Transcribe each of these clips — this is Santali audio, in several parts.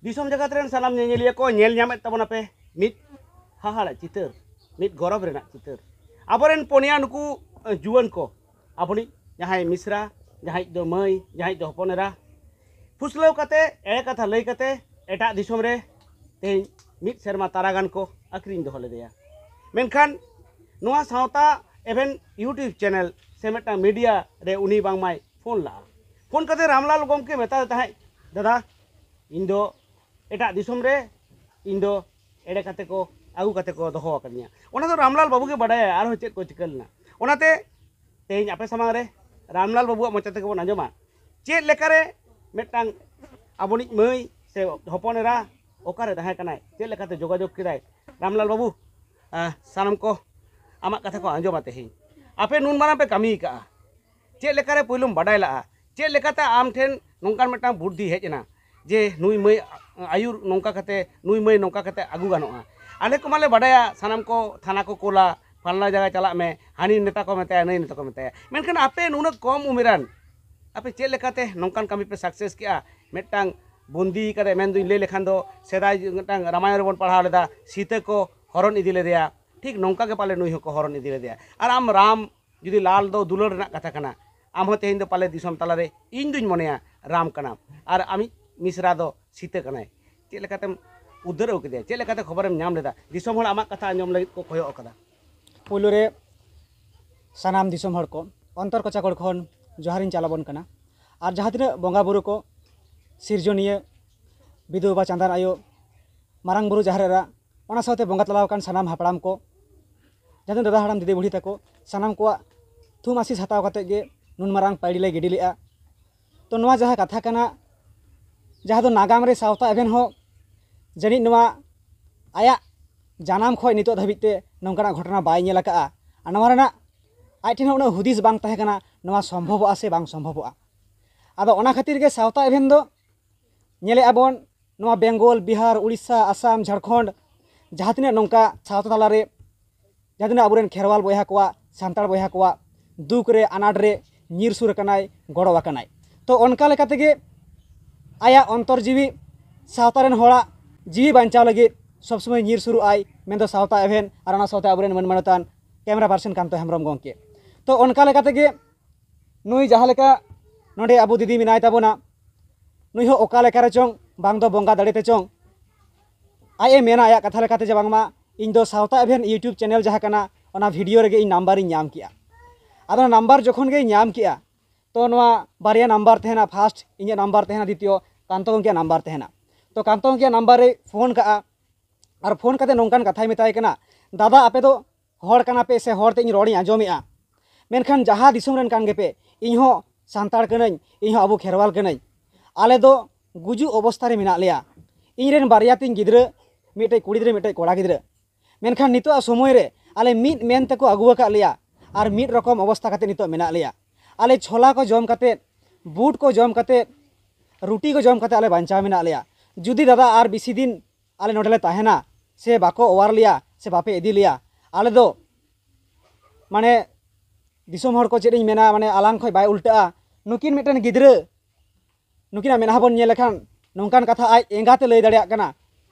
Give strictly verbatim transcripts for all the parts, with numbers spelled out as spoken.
ᱫᱤᱥᱚᱢ ᱡᱟᱠᱟᱛ ᱨᱮᱱ ᱥᱟᱱᱟᱢ ᱧᱮᱧᱮᱞᱤᱭᱟᱹ ᱠᱚ ᱧᱮᱞ ᱧᱟᱢᱮᱫ ᱛᱟᱵᱚᱱᱟᱯᱮ ᱢᱤᱫ ᱦᱟᱦᱟᱲᱟᱜ ᱪᱤᱛᱟᱹᱨ, ᱢᱤᱫ ᱜᱚᱨᱚᱵᱽ ᱨᱮᱱᱟᱜ ᱪᱤᱛᱟᱹᱨ᱾ ᱟᱵᱚᱨᱮᱱ ᱯᱩᱱᱭᱟ ᱱᱩᱠᱩ ᱡᱩᱣᱟᱹᱱ ᱠᱚ, ᱟᱵᱚᱱᱤᱡ ᱡᱟᱦᱟᱸᱭ ᱢᱤᱥᱨᱟ, ᱡᱟᱦᱟᱸᱭ ᱫᱚ ᱢᱟᱹᱭ, ᱡᱟᱦᱟᱸᱭ ᱫᱚ ᱦᱚᱯᱚᱱ ᱮᱨᱟ, ᱯᱷᱩᱥᱞᱟᱹᱣ ᱠᱟᱛᱮ, ᱮᱲᱮ ᱠᱟᱛᱷᱟ ᱞᱟᱹᱭ ᱠᱟᱛᱮ ᱮᱴᱟᱜ ᱫᱤᱥᱚᱢ ᱨᱮ ᱛᱮᱦᱮᱧ ᱢᱤᱫ ᱥᱮᱨᱢᱟ ᱛᱟᱨᱟ ᱜᱟᱱ ᱠᱚ ᱟᱹᱠᱷᱨᱤᱧ ᱫᱚᱦᱚ ᱞᱮᱫᱮᱭᱟ᱾ ᱢᱮᱱᱠᱷᱟᱱ ᱱᱚᱣᱟ ᱥᱟᱶᱛᱟ ᱮᱵᱷᱮᱱ YouTube ᱪᱮᱱᱮᱞ ᱥᱮ ᱢᱤᱫᱴᱟᱝ ᱢᱤᱰᱤᱭᱟ ᱨᱮ ᱩᱱᱤ ᱵᱟᱝᱢᱟᱭ ᱯᱷᱳᱱ ᱞᱟᱜᱼᱟ᱾ ᱯᱷᱳᱱ ᱠᱟᱛᱮ ᱨᱟᱢᱞᱟᱞ ᱜᱚᱢᱠᱮ ᱢᱮᱛᱟᱫᱮ ᱛᱟᱦᱮᱸᱫ, "ᱫᱟᱫᱟ, ᱤᱧ ᱫᱚ ᱮᱴᱟᱜ ᱫᱤᱥᱚᱢ ᱨᱮ ᱤᱧ ᱫᱚ ᱮᱲᱮ ᱠᱟᱛᱮ ᱠᱚ ᱟᱹᱜᱩ ᱠᱟᱛᱮ ᱠᱚ ᱫᱚᱦᱚ ᱟᱠᱟᱫᱤᱧᱟ᱾" ᱚᱱᱟ ᱫᱚ ᱨᱟᱢᱞᱟᱞ ᱵᱟᱹᱵᱩ ᱜᱮ ᱵᱟᱰᱟᱭᱟ ᱟᱨᱦᱚᱸ ᱪᱮᱫ ᱠᱚ ᱪᱤᱠᱟᱹ ᱞᱮᱱᱟ᱾ ᱚᱱᱟᱛᱮ ᱛᱮᱦᱮᱧ ᱟᱯᱮ ᱥᱟᱢᱟᱝ ᱨᱮ ᱨᱟᱢᱞᱟᱞ ᱵᱟᱹᱵᱩᱣᱟᱜ ᱢᱚᱪᱟ ᱛᱮᱜᱮ ᱵᱚᱱ ᱟᱸᱡᱚᱢᱟ, ᱪᱮᱫ ᱞᱮᱠᱟᱨᱮ ᱢᱤᱫᱴᱟᱝ ᱟᱵᱚᱱᱤᱡ ᱢᱟᱹᱭ ᱥᱮ ᱦᱚᱯᱚᱱ ᱮᱨᱟ ᱚᱠᱟᱨᱮ ᱛᱟᱦᱮᱸ ᱠᱟᱱᱟᱭ, ᱪᱮᱫ ᱞᱮᱠᱟᱛᱮ ᱡᱳᱜᱟᱡᱳᱜᱽ ᱠᱮᱫᱟᱭ᱾ ᱨᱟᱢᱞᱟᱞ ᱵᱟᱹᱵᱩ, ᱟᱸ, ᱥᱟᱱᱟᱢ ᱠᱚ ᱟᱢᱟᱜ ᱠᱟᱛᱷᱟ ᱠᱚ ᱟᱸᱡᱚᱢᱟ ᱛᱮᱦᱮᱧ᱾ ᱟᱯᱮ ᱱᱩᱱ ᱢᱟᱨᱟᱝ ᱯᱮ ᱠᱟᱹᱢᱤ ᱟᱠᱟᱫᱼᱟ, ᱪᱮᱫ ᱞᱮᱠᱟᱨᱮ ᱯᱳᱭᱞᱳᱢ ᱵᱟᱰᱟᱭ ᱞᱟᱜᱼᱟ? ᱪᱮᱫ ᱞᱮᱠᱟᱛᱮ ᱟᱢ ᱴᱷᱮᱱ ᱱᱚᱝᱠᱟᱱ ᱢᱤᱫᱴᱟᱝ ᱵᱩᱫᱽᱫᱷᱤ ᱦᱮᱡ ᱮᱱᱟ ᱡᱮ ᱱᱩᱭ ᱢᱟᱹᱭ ᱟᱹᱭᱩᱨ ᱱᱚᱝᱠᱟ ᱠᱟᱛᱮ, ᱱᱩᱭ ᱢᱟᱹᱭ ᱱᱚᱝᱠᱟ ᱠᱟᱛᱮ ᱟᱹᱜᱩ ᱜᱟᱱᱚᱜᱼᱟ? ᱟᱞᱮ ᱠᱚ ᱢᱟᱞᱮ ᱵᱟᱰᱟᱭᱟ, ᱥᱟᱱᱟᱢ ᱠᱚ ᱛᱷᱟᱱᱟ ᱠᱚ ᱠᱳᱞᱟ, ᱯᱷᱟᱞᱱᱟ ᱡᱟᱭᱜᱟ ᱪᱟᱞᱟᱜ ᱢᱮ, ᱦᱟᱹᱱᱤ ᱱᱮᱛᱟ ᱠᱚ ᱢᱮᱛᱟᱭᱟ, ᱱᱟᱹᱭ ᱱᱮᱛᱟ ᱠᱚ ᱢᱮᱛᱟᱭᱟ᱾ ᱢᱮᱱᱠᱷᱟᱱ ᱟᱯᱮ ᱱᱩᱱᱟᱹᱜ ᱠᱚᱢ ᱩᱢᱮᱨᱟᱱ, ᱟᱯᱮ ᱪᱮᱫ ᱞᱮᱠᱟᱛᱮ ᱱᱚᱝᱠᱟᱱ ᱠᱟᱹᱢᱤ ᱯᱮ ᱥᱟᱠᱥᱮᱥ ᱠᱮᱜᱼᱟ? ᱢᱤᱫᱴᱟᱝ ᱵᱚᱱᱫᱤ ᱠᱟᱛᱮ, ᱢᱮᱱᱫᱚᱧ ᱞᱟᱹᱭ ᱞᱮᱠᱷᱟᱱ ᱫᱚ, ᱥᱮᱫᱟᱭ ᱢᱤᱫᱴᱟᱝ ᱨᱟᱢᱟᱭᱚᱱ ᱨᱮᱵᱚᱱ ᱯᱟᱲᱦᱟᱣ ᱞᱮᱫᱟ, ᱥᱤᱛᱟᱹ ᱠᱚ ᱦᱚᱨᱚᱱ ᱤᱫᱤ ᱞᱮᱫᱮᱭᱟ, ᱴᱷᱤᱠ ᱱᱚᱝᱠᱟ ᱜᱮ ᱯᱟᱞᱮ ᱱᱩᱭ ᱦᱚᱸᱠᱚ ᱦᱚᱨᱚᱱ ᱤᱫᱤ ᱞᱮᱫᱮᱭᱟ᱾ ᱟᱨ ᱟᱢ ᱨᱟᱢ ᱡᱩᱫᱤ ᱞᱟᱞ ᱫᱚ ᱫᱩᱞᱟᱹᱲ ᱨᱮᱱᱟᱜ ᱠᱟᱛᱷᱟ ᱠᱟᱱᱟ, ᱟᱢ ᱦᱚᱸ ᱛᱮᱦᱮᱧ ᱫᱚ ᱯᱟᱞᱮ ᱫᱤᱥᱚᱢ ᱛᱟᱞᱟᱨᱮ ᱤᱧ ᱫᱩᱧ ᱢᱚᱱᱮᱭᱟ ᱨᱟᱢ ᱠᱟᱱᱟᱢ, ᱟᱨ ᱟᱢᱤᱡ ᱢᱤᱥᱨᱟ ᱫᱚ ᱥᱤᱛᱟᱹ ᱠᱟᱱᱟᱭ᱾ ᱪᱮᱫ ᱞᱮᱠᱟᱛᱮᱢ ᱩᱫᱷᱟᱹᱨ ᱟᱹᱜᱩ ᱠᱮᱫᱮᱭᱟ? ᱪᱮᱫ ᱞᱮᱠᱟᱛᱮ ᱠᱷᱚᱵᱚᱨᱮᱢ ᱧᱟᱢ ᱞᱮᱫᱟ? ᱫᱤᱥᱚᱢ ᱦᱚᱲ ᱟᱢᱟᱜ ᱠᱟᱛᱷᱟ ᱟᱸᱡᱚᱢ ᱞᱟᱹᱜᱤᱫ ᱠᱚ ᱠᱚᱭᱚᱜ ᱟᱠᱟᱫᱟ᱾ ᱯᱳᱭᱞᱳ ᱨᱮ ᱥᱟᱱᱟᱢ ᱫᱤᱥᱚᱢ ᱦᱚᱲ ᱠᱚ ᱚᱱᱛᱚᱨ ᱠᱚᱪᱟ ᱠᱚᱲ ᱠᱷᱚᱱ ᱡᱚᱦᱟᱨᱤᱧ ᱪᱟᱞ ᱟᱵᱚᱱ ᱠᱟᱱᱟ᱾ ᱟᱨ ᱡᱟᱦᱟᱸ ᱛᱤᱱᱟᱹᱜ ᱵᱚᱸᱜᱟ ᱵᱩᱨᱩ ᱠᱚ, ᱥᱤᱨᱡᱚᱱᱤᱭᱟᱹ ᱵᱤᱫᱩ ᱵᱟᱵᱟ ᱪᱟᱸᱫᱟᱱ ᱟᱭᱳ, ᱢᱟᱨᱟᱝ ᱵᱩᱨᱩ ᱡᱟᱦᱮᱨ ᱮᱨᱟ, ᱚᱱᱟ ᱥᱟᱶᱛᱮ ᱵᱚᱸᱜᱟ ᱛᱟᱞᱟ ᱟᱠᱟᱱ ᱥᱟᱱᱟᱢ ᱦᱟᱯᱲᱟᱢ ᱠᱚ, ᱡᱟᱦᱟᱸ ᱛᱤᱱᱟᱹᱜ ᱫᱟᱫᱟ ᱦᱟᱲᱟᱢ ᱫᱤᱫᱤ ᱵᱩᱲᱦᱤ ᱛᱟᱠᱚ, ᱥᱟᱱᱟᱢ ᱠᱚᱣᱟᱜ ᱛᱷᱩᱢ ᱟᱥᱤᱥ ᱦᱟᱛᱟᱣ ᱠᱟᱛᱮᱫ ᱜᱮ ᱱᱩᱱ ᱢᱟᱨᱟᱝ ᱯᱟᱹᱭᱲᱤ ᱞᱮ ᱜᱤᱰᱤ ᱞᱮᱫᱼᱟ᱾ ᱛᱚ ᱱᱚᱣᱟ ᱡᱟᱦᱟᱸ ᱠᱟᱛᱷᱟ ᱠᱟᱱᱟ, ᱡᱟᱦᱟᱸ ᱫᱚ ᱱᱟᱜᱟᱢ ᱨᱮ ᱥᱟᱶᱛᱟ ᱮᱵᱷᱮᱱ ᱦᱚᱸ ᱡᱟᱹᱱᱤᱡ ᱱᱚᱣᱟ ᱟᱭᱟᱜ ᱡᱟᱱᱟᱢ ᱠᱷᱚᱱ ᱱᱤᱛᱚᱜ ᱫᱷᱟᱹᱵᱤᱡ ᱛᱮ ᱱᱚᱝᱠᱟᱱᱟᱜ ᱜᱷᱚᱴᱚᱱᱟ ᱵᱟᱭ ᱧᱮᱞ ᱟᱠᱟᱫᱼᱟ᱾ ᱟᱨ ᱱᱚᱣᱟ ᱨᱮᱱᱟᱜ ᱟᱡ ᱴᱷᱮᱱ ᱦᱚᱸ ᱩᱱᱟᱹᱜ ᱦᱩᱫᱤᱥ ᱵᱟᱝ ᱛᱟᱦᱮᱸ ᱠᱟᱱᱟ ᱱᱚᱣᱟ ᱥᱚᱢᱵᱷᱚᱵᱚᱜᱼᱟ ᱥᱮ ᱵᱟᱝ ᱥᱚᱢᱵᱷᱚᱵᱚᱜᱼᱟ᱾ ᱟᱫᱚ ᱚᱱᱟ ᱠᱷᱟᱹᱛᱤᱨ ᱜᱮ ᱥᱟᱶᱛᱟ ᱮᱵᱷᱮᱱ ᱫᱚ ᱧᱮᱞᱮᱫᱼᱟ ᱵᱚᱱ, ᱱᱚᱣᱟ ᱵᱮᱝᱜᱚᱞ, ᱵᱤᱦᱟᱨ, ᱩᱲᱤᱥᱥᱟ, ᱟᱥᱟᱢ, ᱡᱷᱟᱲᱠᱷᱚᱸᱰ, ᱡᱟᱦᱟᱸ ᱛᱤᱱᱟᱹᱜ ᱱᱚᱝᱠᱟ ᱥᱟᱶᱛᱟ ᱛᱟᱞᱟᱨᱮ, ᱡᱟᱦᱟᱸ ᱛᱤᱱᱟᱹᱜ ᱟᱵᱚᱨᱮᱱ ᱠᱷᱮᱨᱣᱟᱞ ᱵᱚᱭᱦᱟ ᱠᱚᱣᱟᱜ, ᱥᱟᱱᱛᱟᱲ ᱵᱚᱭᱦᱟ ᱠᱚᱣᱟᱜ ᱫᱩᱠ ᱨᱮ, ᱟᱱᱟᱴ ᱨᱮ ᱧᱤᱨ ᱥᱩᱨ ᱟᱠᱟᱱᱟᱭ, ᱜᱚᱲᱚ ᱟᱠᱟᱱᱟᱭ᱾ ᱛᱚ ᱚᱱᱠᱟ ᱞᱮᱠᱟ ᱛᱮᱜᱮ ᱟᱭᱟᱜ ᱚᱱᱛᱚᱨ ᱡᱤᱣᱤ ᱥᱟᱶᱛᱟ ᱨᱮᱱ ᱦᱚᱲᱟᱜ ᱡᱤᱣᱤ ᱵᱟᱧᱪᱟᱣ ᱞᱟᱹᱜᱤᱫ ᱥᱚᱵᱽ ᱥᱚᱢᱚᱭ ᱧᱤᱨ ᱥᱩᱨᱩᱜ ᱟᱭ, ᱢᱮᱱᱫᱚ ᱥᱟᱶᱛᱟ ᱮᱵᱷᱮᱱ ᱟᱨ ᱚᱱᱟ ᱥᱟᱶᱛᱮ ᱟᱵᱚᱨᱮᱱ ᱢᱟᱹᱱ ᱢᱟᱱᱚᱛᱟᱱ ᱠᱮᱢᱮᱨᱟ ᱯᱟᱨᱥᱚᱱ ᱠᱟᱱᱛᱚ ᱦᱮᱢᱵᱨᱚᱢ ᱜᱚᱢᱠᱮ᱾ ᱛᱚ ᱚᱱᱠᱟ ᱞᱮᱠᱟ ᱛᱮᱜᱮ ᱱᱩᱭ ᱡᱟᱦᱟᱸ ᱞᱮᱠᱟ ᱱᱚᱰᱮ ᱟᱵᱚ ᱫᱤᱫᱤ ᱢᱮᱱᱟᱭ ᱛᱟᱵᱚᱱᱟ, ᱱᱩᱭ ᱦᱚᱸ ᱚᱠᱟ ᱞᱮᱠᱟ ᱨᱮᱪᱚᱝ ᱵᱟᱝ ᱫᱚ ᱵᱚᱸᱜᱟ ᱫᱟᱲᱮ ᱛᱮᱪᱚᱝ ᱟᱡ ᱮ ᱢᱮᱱᱟ ᱟᱭᱟᱜ ᱠᱟᱛᱷᱟ ᱞᱮᱠᱟᱛᱮ ᱡᱮ ᱵᱟᱝᱢᱟ ᱤᱧ ᱫᱚ ᱥᱟᱶᱛᱟ ᱮᱵᱷᱮᱱ YouTube ᱪᱮᱱᱮᱞ ᱡᱟᱦᱟᱸ ᱠᱟᱱᱟ, ᱚᱱᱟ ᱵᱷᱤᱰᱤᱭᱳ ᱨᱮᱜᱮ ᱤᱧ ᱱᱟᱢᱵᱟᱨᱤᱧ ᱧᱟᱢ ᱠᱮᱜᱼᱟ᱾ ᱟᱫᱚ ᱚᱱᱟ ᱱᱟᱢᱵᱟᱨ ᱡᱚᱠᱷᱚᱱ ᱜᱮᱭ ᱧᱟᱢ ᱠᱮᱜᱼᱟ, ᱛᱚ ᱱᱚᱣᱟ ᱵᱟᱨᱭᱟ ᱱᱟᱢᱵᱟᱨ ᱛᱟᱦᱮᱱᱟ, ᱯᱷᱟᱥᱴ ᱤᱧᱟᱹᱜ ᱱᱟᱢᱵᱟᱨ ᱛᱟᱦᱮᱱᱟ, ᱫᱤᱛᱤᱭᱚ ᱠᱟᱱᱛᱚ ᱜᱚᱢᱠᱮᱭᱟᱜ ᱱᱟᱢᱵᱟᱨ ᱛᱟᱦᱮᱱᱟ᱾ ᱛᱚ ᱠᱟᱱᱛᱚ ᱜᱚᱢᱠᱮᱭᱟᱜ ᱱᱟᱢᱵᱟᱨ ᱨᱮ ᱯᱷᱳᱱ ᱠᱟᱜᱼᱟ, ᱟᱨ ᱯᱷᱳᱱ ᱠᱟᱛᱮ ᱱᱚᱝᱠᱟᱱ ᱠᱟᱛᱷᱟᱭ ᱢᱮᱛᱟᱭ ᱠᱟᱱᱟ, ᱫᱟᱫᱟ, ᱟᱯᱮ ᱫᱚ ᱦᱚᱲ ᱠᱟᱱᱟ ᱯᱮ ᱥᱮ ᱦᱚᱲ ᱛᱮ ᱤᱧ ᱨᱚᱲᱤᱧ ᱟᱸᱡᱚᱢᱮᱜᱼᱟ, ᱢᱮᱱᱠᱷᱟᱱ ᱡᱟᱦᱟᱸ ᱫᱤᱥᱚᱢ ᱨᱮᱱ ᱠᱟᱱ ᱜᱮᱯᱮ, ᱤᱧ ᱦᱚᱸ ᱥᱟᱱᱛᱟᱲ ᱠᱟᱹᱱᱟᱹᱧ, ᱤᱧ ᱦᱚᱸ ᱟᱵᱚ ᱠᱷᱮᱨᱣᱟᱞ ᱠᱟᱹᱱᱟᱹᱧ᱾ ᱟᱞᱮ ᱫᱚ ᱜᱩᱡᱩᱜ ᱚᱵᱚᱥᱛᱟ ᱨᱮ ᱢᱮᱱᱟᱜ ᱞᱮᱭᱟ᱾ ᱤᱧ ᱨᱮᱱ ᱵᱟᱨᱭᱟ ᱛᱤᱧ ᱜᱤᱫᱽᱨᱟᱹ, ᱢᱤᱫᱴᱮᱡ ᱠᱩᱲᱤ ᱜᱤᱫᱽᱨᱟᱹ, ᱢᱤᱫᱴᱮᱡ ᱠᱚᱲᱟ ᱜᱤᱫᱽᱨᱟᱹ᱾ ᱢᱮᱱᱠᱷᱟᱱ ᱱᱤᱛᱚᱜ ᱥᱚᱢᱚᱭ ᱨᱮ ᱟᱞᱮ ᱢᱤᱫ ᱢᱮᱱ ᱛᱮᱠᱚ ᱟᱹᱜᱩ ᱟᱠᱟᱫ ᱞᱮᱭᱟ ᱟᱨ ᱢᱤᱫ ᱨᱚᱠᱚᱢ ᱚᱵᱚᱥᱛᱟ ᱠᱟᱛᱮ ᱱᱤᱛᱚᱜ ᱢᱮᱱᱟᱜ ᱞᱮᱭᱟ᱾ ᱟᱞᱮ ᱪᱷᱳᱞᱟ ᱠᱚ ᱡᱚᱢ ᱠᱟᱛᱮ, ᱵᱩᱴ ᱠᱚ ᱡᱚᱢ ᱠᱟᱛᱮ, ᱨᱩᱴᱤ ᱠᱚ ᱡᱚᱢ ᱠᱟᱛᱮ ᱟᱞᱮ ᱵᱟᱧᱪᱟᱣ ᱢᱮᱱᱟᱜ ᱞᱮᱭᱟ᱾ ᱡᱩᱫᱤ ᱫᱟᱫᱟ ᱟᱨ ᱵᱮᱥᱤ ᱫᱤᱱ ᱟᱞᱮ ᱱᱚᱰᱮ ᱞᱮ ᱛᱟᱦᱮᱱᱟ ᱥᱮ ᱵᱟᱠᱚ ᱚᱣᱟᱨ ᱞᱮᱭᱟ ᱥᱮ ᱵᱟᱯᱮ ᱤᱫᱤ ᱞᱮᱭᱟ, ᱟᱞᱮ ᱫᱚ ᱢᱟᱱᱮ ᱫᱤᱥᱚᱢ ᱦᱚᱲ ᱠᱚ ᱪᱮᱫ ᱤᱧ ᱢᱮᱱᱟ, ᱢᱟᱱᱮ ᱟᱞᱟᱝ ᱠᱷᱚᱡ ᱵᱟᱭ ᱩᱞᱴᱟᱹᱜᱼᱟ᱾ ᱱᱩᱠᱤᱱ ᱢᱤᱫᱴᱮᱱ ᱜᱤᱫᱽᱨᱟᱹ, ᱱᱩᱠᱤᱱᱟᱜ ᱢᱮᱫᱦᱟ ᱵᱚᱱ ᱧᱮᱞ ᱞᱮᱠᱷᱟᱱ ᱱᱚᱝᱠᱟᱱ ᱠᱟᱛᱷᱟ ᱟᱡ ᱮᱸᱜᱟᱛᱮ ᱞᱟᱹᱭ ᱫᱟᱲᱮᱭᱟᱜ ᱠᱟᱱᱟ,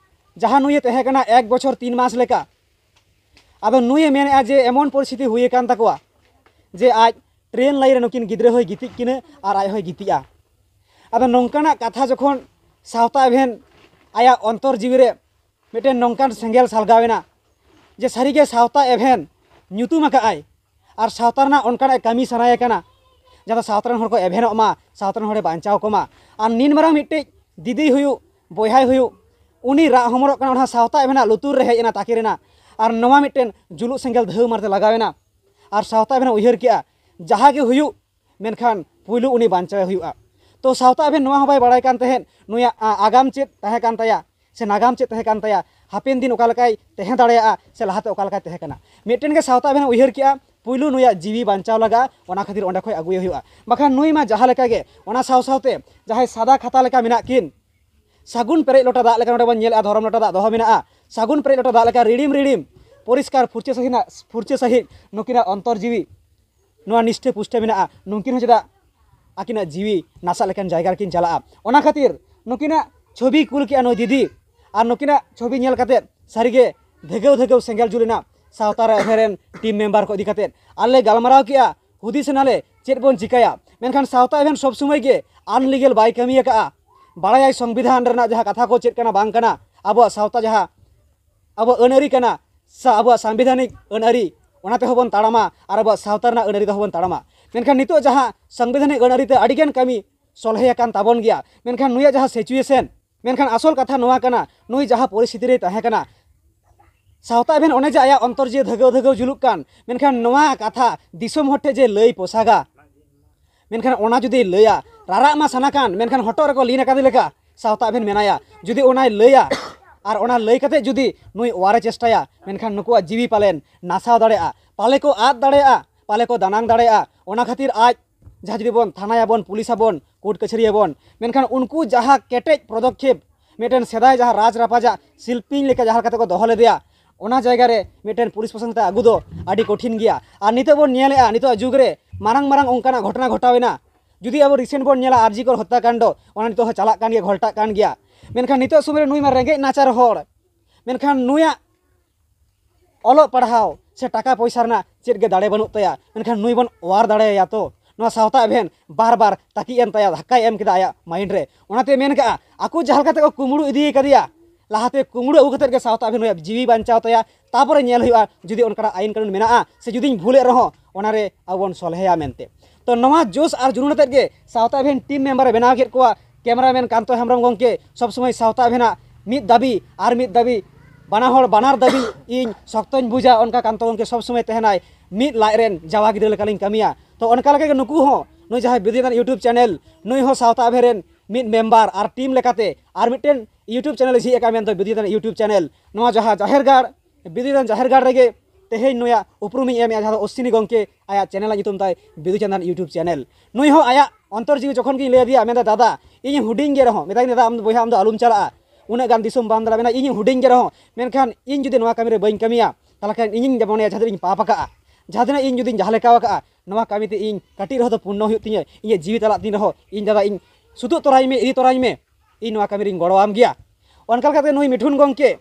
ᱡᱟᱦᱟᱸ ᱱᱩᱭᱮ ᱛᱟᱦᱮᱸ ᱠᱟᱱᱟ ᱮᱠ ᱵᱚᱪᱷᱚᱨ ᱛᱤᱱ ᱢᱟᱥ ᱞᱮᱠᱟ᱾ ᱟᱫᱚ ᱱᱩᱭᱮ ᱢᱮᱱᱮᱫᱼᱟ ᱡᱮ ᱮᱢᱚᱱ ᱯᱚᱨᱤᱥᱛᱷᱤᱛᱤ ᱦᱩᱭ ᱟᱠᱟᱱ ᱛᱟᱠᱚᱣᱟ ᱡᱮ ᱟᱡ ᱴᱨᱮᱱ ᱞᱟᱭᱤᱱ ᱨᱮ ᱱᱩᱠᱤᱱ ᱜᱤᱫᱽᱨᱟᱹ ᱦᱚᱸᱭ ᱜᱤᱛᱤᱡ ᱠᱤᱱᱟᱹ ᱟᱨ ᱟᱡ ᱦᱚᱸᱭ ᱜᱤᱛᱤᱡᱼᱟ᱾ ᱟᱫᱚ ᱱᱚᱝᱠᱟᱱᱟᱜ ᱠᱟᱛᱷᱟ ᱡᱚᱠᱷᱚᱱ ᱥᱟᱶᱛᱟ ᱮᱵᱷᱮᱱ ᱟᱭᱟᱜ ᱚᱱᱛᱚᱨ ᱡᱤᱣᱤ ᱨᱮ ᱢᱤᱫᱴᱮᱱ ᱱᱚᱝᱠᱟᱱ ᱥᱮᱸᱜᱮᱞ ᱥᱟᱞᱜᱟᱣ ᱮᱱᱟ ᱡᱮ ᱥᱟᱹᱨᱤᱜᱮ ᱥᱟᱶᱛᱟ ᱮᱵᱷᱮᱱ ᱧᱩᱛᱩᱢ ᱟᱠᱟᱫ ᱟᱭ ᱟᱨ ᱥᱟᱶᱛᱟ ᱨᱮᱱᱟᱜ ᱚᱱᱠᱟᱱᱟᱜ ᱠᱟᱹᱢᱤ ᱥᱟᱱᱟᱭᱮ ᱠᱟᱱᱟ, ᱡᱟᱛᱮ ᱥᱟᱶᱛᱟ ᱨᱮᱱ ᱦᱚᱲ ᱠᱚ ᱮᱵᱷᱮᱱᱚᱜ ᱢᱟ, ᱥᱟᱶᱛᱟ ᱨᱮᱱ ᱦᱚᱲᱮ ᱵᱟᱧᱪᱟᱣ ᱠᱚᱢᱟ᱾ ᱟᱨ ᱱᱤᱱ ᱢᱟᱨᱟᱝ ᱢᱤᱫᱴᱮᱡ ᱫᱤᱫᱤᱭ ᱦᱩᱭᱩᱜ, ᱵᱚᱭᱦᱟᱭ ᱦᱩᱭᱩᱜ, ᱩᱱᱤ ᱨᱟᱜ ᱦᱚᱢᱚᱨᱚᱜ ᱠᱟᱱᱟ, ᱚᱱᱟ ᱥᱟᱶᱛᱟ ᱮᱵᱷᱮᱱᱟᱜ ᱞᱩᱛᱩᱨ ᱨᱮ ᱦᱮᱡ ᱮᱱᱟ, ᱛᱟᱠᱮᱨ ᱮᱱᱟ᱾ ᱟᱨ ᱱᱚᱣᱟ ᱢᱤᱫᱴᱮᱱ ᱡᱩᱞᱩᱜ ᱥᱮᱸᱜᱮᱞ ᱫᱷᱟᱹᱣ ᱢᱟᱨᱛᱮ ᱞᱟᱜᱟᱣ ᱮᱱᱟ᱾ ᱟᱨ ᱥᱟᱶᱛᱟ ᱮᱵᱷᱮᱱᱮ ᱩᱭᱦᱟᱹᱨ ᱠᱮᱜᱼᱟ, ᱡᱟᱦᱟᱸ ᱜᱮ ᱦᱩᱭᱩᱜ, ᱢᱮᱱᱠᱷᱟᱱ ᱯᱩᱭᱞᱩ ᱩᱱᱤ ᱵᱟᱧᱪᱟᱣᱮ ᱦᱩᱭᱩᱜᱼᱟ᱾ ᱛᱚ ᱥᱟᱶᱛᱟ ᱮᱵᱷᱮᱱ ᱱᱚᱣᱟ ᱦᱚᱸ ᱵᱟᱭ ᱵᱟᱲᱟᱭ ᱠᱟᱱ ᱛᱟᱦᱮᱸᱫ, ᱱᱩᱭᱟᱜ, ᱟ, ᱟᱜᱟᱢ ᱪᱮᱫ ᱛᱟᱦᱮᱸ ᱠᱟᱱ ᱛᱟᱭᱟ ᱥᱮ ᱱᱟᱜᱟᱢ ᱪᱮᱫ ᱛᱟᱦᱮᱸ ᱠᱟᱱ ᱛᱟᱭᱟ, ᱦᱟᱯᱮᱱ ᱫᱤᱱ ᱚᱠᱟ ᱞᱮᱠᱟᱭ ᱛᱟᱦᱮᱸ ᱫᱟᱲᱮᱭᱟᱜᱼᱟ ᱥᱮ ᱞᱟᱦᱟᱛᱮ ᱚᱠᱟ ᱞᱮᱠᱟᱭ ᱛᱟᱦᱮᱸ ᱠᱟᱱᱟ᱾ ᱢᱤᱫᱴᱮᱱ ᱜᱮ ᱥᱟᱶᱛᱟ ᱮᱵᱷᱮᱱᱮ ᱩᱭᱦᱟᱹᱨ ᱠᱮᱜᱼᱟ, ᱯᱩᱭᱞᱩ ᱱᱩᱭᱟᱜ ᱡᱤᱣᱤ ᱵᱟᱧᱪᱟᱣ ᱞᱟᱜᱟᱜᱼᱟ, ᱚᱱᱟ ᱠᱷᱟᱹᱛᱤᱨ ᱚᱸᱰᱮ ᱠᱷᱚᱱ ᱟᱹᱜᱩᱭᱮ ᱦᱩᱭᱩᱜᱼᱟ᱾ ᱵᱟᱠᱷᱟᱱ ᱱᱩᱭ ᱢᱟ ᱡᱟᱦᱟᱸ ᱞᱮᱠᱟ ᱜᱮ, ᱚᱱᱟ ᱥᱟᱶ ᱥᱟᱶᱛᱮ ᱡᱟᱦᱟᱸᱭ ᱥᱟᱫᱟ ᱠᱷᱟᱛᱟ ᱞᱮᱠᱟ ᱢᱮᱱᱟᱜ ᱠᱤᱱ, ᱥᱟᱹᱜᱩᱱ ᱯᱮᱨᱮᱡ ᱞᱚᱴᱟ ᱫᱟᱜ ᱞᱮᱠᱟ ᱱᱚᱰᱮ ᱵᱚᱱ ᱧᱮᱞᱮᱫᱼᱟ, ᱫᱷᱚᱨᱚᱢ ᱞᱚᱴᱟ ᱫᱟᱜ ᱫᱚᱦᱚ ᱢᱮᱱᱟᱜᱼᱟ, ᱥᱟᱹᱜᱩᱱ ᱯᱮᱨᱮᱡ ᱞᱚᱴᱟ ᱫᱟᱜ ᱞᱮᱠᱟ ᱨᱤᱲᱤᱢ ᱨᱤᱲᱤᱢ, ᱯᱚᱨᱤᱥᱠᱟᱨ ᱯᱷᱩᱨᱪᱟᱹ ᱥᱟᱺᱦᱤᱡ, ᱯᱷᱩᱨᱪᱟᱹ ᱥᱟᱺᱦᱤᱡ ᱱᱩᱠᱤᱱᱟᱜ ᱚᱱᱛᱚᱨ ᱡᱤᱣᱤ ᱱᱚᱣᱟ ᱱᱤᱥᱴᱷᱟᱹ ᱯᱩᱥᱴᱟᱹ ᱢᱮᱱᱟᱜᱼᱟ, ᱱᱩᱠᱤᱱ ᱦᱚᱸ ᱪᱮᱫᱟᱜ ᱟᱹᱠᱤᱱᱟᱜ ᱡᱤᱣᱤ ᱱᱟᱥᱟᱜ ᱞᱮᱠᱟᱱ ᱡᱟᱭᱜᱟ ᱨᱮᱠᱤᱱ ᱪᱟᱞᱟᱜᱼᱟ? ᱚᱱᱟ ᱠᱷᱟᱹᱛᱤᱨ ᱱᱩᱠᱤᱱᱟᱜ ᱪᱷᱚᱵᱤ ᱠᱩᱞ ᱠᱮᱜᱼᱟ ᱱᱩᱭ ᱫᱤᱫᱤ, ᱟᱨ ᱱᱩᱠᱤᱱᱟᱜ ᱪᱷᱚᱵᱤ ᱧᱮᱞ ᱠᱟᱛᱮᱫ ᱥᱟᱹᱨᱤᱜᱮ ᱫᱷᱮᱜᱮᱣ ᱫᱷᱮᱜᱮᱣ ᱥᱮᱸᱜᱮᱞ ᱡᱩᱞ ᱮᱱᱟ ᱥᱟᱶᱛᱟ ᱨᱮ ᱨᱮᱱ ᱴᱤᱢ ᱢᱮᱢᱵᱟᱨ ᱠᱚ ᱤᱫᱤ ᱠᱟᱛᱮᱫ᱾ ᱟᱞᱮ ᱜᱟᱞᱢᱟᱨᱟᱣ ᱠᱮᱜᱼᱟ, ᱦᱩᱫᱤᱥ ᱮᱱᱟᱞᱮ ᱪᱮᱫ ᱵᱚᱱ ᱪᱤᱠᱟᱹᱭᱟ, ᱢᱮᱱᱠᱷᱟᱱ ᱥᱟᱶᱛᱟ ᱮᱵᱷᱮᱱ ᱥᱚᱵ ᱥᱚᱢᱚᱭ ᱜᱮ ᱟᱱᱞᱤᱜᱮᱞ ᱵᱟᱭ ᱠᱟᱹᱢᱤ ᱟᱠᱟᱫᱼᱟ᱾ ᱵᱟᱲᱟᱭᱟᱭ ᱥᱚᱝᱵᱤᱫᱷᱟᱱ ᱨᱮᱱᱟᱜ ᱡᱟᱦᱟᱸ ᱠᱟᱛᱷᱟ ᱠᱚ ᱪᱮᱫ ᱠᱟᱱᱟ ᱵᱟᱝ ᱠᱟᱱᱟ, ᱟᱵᱚᱣᱟᱜ ᱥᱟᱶᱛᱟ ᱡᱟᱦᱟᱸ ᱟᱵᱚᱣᱟᱜ ᱟᱹᱱ ᱟᱹᱨᱤ ᱠᱟᱱᱟ, ᱥᱟ-, ᱟᱵᱚᱣᱟᱜ ᱥᱟᱝᱵᱤᱫᱷᱟᱱᱤᱠ ᱟᱹᱱ ᱟᱹᱨᱤ, ᱚᱱᱟ ᱛᱮᱦᱚᱸ ᱵᱚᱱ ᱛᱟᱲᱟᱢᱟ ᱟᱨ ᱟᱵᱚᱣᱟᱜ ᱥᱟᱶᱛᱟ ᱨᱮᱱᱟᱜ ᱟᱹᱱ ᱟᱹᱨᱤ ᱛᱮᱦᱚᱸ ᱵᱚᱱ ᱛᱟᱲᱟᱢᱟ᱾ ᱢᱮᱱᱠᱷᱟᱱ ᱱᱤᱛᱚᱜ ᱡᱟᱦᱟᱸ ᱥᱟᱝᱵᱤᱫᱷᱟᱱᱤᱠ ᱟᱹᱱ ᱟᱹᱨᱤ ᱛᱮ ᱟᱹᱰᱤᱜᱟᱱ ᱠᱟᱹᱢᱤ ᱥᱚᱞᱦᱮ ᱟᱠᱟᱱ ᱛᱟᱵᱚᱱ ᱜᱮᱭᱟ, ᱢᱮᱱᱠᱷᱟᱱ ᱱᱩᱭᱟᱜ ᱡᱟᱦᱟᱸ situation, ᱢᱮᱱᱠᱷᱟᱱ ᱟᱥᱚᱞ ᱠᱟᱛᱷᱟ ᱱᱚᱣᱟ ᱠᱟᱱᱟ, ᱱᱩᱭ ᱡᱟᱦᱟᱸ ᱯᱚᱨᱤᱥᱛᱷᱤᱛᱤ ᱨᱮᱭ ᱛᱟᱦᱮᱸ ᱠᱟᱱᱟ, ᱥᱟᱶᱛᱟ ᱮᱵᱷᱮᱱ ᱚᱱᱮ ᱡᱮ ᱟᱭᱟᱜ ᱚᱱᱛᱚᱨ ᱡᱤᱣᱤ ᱫᱷᱟᱹᱜᱟᱹᱣ ᱫᱷᱟᱹᱜᱟᱹᱣ ᱡᱩᱞᱩᱜ ᱠᱟᱱ, ᱢᱮᱱᱠᱷᱟᱱ ᱱᱚᱣᱟ ᱠᱟᱛᱷᱟ ᱫᱤᱥᱚᱢ ᱦᱚᱲ ᱴᱷᱮᱱ ᱡᱮ ᱞᱟᱹᱭ ᱯᱚᱥᱟᱜᱟ, ᱢᱮᱱᱠᱷᱟᱱ ᱚᱱᱟ ᱡᱩᱫᱤ ᱞᱟᱹᱭᱟ, ᱨᱟᱨᱟᱜ ᱢᱟ ᱥᱟᱱᱟ ᱠᱟᱱ, ᱢᱮᱱᱠᱷᱟᱱ ᱦᱚᱴᱚᱜ ᱨᱮᱠᱚ ᱞᱤᱱ ᱟᱠᱟᱫᱮ ᱞᱮᱠᱟ ᱥᱟᱶᱛᱟ ᱮᱵᱷᱮᱱ ᱢᱮᱱᱟᱭᱟ᱾ ᱡᱩᱫᱤ ᱚᱱᱟᱭ ᱞᱟᱹᱭᱟ ᱟᱨ ᱚᱱᱟ ᱞᱟᱹᱭ ᱠᱟᱛᱮ ᱡᱩᱫᱤ ᱱᱩᱭ ᱚᱣᱟᱨᱮ ᱪᱮᱥᱴᱟᱭᱟ, ᱢᱮᱱᱠᱷᱟᱱ ᱱᱩᱠᱩᱣᱟᱜ ᱡᱤᱣᱤ ᱯᱟᱞᱮᱱ ᱱᱟᱥᱟᱣ ᱫᱟᱲᱮᱭᱟᱜᱼᱟ, ᱯᱟᱞᱮ ᱠᱚ ᱟᱫ ᱫᱟᱲᱮᱭᱟᱜᱼᱟ, ᱯᱟᱞᱮ ᱠᱚ ᱫᱟᱱᱟᱝ ᱫᱟᱲᱮᱭᱟᱜᱼᱟ᱾ ᱚᱱᱟ ᱠᱷᱟᱹᱛᱤᱨ ᱟᱡ ᱡᱟᱦᱟᱸ ᱡᱩᱫᱤ ᱵᱚᱱ ᱛᱷᱟᱱᱟᱭᱟᱵᱚᱱ, ᱯᱩᱞᱤᱥ ᱟᱵᱚᱱ, ᱠᱳᱨᱴ ᱠᱟᱹᱪᱷᱟᱹᱨᱤ ᱟᱵᱚᱱ, ᱢᱮᱱᱠᱷᱟᱱ ᱩᱱᱠᱩ ᱡᱟᱦᱟᱸ ᱠᱮᱴᱮᱡ ᱯᱚᱫᱚᱠᱷᱮᱯ, ᱢᱤᱫᱴᱮᱱ ᱥᱮᱫᱟᱭ ᱡᱟᱦᱟᱸ ᱨᱟᱡᱽ ᱨᱟᱯᱟᱡᱟᱜ ᱥᱤᱞᱯᱤᱧ ᱞᱮᱠᱟ ᱡᱟᱦᱟᱸ ᱞᱮᱠᱟ ᱛᱮᱠᱚ ᱫᱚᱦᱚ ᱞᱮᱫᱮᱭᱟ, ᱚᱱᱟ ᱡᱟᱭᱜᱟ ᱨᱮ ᱢᱤᱫᱴᱮᱱ ᱯᱩᱞᱤᱥ ᱯᱨᱚᱥᱟᱥᱚᱱ ᱛᱮ ᱟᱹᱜᱩ ᱫᱚ ᱟᱹᱰᱤ ᱠᱚᱴᱷᱤᱱ ᱜᱮᱭᱟ᱾ ᱟᱨ ᱱᱤᱛᱚᱜ ᱵᱚᱱ ᱧᱮᱞᱮᱫᱼᱟ, ᱱᱤᱛᱚᱜ ᱡᱩᱜᱽ ᱨᱮ ᱢᱟᱨᱟᱝ ᱢᱟᱨᱟᱝ ᱚᱱᱠᱟᱱᱟᱜ ᱜᱷᱚᱴᱚᱱᱟ ᱜᱷᱚᱴᱟᱣ ᱮᱱᱟ᱾ ᱡᱩᱫᱤ ᱟᱵᱚ recent ᱵᱚᱱ ᱧᱮᱞᱟ, ᱟᱨ ᱡᱤ ᱠᱚᱨ ᱦᱚᱛᱛᱟᱠᱟᱱᱰ, ᱚᱱᱟ ᱱᱤᱛᱚᱜ ᱦᱚᱸ ᱪᱟᱞᱟᱜ ᱠᱟᱱ ᱜᱮᱭᱟ, ᱜᱷᱚᱞᱴᱟᱜ ᱠᱟᱱ ᱜᱮᱭᱟ᱾ ᱢᱮᱱᱠᱷᱟᱱ ᱱᱤᱛᱚᱜ ᱥᱚᱢᱚᱭ ᱨᱮ ᱱᱩᱭ ᱢᱟ ᱨᱮᱸᱜᱮᱡ ᱱᱟᱪᱟᱨ ᱦᱚᱲ, ᱢᱮᱱᱠᱷᱟᱱ ᱱᱩᱭᱟᱜ ᱚᱞᱚᱜ ᱯᱟᱲᱦᱟᱣ ᱥᱮ ᱴᱟᱠᱟ ᱯᱚᱭᱥᱟ ᱨᱮᱱᱟᱜ ᱪᱮᱫ ᱜᱮ ᱫᱟᱲᱮ ᱵᱟᱹᱱᱩᱜ ᱛᱟᱭᱟ, ᱢᱮᱱᱠᱷᱟᱱ ᱱᱩᱭ ᱵᱚᱱ ᱚᱣᱟᱨ ᱫᱟᱲᱮᱭᱟᱭᱟ ᱛᱚ? ᱱᱚᱣᱟ ᱥᱟᱶᱛᱟ ᱮᱵᱷᱮᱱ ᱵᱟᱨ ᱵᱟᱨ ᱛᱟᱹᱠᱤᱡ ᱮᱱ ᱛᱟᱭᱟ, ᱫᱷᱟᱠᱠᱟᱭ ᱮᱢ ᱠᱮᱫᱟ ᱟᱭᱟᱜ ᱢᱟᱭᱤᱱᱰ ᱨᱮ᱾ ᱚᱱᱟᱛᱮ ᱢᱮᱱ ᱠᱟᱜᱼᱟ, ᱟᱠᱚ ᱡᱟᱦᱟᱸ ᱞᱮᱠᱟ ᱛᱮᱠᱚ ᱠᱩᱢᱵᱽᱲᱩ ᱤᱫᱤ ᱠᱟᱫᱮᱭᱟ, ᱞᱟᱦᱟᱛᱮ ᱠᱩᱢᱵᱽᱲᱩ ᱟᱹᱜᱩ ᱠᱟᱛᱮᱫ ᱜᱮ ᱥᱟᱶᱛᱟ ᱮᱵᱷᱮᱱ ᱱᱩᱭᱟᱜ ᱡᱤᱣᱤ ᱵᱟᱧᱪᱟᱣ ᱛᱟᱭᱟ, ᱛᱟᱯᱚᱨᱮ ᱧᱮᱞ ᱦᱩᱭᱩᱜᱼᱟ ᱡᱩᱫᱤ ᱚᱱᱠᱟᱱᱟᱜ ᱟᱭᱤᱱ ᱠᱟᱹᱱᱩᱱ ᱢᱮᱱᱟᱜᱼᱟ ᱥᱮ ᱡᱩᱫᱤᱧ ᱵᱷᱩᱞᱮᱫ ᱨᱮᱦᱚᱸ ᱚᱱᱟᱨᱮ ᱟᱵᱚ ᱵᱚᱱ ᱥᱚᱞᱦᱮᱭᱟ ᱢᱮᱱᱛᱮ᱾ ᱛᱚ ᱱᱚᱣᱟ ᱡᱳᱥ ᱟᱨ ᱡᱩᱱᱩᱱ ᱟᱛᱮᱫ ᱜᱮ ᱥᱟᱶᱛᱟ ᱮᱵᱷᱮᱱ ᱴᱤᱢ ᱢᱮᱢᱵᱟᱨ ᱮ ᱵᱮᱱᱟᱣ ᱠᱮᱫ ᱠᱚᱣᱟ᱾ ᱠᱮᱢᱮᱨᱟᱢᱮᱱ ᱠᱟᱱᱛᱚ ᱦᱮᱢᱵᱨᱚᱢ ᱜᱚᱢᱠᱮ ᱥᱚᱵ ᱥᱚᱢᱚᱭ ᱥᱟᱶᱛᱟ ᱮᱵᱷᱮᱱᱟᱜ ᱢᱤᱫ ᱫᱟᱹᱵᱤ ᱟᱨ ᱢᱤᱫ ᱫᱟᱹᱵᱤ, ᱵᱟᱱᱟ ᱦᱚᱲ ᱵᱟᱱᱟᱨ ᱫᱟᱹᱵᱤ ᱤᱧ ᱥᱚᱠᱛᱚᱧ ᱵᱩᱡᱟ, ᱚᱱᱠᱟ ᱠᱟᱱᱛᱚ ᱜᱚᱢᱠᱮ ᱥᱚᱵ ᱥᱚᱢᱚᱭ ᱛᱟᱦᱮᱱᱟᱭ, ᱢᱤᱫ ᱞᱟᱡ ᱨᱮᱱ ᱡᱟᱣᱟ ᱜᱤᱫᱽᱨᱟᱹ ᱞᱮᱠᱟᱞᱤᱧ ᱠᱟᱹᱢᱤᱭᱟ᱾ ᱛᱚ ᱚᱱᱠᱟ ᱞᱮᱠᱟ ᱜᱮ ᱱᱩᱠᱩ ᱦᱚᱸ, ᱱᱩᱭ ᱡᱟᱦᱟᱸᱭ ᱵᱤᱫᱩ ᱪᱟᱸᱫᱟᱱ YouTube channel, ᱱᱩᱭ ᱦᱚᱸ ᱥᱟᱶᱛᱟ ᱮᱵᱷᱮᱱ ᱨᱮᱱ ᱢᱤᱫ ᱢᱮᱢᱵᱟᱨ ᱟᱨ ᱴᱤᱢ ᱞᱮᱠᱟᱛᱮ ᱟᱨ ᱢᱤᱫᱴᱮᱱ YouTube channel ᱮ ᱡᱷᱤᱡ ᱟᱠᱟᱫ ᱢᱮᱱᱛᱮ ᱵᱤᱫᱩ ᱪᱟᱸᱫᱟᱱ YouTube channel, ᱱᱚᱣᱟ ᱡᱟᱦᱟᱸ ᱡᱟᱦᱮᱨ ᱜᱟᱲ ᱵᱤᱫᱩ ᱪᱟᱸᱫᱟᱱ ᱡᱟᱦᱮᱨ ᱜᱟᱲ ᱨᱮᱜᱮ ᱛᱮᱦᱮᱧ ᱱᱩᱭᱟᱜ ᱩᱯᱨᱩᱢᱤᱧ ᱮᱢᱮᱜᱼᱟ, ᱡᱟᱦᱟᱸ ᱫᱚ ᱚᱥᱥᱤᱱᱤ ᱜᱚᱢᱠᱮ, ᱟᱭᱟᱜ ᱪᱮᱱᱮᱞ ᱨᱮᱱᱟᱜ ᱧᱩᱛᱩᱢ ᱛᱟᱭ ᱵᱤᱫᱩ ᱪᱟᱸᱫᱟᱱ YouTube channel᱾ ᱱᱩᱭ ᱦᱚᱸ ᱟᱭᱟᱜ ᱚᱱᱛᱚᱨ ᱡᱤᱣᱤ ᱡᱚᱠᱷᱚᱱ ᱜᱤᱧ ᱞᱟᱹᱭ ᱟᱫᱮᱭᱟ, ᱢᱮᱱᱫᱟ, "ᱫᱟᱫᱟ, ᱤᱧ ᱦᱩᱰᱤᱧ ᱜᱮ ᱨᱮᱦᱚᱸ", ᱢᱮᱛᱟᱭ ᱠᱟᱹᱱᱟᱹᱧ, "ᱫᱟᱫᱟ, ᱟᱢ ᱫᱚ ᱵᱚᱭᱦᱟ, ᱟᱢ ᱫᱚ ᱟᱞᱚᱢ ᱪᱟᱞᱟᱜᱼᱟ, ᱩᱱᱟᱹᱜ ᱜᱟᱱ ᱫᱤᱥᱚᱢ ᱵᱟᱢ ᱫᱟᱬᱟ, ᱢᱮᱱᱟ, ᱤᱧ ᱦᱩᱰᱤᱧ ᱜᱮ ᱨᱮᱦᱚᱸ, ᱢᱮᱱᱠᱷᱟᱱ ᱤᱧ ᱡᱩᱫᱤ ᱱᱚᱣᱟ ᱠᱟᱹᱢᱤ ᱨᱮ ᱵᱟᱹᱧ ᱠᱟᱹᱢᱤᱭᱟ, ᱛᱟᱦᱚᱞᱮ ᱠᱷᱟᱱ ᱤᱧᱤᱧ ᱢᱚᱱᱮᱭᱟ ᱡᱟᱦᱟᱸ ᱛᱤᱱᱟᱹᱜ ᱤᱧ ᱯᱟᱯ ᱟᱠᱟᱜᱼᱟ, ᱡᱟᱦᱟᱸ ᱛᱤᱱᱟᱹᱜ ᱤᱧ ᱡᱩᱫᱤᱧ ᱡᱟᱦᱟᱸ ᱞᱮᱠᱟᱣ ᱟᱠᱟᱜᱼᱟ, ᱱᱚᱣᱟ ᱠᱟᱹᱢᱤ ᱛᱮ ᱤᱧ ᱠᱟᱹᱴᱤᱡ ᱨᱮᱦᱚᱸ ᱫᱚ ᱯᱩᱨᱱᱚ ᱦᱩᱭᱩᱜ ᱛᱤᱧᱟᱹ, ᱤᱧᱟᱹᱜ ᱡᱤᱣᱤ ᱪᱟᱞᱟᱜ ᱛᱤᱧ ᱨᱮᱦᱚᱸ, ᱤᱧ ᱫᱟᱫᱟ, ᱤᱧ ᱥᱩᱛᱩᱜ ᱛᱚᱨᱟᱧ ᱢᱮ, ᱤᱫᱤ ᱛᱚᱨᱟᱧ ᱢᱮ᱾" ᱤᱧ ᱱᱚᱣᱟ ᱠᱟᱹᱢᱤ ᱨᱤᱧ ᱜᱚᱲᱚᱣᱟᱢ ᱜᱮᱭᱟ᱾ ᱚᱱᱠᱟ ᱞᱮᱠᱟᱛᱮ ᱱᱩᱭ ᱢᱤᱴᱷᱩᱱ ᱜᱚᱢᱠᱮ,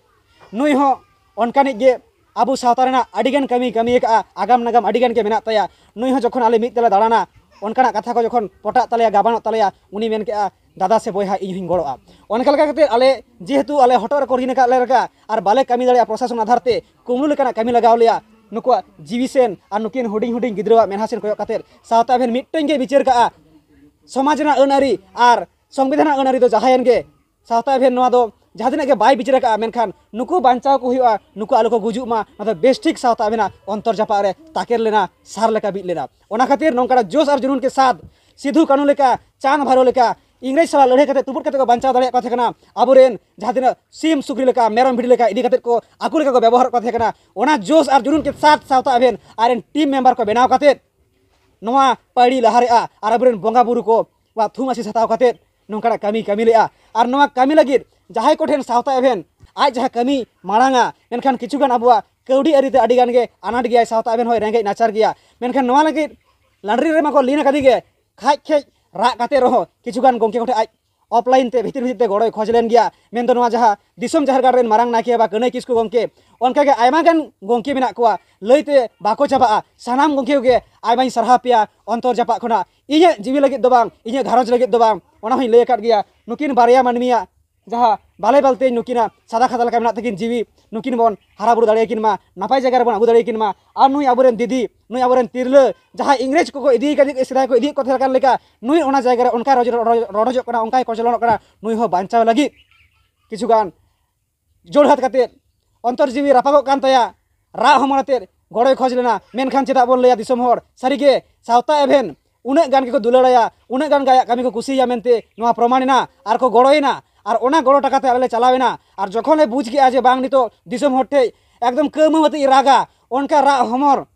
ᱱᱩᱭ ᱦᱚᱸ ᱚᱱᱠᱟᱱᱤᱡ ᱜᱮ ᱟᱵᱚ ᱥᱟᱶᱛᱟ ᱨᱮᱱᱟᱜ ᱟᱹᱰᱤᱜᱟᱱ ᱠᱟᱹᱢᱤ ᱠᱟᱹᱢᱤ ᱟᱠᱟᱫᱼᱟ, ᱟᱜᱟᱢ ᱱᱟᱜᱟᱢ ᱟᱹᱰᱤᱜᱟᱱ ᱜᱮ ᱢᱮᱱᱟᱜ ᱛᱟᱭᱟ᱾ ᱱᱩᱭ ᱦᱚᱸ ᱡᱚᱠᱷᱚᱱ ᱟᱞᱮ ᱢᱤᱫ ᱛᱮᱞᱮ ᱫᱟᱬᱟᱱᱟ, ᱚᱱᱠᱟᱱᱟᱜ ᱠᱟᱛᱷᱟ ᱠᱚ ᱡᱚᱠᱷᱚᱱ ᱯᱚᱴᱟᱜ ᱛᱟᱞᱮᱭᱟ, ᱜᱟᱵᱟᱱᱚᱜ ᱛᱟᱞᱮᱭᱟ, ᱩᱱᱤ ᱢᱮᱱ ᱠᱮᱫᱼᱟ, "ᱫᱟᱫᱟ ᱥᱮ ᱵᱚᱭᱦᱟ, ᱤᱧ ᱦᱚᱸᱧ ᱜᱚᱲᱚᱜᱼᱟ᱾" ᱚᱱᱠᱟ ᱞᱮᱠᱟ ᱠᱟᱛᱮ ᱟᱞᱮ ᱡᱮᱦᱮᱛᱩ ᱟᱞᱮ ᱦᱚᱴᱚᱜ ᱨᱮᱠᱚ ᱨᱤᱱ ᱟᱠᱟᱫ ᱞᱮ ᱞᱮᱠᱟ ᱟᱨ ᱵᱟᱞᱮ ᱠᱟᱹᱢᱤ ᱫᱟᱲᱮᱭᱟᱜᱼᱟ ᱯᱨᱚᱥᱟᱥᱚᱱ ᱟᱫᱷᱟᱨ ᱛᱮ, ᱠᱩᱢᱵᱽᱲᱩ ᱞᱮᱠᱟᱱᱟᱜ ᱠᱟᱹᱢᱤ ᱞᱟᱜᱟᱣ ᱞᱮᱭᱟ᱾ ᱱᱩᱠᱩᱣᱟᱜ ᱡᱤᱣᱤ ᱥᱮᱱ ᱟᱨ ᱱᱩᱠᱤᱱ ᱦᱩᱰᱤᱧ ᱦᱩᱰᱤᱧ ᱜᱤᱫᱽᱨᱟᱹᱣᱟᱜ ᱢᱮᱫᱦᱟ ᱥᱮᱱ ᱠᱚᱭᱚᱜ ᱠᱟᱛᱮ ᱥᱟᱶᱛᱟ ᱟᱵᱷᱮᱱ ᱢᱤᱫᱴᱮᱱ ᱜᱮ ᱵᱤᱪᱟᱹᱨ ᱠᱟᱜᱼᱟ, ᱥᱚᱢᱟᱡᱽ ᱨᱮᱱᱟᱜ ᱟᱹᱱ ᱟᱹᱨᱤ ᱟᱨ ᱥᱚᱝᱵᱤᱫᱷᱟᱱ ᱨᱮᱱᱟᱜ ᱟᱹᱱ ᱟᱹᱨᱤ ᱫᱚ ᱡᱟᱦᱟᱸᱭᱮᱱ ᱜᱮ, ᱥᱟᱶᱛᱟ ᱟᱵᱷᱮᱱ ᱱᱚᱣᱟ ᱫᱚ ᱡᱟᱦᱟᱸ ᱛᱤᱱᱟᱹᱜ ᱜᱮ ᱵᱟᱭ ᱵᱤᱪᱟᱹᱨ ᱟᱠᱟᱫᱼᱟ, ᱢᱮᱱᱠᱷᱟᱱ ᱱᱩᱠᱩ ᱵᱟᱧᱪᱟᱣ ᱠᱚ ᱦᱩᱭᱩᱜᱼᱟ, ᱱᱩᱠᱩ ᱟᱞᱚ ᱠᱚ ᱜᱩᱡᱩᱜ ᱢᱟ᱾ ᱱᱚᱣᱟ ᱫᱚ ᱵᱮᱥ ᱴᱷᱤᱠ ᱥᱟᱶᱛᱟ ᱟᱵᱷᱮᱱᱟᱜ ᱚᱱᱛᱚᱨ ᱡᱟᱯᱟᱜ ᱨᱮ ᱛᱟᱠᱮᱨ ᱞᱮᱱᱟ, ᱥᱟᱨ ᱞᱮᱠᱟ ᱵᱤᱫ ᱞᱮᱱᱟ᱾ ᱚᱱᱟ ᱠᱷᱟᱹᱛᱤᱨ ᱱᱚᱝᱠᱟᱱᱟᱜ ᱡᱳᱥ ᱟᱨ ᱡᱩᱱᱩᱱ ᱠᱮ ᱥᱟᱛᱷ ᱥᱤᱫᱷᱩ ᱠᱟᱹᱱᱩ ᱞᱮᱠᱟ, ᱪᱟᱸᱫᱽ ᱵᱷᱟᱭᱨᱳ ᱞᱮᱠᱟ ᱤᱝᱨᱮᱡᱽ ᱥᱟᱞᱟᱜ ᱞᱟᱹᱲᱦᱟᱹᱭ ᱠᱟᱛᱮ ᱛᱩᱵᱩᱫ ᱠᱟᱛᱮ ᱠᱚ ᱵᱟᱧᱪᱟᱣ ᱫᱟᱲᱮᱭᱟᱜ ᱠᱚ ᱛᱟᱦᱮᱸ ᱠᱟᱱᱟ᱾ ᱟᱵᱚᱨᱮᱱ ᱡᱟᱦᱟᱸ ᱛᱤᱱᱟᱹᱜ ᱥᱤᱢ ᱥᱩᱠᱨᱤ ᱞᱮᱠᱟ, ᱢᱮᱨᱚᱢ ᱵᱷᱤᱰᱤ ᱞᱮᱠᱟ ᱤᱫᱤ ᱠᱟᱛᱮ ᱠᱚ ᱟᱠᱚ ᱞᱮᱠᱟ ᱠᱚ ᱵᱮᱵᱚᱦᱟᱨᱚᱜ ᱠᱟᱱ ᱛᱟᱦᱮᱸ ᱠᱟᱱᱟ, ᱚᱱᱟ ᱡᱳᱥ ᱟᱨ ᱡᱩᱱᱩᱱ ᱠᱮ ᱥᱟᱛᱷ ᱥᱟᱶᱛᱟ ᱟᱵᱷᱮᱱ ᱟᱨ ᱨᱮᱱ ᱴᱤᱢ ᱢᱮᱢᱵᱟᱨ ᱠᱚ ᱵᱮᱱᱟᱣ ᱠᱟᱛᱮ ᱱᱚᱣᱟ ᱯᱟᱹᱲᱤ ᱞᱟᱦᱟᱨᱮᱜᱼᱟ ᱟᱨ ᱟᱵᱚᱨᱮᱱ ᱵᱚᱸᱜᱟ ᱵᱩᱨᱩ ᱠᱚᱣᱟᱜ ᱛᱷᱩᱢ ᱟᱥᱤᱥ ᱦᱟᱛᱟᱣ ᱠᱟᱛᱮ ᱱᱚᱝᱠᱟᱱᱟᱜ ᱠᱟᱹᱢᱤ ᱠᱟᱹᱢᱤ ᱞᱮᱜᱼᱟ᱾ ᱟᱨ ᱱᱚᱣᱟ ᱠᱟᱹᱢᱤ ᱞᱟᱹᱜᱤᱫ ᱡᱟᱦᱟᱸᱭ ᱠᱚᱴᱷᱮᱱ ᱥᱟᱶᱛᱟ ᱟᱵᱷᱮᱱ ᱟᱡ ᱡᱟᱦᱟᱸ ᱠᱟᱹᱢᱤ ᱢᱟᱲᱟᱝᱟ, ᱢᱮᱱᱠᱷᱟᱱ ᱠᱤᱪᱷᱩᱜᱟᱱ ᱟᱵᱚᱣᱟᱜ ᱠᱟᱹᱣᱰᱤ ᱟᱹᱨᱤ ᱛᱮ ᱟᱹᱰᱤ ᱜᱟᱱ ᱜᱮ ᱟᱱᱟᱴ ᱜᱮᱭᱟᱭ, ᱥᱟᱶᱛᱟ ᱟᱵᱷᱮᱱ ᱦᱚᱸᱭ ᱨᱮᱸᱜᱮᱡ ᱱᱟᱪᱟᱨ ᱜᱮᱭᱟ᱾ ᱢᱮᱱᱠᱷᱟᱱ ᱱᱚᱣᱟ ᱞᱟᱹᱜᱤᱫ ᱞᱟᱱᱰᱨᱤ ᱨᱮᱢᱟ ᱠᱚ ᱞᱤᱱ ᱟᱠᱟᱫᱮ ᱜᱮ, ᱠᱷᱟᱡ ᱠᱷᱮᱡ ᱨᱟᱜ ᱠᱟᱛᱮ ᱨᱮᱦᱚᱸ ᱠᱤᱪᱷᱩᱜᱟᱱ ᱜᱚᱢᱠᱮ ᱠᱚᱴᱷᱮᱱ ᱟᱡ ᱚᱯᱷᱞᱟᱭᱤᱱ ᱛᱮ ᱵᱷᱤᱛᱤᱨ ᱵᱷᱤᱛᱤᱨ ᱛᱮ ᱜᱚᱲᱚᱭ ᱠᱷᱚᱡᱽ ᱞᱮᱱ ᱜᱮᱭᱟ᱾ ᱢᱮᱱᱫᱚ ᱱᱚᱣᱟ ᱡᱟᱦᱟᱸ ᱫᱤᱥᱚᱢ ᱡᱟᱦᱮᱨ ᱜᱟᱲ ᱨᱮᱱ ᱢᱟᱨᱟᱝ ᱱᱟᱭᱠᱮ ᱵᱟᱵᱟ ᱠᱟᱹᱱᱟᱹᱭ ᱠᱤᱥᱠᱩ ᱜᱚᱢᱠᱮ, ᱚᱱᱠᱟᱜᱮ ᱟᱭᱢᱟ ᱜᱟᱱ ᱜᱚᱢᱠᱮ ᱢᱮᱱᱟᱜ ᱠᱚᱣᱟ, ᱞᱟᱹᱭᱛᱮ ᱵᱟᱠᱚ ᱪᱟᱵᱟᱜᱼᱟ᱾ ᱥᱟᱱᱟᱢ ᱜᱚᱢᱠᱮ ᱠᱚᱜᱮ ᱟᱭᱢᱟᱧ ᱥᱟᱨᱦᱟᱣ ᱯᱮᱭᱟ ᱚᱱᱛᱚᱨ ᱡᱟᱯᱟᱜ ᱠᱷᱚᱱᱟᱜ, ᱤᱧᱟᱹᱜ ᱡᱤᱣᱤ ᱞᱟᱹᱜᱤᱫ ᱫᱚ ᱵᱟᱝ, ᱤᱧᱟᱹᱜ ᱜᱷᱟᱨᱚᱸᱡᱽ ᱞᱟᱹᱜᱤᱫ ᱫᱚ ᱵᱟᱝ, ᱚᱱᱟ ᱦᱚᱸᱧ ᱞᱟᱹᱭ ᱟᱠᱟᱫ ᱜᱮᱭᱟ᱾ ᱱᱩᱠᱤᱱ ᱵᱟᱨᱭᱟ ᱢᱟᱹᱱᱢᱤᱭᱟᱜ ᱡᱟᱦᱟᱸ ᱵᱟᱞᱮ ᱵᱟᱞᱛᱮ ᱱᱩᱠᱤᱱᱟᱜ ᱥᱟᱫᱟ ᱠᱷᱟᱛᱟ ᱞᱮᱠᱟ ᱢᱮᱱᱟᱜ ᱛᱟᱹᱠᱤᱱ ᱡᱤᱣᱤ, ᱱᱩᱠᱤᱱ ᱵᱚᱱ ᱦᱟᱨᱟ ᱵᱩᱨᱩ ᱫᱟᱲᱮᱭᱟᱠᱤᱱ ᱢᱟ, ᱱᱟᱯᱟᱭ ᱡᱟᱭᱜᱟ ᱨᱮᱵᱚᱱ ᱟᱹᱜᱩ ᱫᱟᱲᱮᱭᱟᱠᱤᱱ ᱢᱟ᱾ ᱟᱨ ᱱᱩᱭ ᱟᱵᱚᱨᱮᱱ ᱫᱤᱫᱤ, ᱱᱩᱭ ᱟᱵᱚᱨᱮᱱ ᱛᱤᱨᱞᱟᱹ, ᱡᱟᱦᱟᱸᱭ ᱤᱝᱨᱮᱡᱽ ᱠᱚᱠᱚ ᱤᱫᱤ ᱠᱟᱫᱮ, ᱥᱮᱫᱟᱭ ᱠᱚ ᱤᱫᱤᱭᱮᱫ ᱠᱚ ᱛᱟᱦᱮᱸ ᱠᱟᱱ ᱞᱮᱠᱟ, ᱱᱩᱭ ᱚᱱᱟ ᱡᱟᱭᱜᱟ ᱨᱮ ᱚᱱᱠᱟᱭ ᱨᱚᱡᱚ-, ᱨᱚᱡᱚ-, ᱨᱚᱰᱚᱡᱚᱜ ᱠᱟᱱᱟ, ᱚᱱᱠᱟᱭ ᱠᱚᱪᱞᱚᱱᱚᱜ ᱠᱟᱱᱟ, ᱱᱩᱭ ᱦᱚᱸ ᱵᱟᱧᱪᱟᱣ ᱞᱟᱹᱜᱤᱫ ᱠᱤᱪᱷᱩᱜᱟᱱ ᱡᱳᱲᱦᱟᱛ ᱠᱟᱛᱮᱫ ᱚᱱᱛᱚᱨ ᱡᱤᱣᱤ ᱨᱟᱯᱟᱜᱚᱜ ᱠᱟᱱ ᱛᱟᱭᱟ, ᱨᱟᱜ ᱦᱚᱢᱚᱨ ᱟᱛᱮᱫ ᱜᱚᱲᱚᱭ ᱠᱷᱚᱡᱽ ᱞᱮᱱᱟ᱾ ᱢᱮᱱᱠᱷᱟᱱ ᱪᱮᱫᱟᱜ ᱵᱚᱱ ᱞᱟᱹᱭᱟ ᱫᱤᱥᱚᱢ ᱦᱚᱲ, ᱥᱟᱹᱨᱤᱜᱮ ᱥᱟᱶᱛᱟ ᱮᱵᱷᱮᱱ ᱩᱱᱟᱹᱜ ᱜᱟᱱ ᱜᱮᱠᱚ ᱫᱩᱞᱟᱹᱲᱟᱭᱟ, ᱩᱱᱟᱹᱜ ᱜᱟᱱ ᱜᱮ ᱟᱭᱟᱜ ᱠᱟᱹᱢᱤ ᱠᱚ ᱠᱩᱥᱤᱭᱟᱭᱟ ᱢᱮᱱᱛᱮ ᱱᱚᱣᱟ ᱯᱨᱚᱢᱟᱬ ᱮᱱᱟ ᱟᱨ ᱠᱚ ᱜᱚᱲᱚᱭᱮᱱᱟ᱾ ᱟᱨ ᱚᱱᱟ ᱜᱚᱲᱚ ᱴᱟᱠᱟ ᱛᱮ ᱟᱞᱮ ᱞᱮ ᱪᱟᱞᱟᱣ ᱮᱱᱟ᱾ ᱟᱨ ᱡᱚᱠᱷᱚᱱ ᱞᱮ ᱵᱩᱡᱽ ᱠᱮᱜᱼᱟ ᱡᱮ ᱵᱟᱝ, ᱱᱤᱛᱚᱜ ᱫᱤᱥᱚᱢ ᱦᱚᱲ ᱴᱷᱮᱡ ᱮᱠᱫᱚᱢ ᱠᱟᱹᱣᱢᱟᱹᱣ ᱟᱛᱮ ᱨᱟᱜᱟ, ᱚᱱᱠᱟ ᱨᱟᱜ ᱦᱚᱢᱚᱨ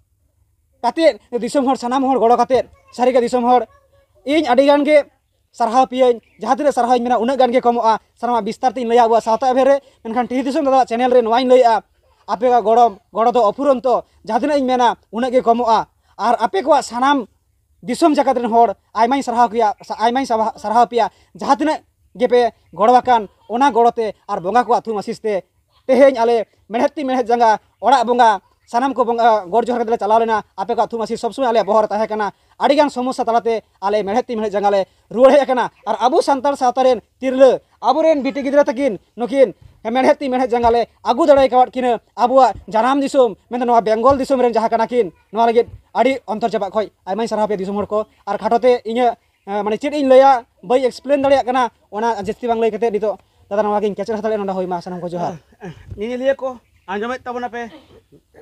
ᱠᱟᱛᱮᱫ ᱫᱤᱥᱚᱢ ᱦᱚᱲ, ᱥᱟᱱᱟᱢ ᱦᱚᱲ ᱜᱚᱲᱚ ᱠᱟᱛᱮᱫ, ᱥᱟᱹᱨᱤᱜᱮ ᱫᱤᱥᱚᱢ ᱦᱚᱲ, ᱤᱧ ᱟᱹᱰᱤ ᱜᱟᱱ ᱜᱮ ᱥᱟᱨᱦᱟᱣ ᱯᱮᱭᱟᱹᱧ, ᱡᱟᱦᱟᱸ ᱛᱤᱱᱟᱹᱜ ᱥᱟᱨᱦᱟᱣᱤᱧ ᱢᱮᱱᱟ ᱩᱱᱟᱹᱜ ᱜᱟᱱ ᱜᱮ ᱠᱚᱢᱚᱜᱼᱟ᱾ ᱥᱟᱱᱟᱢᱟᱜ ᱵᱤᱥᱛᱟᱨ ᱛᱮᱧ ᱞᱟᱹᱭᱟ ᱟᱵᱚᱣᱟᱜ ᱥᱟᱶᱛᱟ ᱮᱵᱷᱮᱱ ᱨᱮ, ᱢᱮᱱᱠᱷᱟᱱ ᱴᱤᱦᱤ ᱫᱤᱥᱚᱢ ᱫᱟᱫᱟ ᱪᱮᱱᱮᱞ ᱨᱮ ᱱᱚᱣᱟᱧ ᱞᱟᱹᱭᱮᱜᱼᱟ, ᱟᱯᱮᱭᱟᱜ ᱜᱚᱲᱚ, ᱜᱚᱲᱚ ᱫᱚ ᱚᱯᱷᱩᱨᱚᱱᱛᱚ, ᱡᱟᱦᱟᱸ ᱛᱤᱱᱟᱹᱜ ᱤᱧ ᱢᱮᱱᱟ ᱩᱱᱟᱹᱜ ᱜᱮ ᱠᱚᱢᱚᱜᱼᱟ᱾ ᱟᱨ ᱟᱯᱮ ᱠᱚᱣᱟᱜ ᱥᱟᱱᱟᱢ ᱫᱤᱥᱚᱢ ᱡᱟᱠᱟᱛ ᱨᱮᱱ ᱦᱚᱲ ᱟᱭᱢᱟᱧ ᱥᱟᱨᱦᱟᱣ ᱯᱮᱭᱟ, ᱟᱭᱢᱟᱧ ᱥᱟᱨᱦᱟᱣ ᱯᱮᱭᱟ, ᱡᱟᱦᱟᱸ ᱛᱤᱱᱟᱹᱜ ᱜᱮᱯᱮ ᱜᱚᱲᱚ ᱟᱠᱟᱱ, ᱚᱱᱟ ᱜᱚᱲᱚ ᱛᱮ ᱟᱨ ᱵᱚᱸᱜᱟ ᱠᱚᱣᱟᱜ ᱛᱷᱩᱢ ᱟᱥᱤᱥ ᱛᱮ ᱛᱮᱦᱮᱧ ᱟᱞᱮ ᱢᱮᱲᱦᱮᱫ ᱛᱤ ᱢᱮᱲᱦᱮᱫ ᱡᱟᱸᱜᱟ ᱚᱲᱟᱜ ᱵᱚᱸᱜᱟ ᱥᱟᱱᱟᱢ ᱠᱚ ᱵᱚᱸᱜᱟ ᱜᱚᱰ ᱡᱚᱦᱟᱨ ᱠᱟᱛᱮ ᱞᱮ ᱪᱟᱞᱟᱣ ᱞᱮᱱᱟ᱾ ᱟᱯᱮ ᱠᱚᱣᱟᱜ ᱛᱷᱩᱢ ᱟᱥᱤᱥ ᱥᱚᱵ ᱥᱚᱢᱚᱭ ᱟᱞᱮᱭᱟᱜ ᱵᱚᱦᱚᱜ ᱨᱮ ᱛᱟᱦᱮᱸ ᱠᱟᱱᱟ᱾ ᱟᱹᱰᱤ ᱜᱟᱱ ᱥᱚᱢᱚᱥᱥᱟ ᱛᱟᱞᱟᱛᱮ ᱟᱞᱮ ᱢᱮᱲᱦᱮᱫ ᱛᱤ ᱢᱮᱲᱦᱮᱫ ᱡᱟᱸᱜᱟ ᱞᱮ ᱨᱩᱣᱟᱹᱲ ᱦᱮᱡ ᱟᱠᱟᱱᱟ᱾ ᱟᱨ ᱟᱵᱚ ᱥᱟᱱᱛᱟᱲ ᱥᱟᱶᱛᱟ ᱨᱮᱱ ᱛᱤᱨᱞᱟᱹ, ᱟᱵᱚᱨᱮᱱ ᱵᱤᱴᱤ ᱜᱤᱫᱽᱨᱟᱹ ᱛᱟᱹᱠᱤᱱ ᱱᱩᱠᱤᱱ ᱢᱮᱲᱦᱮᱫ ᱛᱤ ᱢᱮᱲᱦᱮᱫ ᱡᱟᱸᱜᱟ ᱞᱮ ᱟᱹᱜᱩ ᱫᱟᱲᱮ ᱟᱠᱟᱫ ᱠᱤᱱᱟᱹ ᱟᱵᱚᱣᱟᱜ ᱡᱟᱱᱟᱢ ᱫᱤᱥᱚᱢ, ᱢᱮᱱᱫᱚ ᱱᱚᱣᱟ ᱵᱮᱝᱜᱚᱞ ᱫᱤᱥᱚᱢ ᱨᱮᱱ ᱡᱟᱦᱟᱸ ᱠᱟᱱᱟ ᱠᱤᱱ᱾ ᱱᱚᱣᱟ ᱞᱟᱹᱜᱤᱫ ᱟᱹᱰᱤ ᱚᱱᱛᱚᱨ ᱪᱟᱯᱟᱜ ᱠᱷᱚᱱ ᱟᱭᱢᱟᱧ ᱥᱟᱨᱦᱟᱣ ᱯᱮᱭᱟ ᱫᱤᱥᱚᱢ ᱦᱚᱲ ᱠᱚ᱾ ᱟᱨ ᱠᱷᱟᱴᱚ ᱛᱮ ᱤᱧᱟᱹᱜ, ᱮ, ᱢᱟᱱᱮ ᱪᱮᱫ ᱤᱧ ᱞᱟᱹᱭᱟ, ᱵᱟᱹᱧ explain ᱫᱟᱲᱮᱭᱟᱜ ᱠᱟᱱᱟ᱾ ᱚᱱᱟ ᱡᱟᱹᱥᱛᱤ ᱵᱟᱝ ᱞᱟᱹᱭ ᱠᱟᱛᱮ ᱱᱤᱛᱚᱜ ᱫᱟᱫᱟ ᱱᱚᱣᱟ ᱜᱤᱧ ᱠᱮᱪᱮᱫ ᱦᱟᱛᱟᱲᱮᱫᱼᱟ᱾ ᱱᱚᱰᱮ ᱦᱩᱭ ᱢᱟ, ᱥᱟᱱᱟᱢ ᱠᱚ ᱡᱚᱦᱟᱨ᱾ ᱧᱮᱧᱮᱞᱤᱭᱟᱹ ᱠᱚ ᱟᱸᱡᱚᱢᱮᱫ ᱛᱟᱵᱚᱱᱟᱯᱮ,